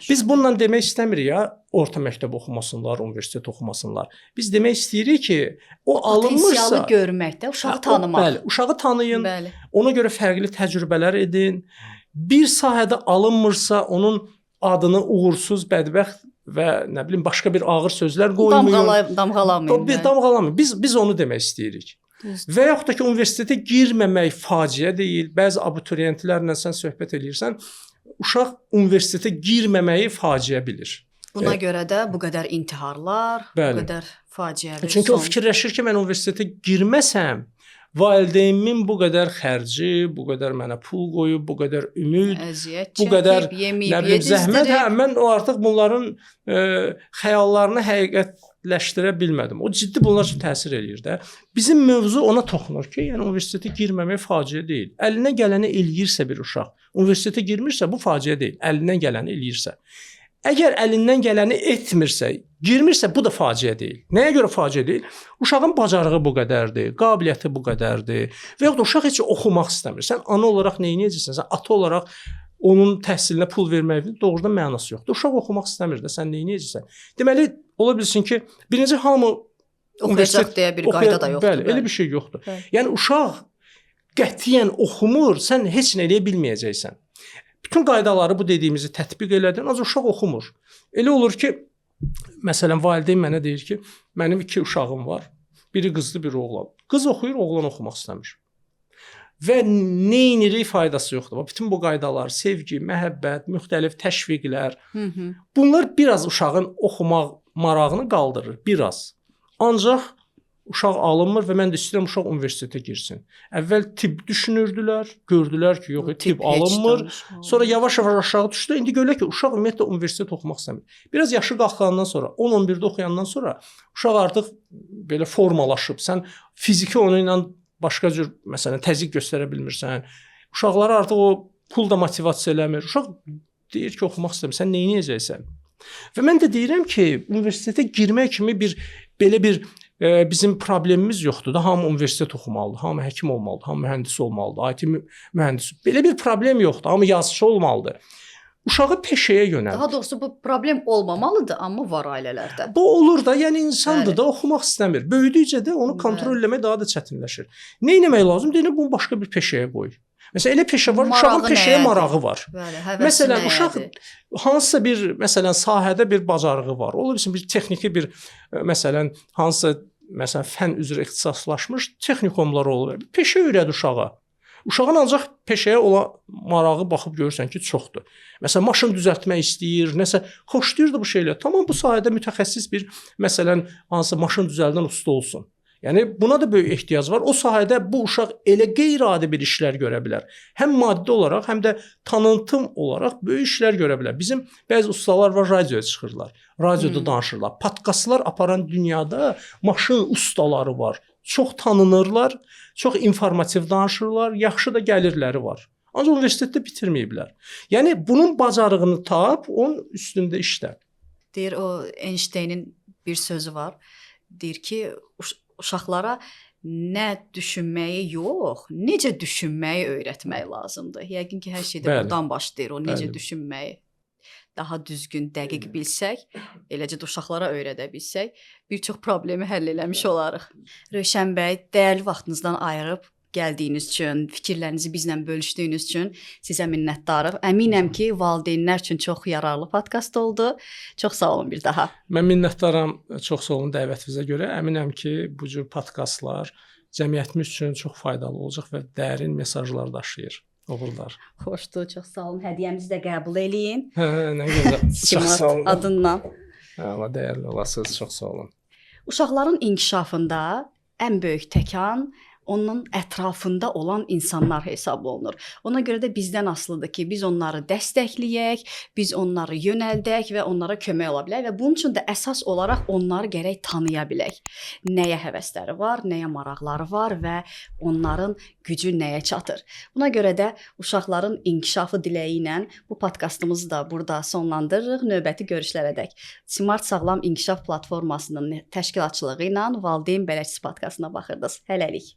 Biz bununla demək istəmirik ya, orta məktəb oxumasınlar, universitet oxumasınlar. Biz demək istəyirik ki, o alınmırsa potensialı görməkdə, uşağı tanımaq. Bəli, uşağı tanıyın. Bəli. Ona görə fərqli təcrübələr edin. Bir sahədə alınmırsa, onun adını uğursuz, bədbəxt və nə bilim başqa bir ağır sözlər qoymayın. Damğalamayın. Damğalamayın. Biz onu demək istəyirik. Düzdür. Və yaxud da ki, universitetə girməmək faciə deyil. Bəzi abituriyentlərlə sən söhbət eləyirsən, uşaq universitetə girməməyi faciə bilir. Buna görə də bu qədər intiharlar, Bəli. bu qədər faciəvi. Çünki o fikirləşir ki, mən universitetə girməsəm, valideynimin bu qədər xərci, bu qədər mənə pul qoyub, bu qədər ümid, əziyyət bu qədər çəkib, nə bilim zəhmət, hə, mən o artıq bunların xəyallarını həqiqətləşdirə bilmədim. O ciddi bunlar üçün təsir eləyir də. Bizim mövzu ona toxunur ki, yəni universitetə girməmək faciə deyil. Əlinə gələni eləyirsə bir uşaq, universitetə girmirsə bu faciə deyil. Əlindən gələni eləyirsə. Əgər əlindən gələni etmirsə, girmirsə bu da faciə deyil. Nəyə görə faciə deyil? Uşağın bacarığı bu qədərdir, qabiliyyəti bu qədərdir. Və yaxud da uşaq heç oxumaq istəmir. Sən ana olaraq nə edəcəksən? Sən ata olaraq onun təhsilinə pul verməyin doğrudan mənası yoxdur. Uşaq oxumaq istəmir də, sən nə edəcəksən? Deməli, ola bilsin ki, birinci hamı oxuyacaq deyə bir qayda da yoxdur. Bəli, elə bir şey yoxdur. Bəli. Yəni uşaq qətiyyən oxumur, sən heç nə eləyə bilməyəcəksən. Bütün qaydaları bu dediyimizi tətbiq elədin, ancaq uşaq oxumur. Elə olur ki, məsələn, valideyn mənə deyir ki, mənim 2 uşağım var. Biri qızdır, biri oğlan. Qız oxuyur, oğlan oxumaq istəmir. Və neynilik faydası yoxdur. Bütün bu qaydalar, sevgi, məhəbbət, müxtəlif təşviqlər, bunlar biraz uşağın oxumaq marağını qaldırır, biraz. Ancaq Uşaq alınmır və mən də istəyirəm uşaq universitetə girsin. Əvvəl tibb düşünürdülər, gördülər ki, yox, tibb alınmır. Sonra yavaş-yavaş aşağı düşdü. İndi görürlər ki, uşaq ümumiyyətlə universitet oxumaq istəmir. Biraz yaşı qalxandan sonra, 10-11-də oxuyandan sonra uşaq artıq belə formalaşıb. Sən fiziki onu ilə başqa cür, məsələn, təzyiq göstərə bilmirsən. Uşaqlara artıq o pul da motivasiya eləmir. Uşaq deyir ki, oxumaq istəmir. Sən nə edəcəksən? Və mən də deyirəm ki, universitetə girmək kimi bir belə bir bizim problemimiz yoxdur da. Hamı universitet oxumalıdır, hamı həkim olmalıdır, hamı mühəndis olmalıdır, IT mühəndisi. Belə bir problem yoxdur. Hamı yazıçı olmalıdır. Uşağı peşəyə yönəlt. Daha doğrusu bu problem olmamalıdır, amma var ailələrdə. Bu olur da, yəni insandır Bəli. da, oxumaq istəmir. Böyüdükcə də onu kontrol eləmək daha da çətinləşir. Nə etmək lazım? Deyirəm bunu başqa bir peşəyə qoy. Məsələn, elə peşə var, Marağı uşağın peşəyə nəyədir? marağı var. Bəli, həvəsi Məsələn, uşaq nəyədir? hansısa bir məsələn sahədə bir bacarığı var. Ola bilsin bir texniki bir məsələn hansısa məsələn fən üzrə ixtisaslaşmış texnikumlar olur. Bir peşə öyrəd uşağa. Uşağın ancaq peşəyə olan marağı baxıb görürsən ki, çoxdur. Məsələn, maşın düzəltmək istəyir, nəsə xoşlayır da bu şeylər. Tamam bu sahədə mütəxəssis bir məsələn hansısa maşın düzəldən usta olsun. Yəni buna da böyük ehtiyac var. O sahədə bu uşaq elə qeyri-adi bir işlər görə bilər. Həm maddi olaraq, həm də tanıtım olaraq böyük işlər görə bilər. Bizim bəzi ustalar var, radioya çıxırlar. Radioda danışırlar. Podkastlar aparan dünyada maşın ustaları var. Çox tanınırlar, çox informativ danışırlar, yaxşı da gəlirləri var. Ancaq universitetdə bitirməyiblər. Yəni bunun bacarığını tap, onun üstündə işlə. Deyir o Einsteinin bir sözü var. Deyir ki, uşaqlara nə düşünməyi yox, necə düşünməyi öyrətmək lazımdır. Yəqin ki, hər şey də Bəli. burdan başlayır. O necə Bəli. düşünməyi daha düzgün, dəqiq bilsək, eləcə də uşaqlara öyrədə bilsək, bir çox problemi həll eləmiş olarıq. Rövşən bəy, dəyərli vaxtınızdan ayırıb gəldiyiniz üçün, fikirlərinizi bizlə bölüşdüyünüz üçün sizə minnətdarıq. Əminəm ki, valideynlər üçün çox yararlı podkast oldu. Çox sağ olun bir daha. Mən minnətdaram, çox sağ olun dəvətinizə görə. Əminəm ki, bu cür podkastlar cəmiyyətimiz üçün çox faydalı olacaq və dərin mesajlar daşıyır. Uğurlar. Xoşdur, çox sağ olun. Hədiyyəmizi də qəbul eləyin. Hə, nə gözəl. Çox sağ olun. Adından. Allah dəyərli olasınız. Çox sağ olun. Uşaqların inkişafında ən böyük təkan onun ətrafında olan insanlar hesab olunur. Ona görə də bizdən asılıdır ki, biz onları dəstəkləyək, biz onları yönəldək və onlara kömək ola bilək və bunun üçün də əsas olaraq onları gərək tanıya bilək. Nəyə həvəsləri var, nəyə maraqları var və onların gücü nəyə çatır. Buna görə də uşaqların inkişafı diləyi ilə bu podkastımızı da burada sonlandırırıq. Növbəti görüşlərədək. Smart Sağlam İnkişaf Platformasının təşkilatçılığı ilə Valideyn Bələdçisi podkastına baxırdınız. Hələlik.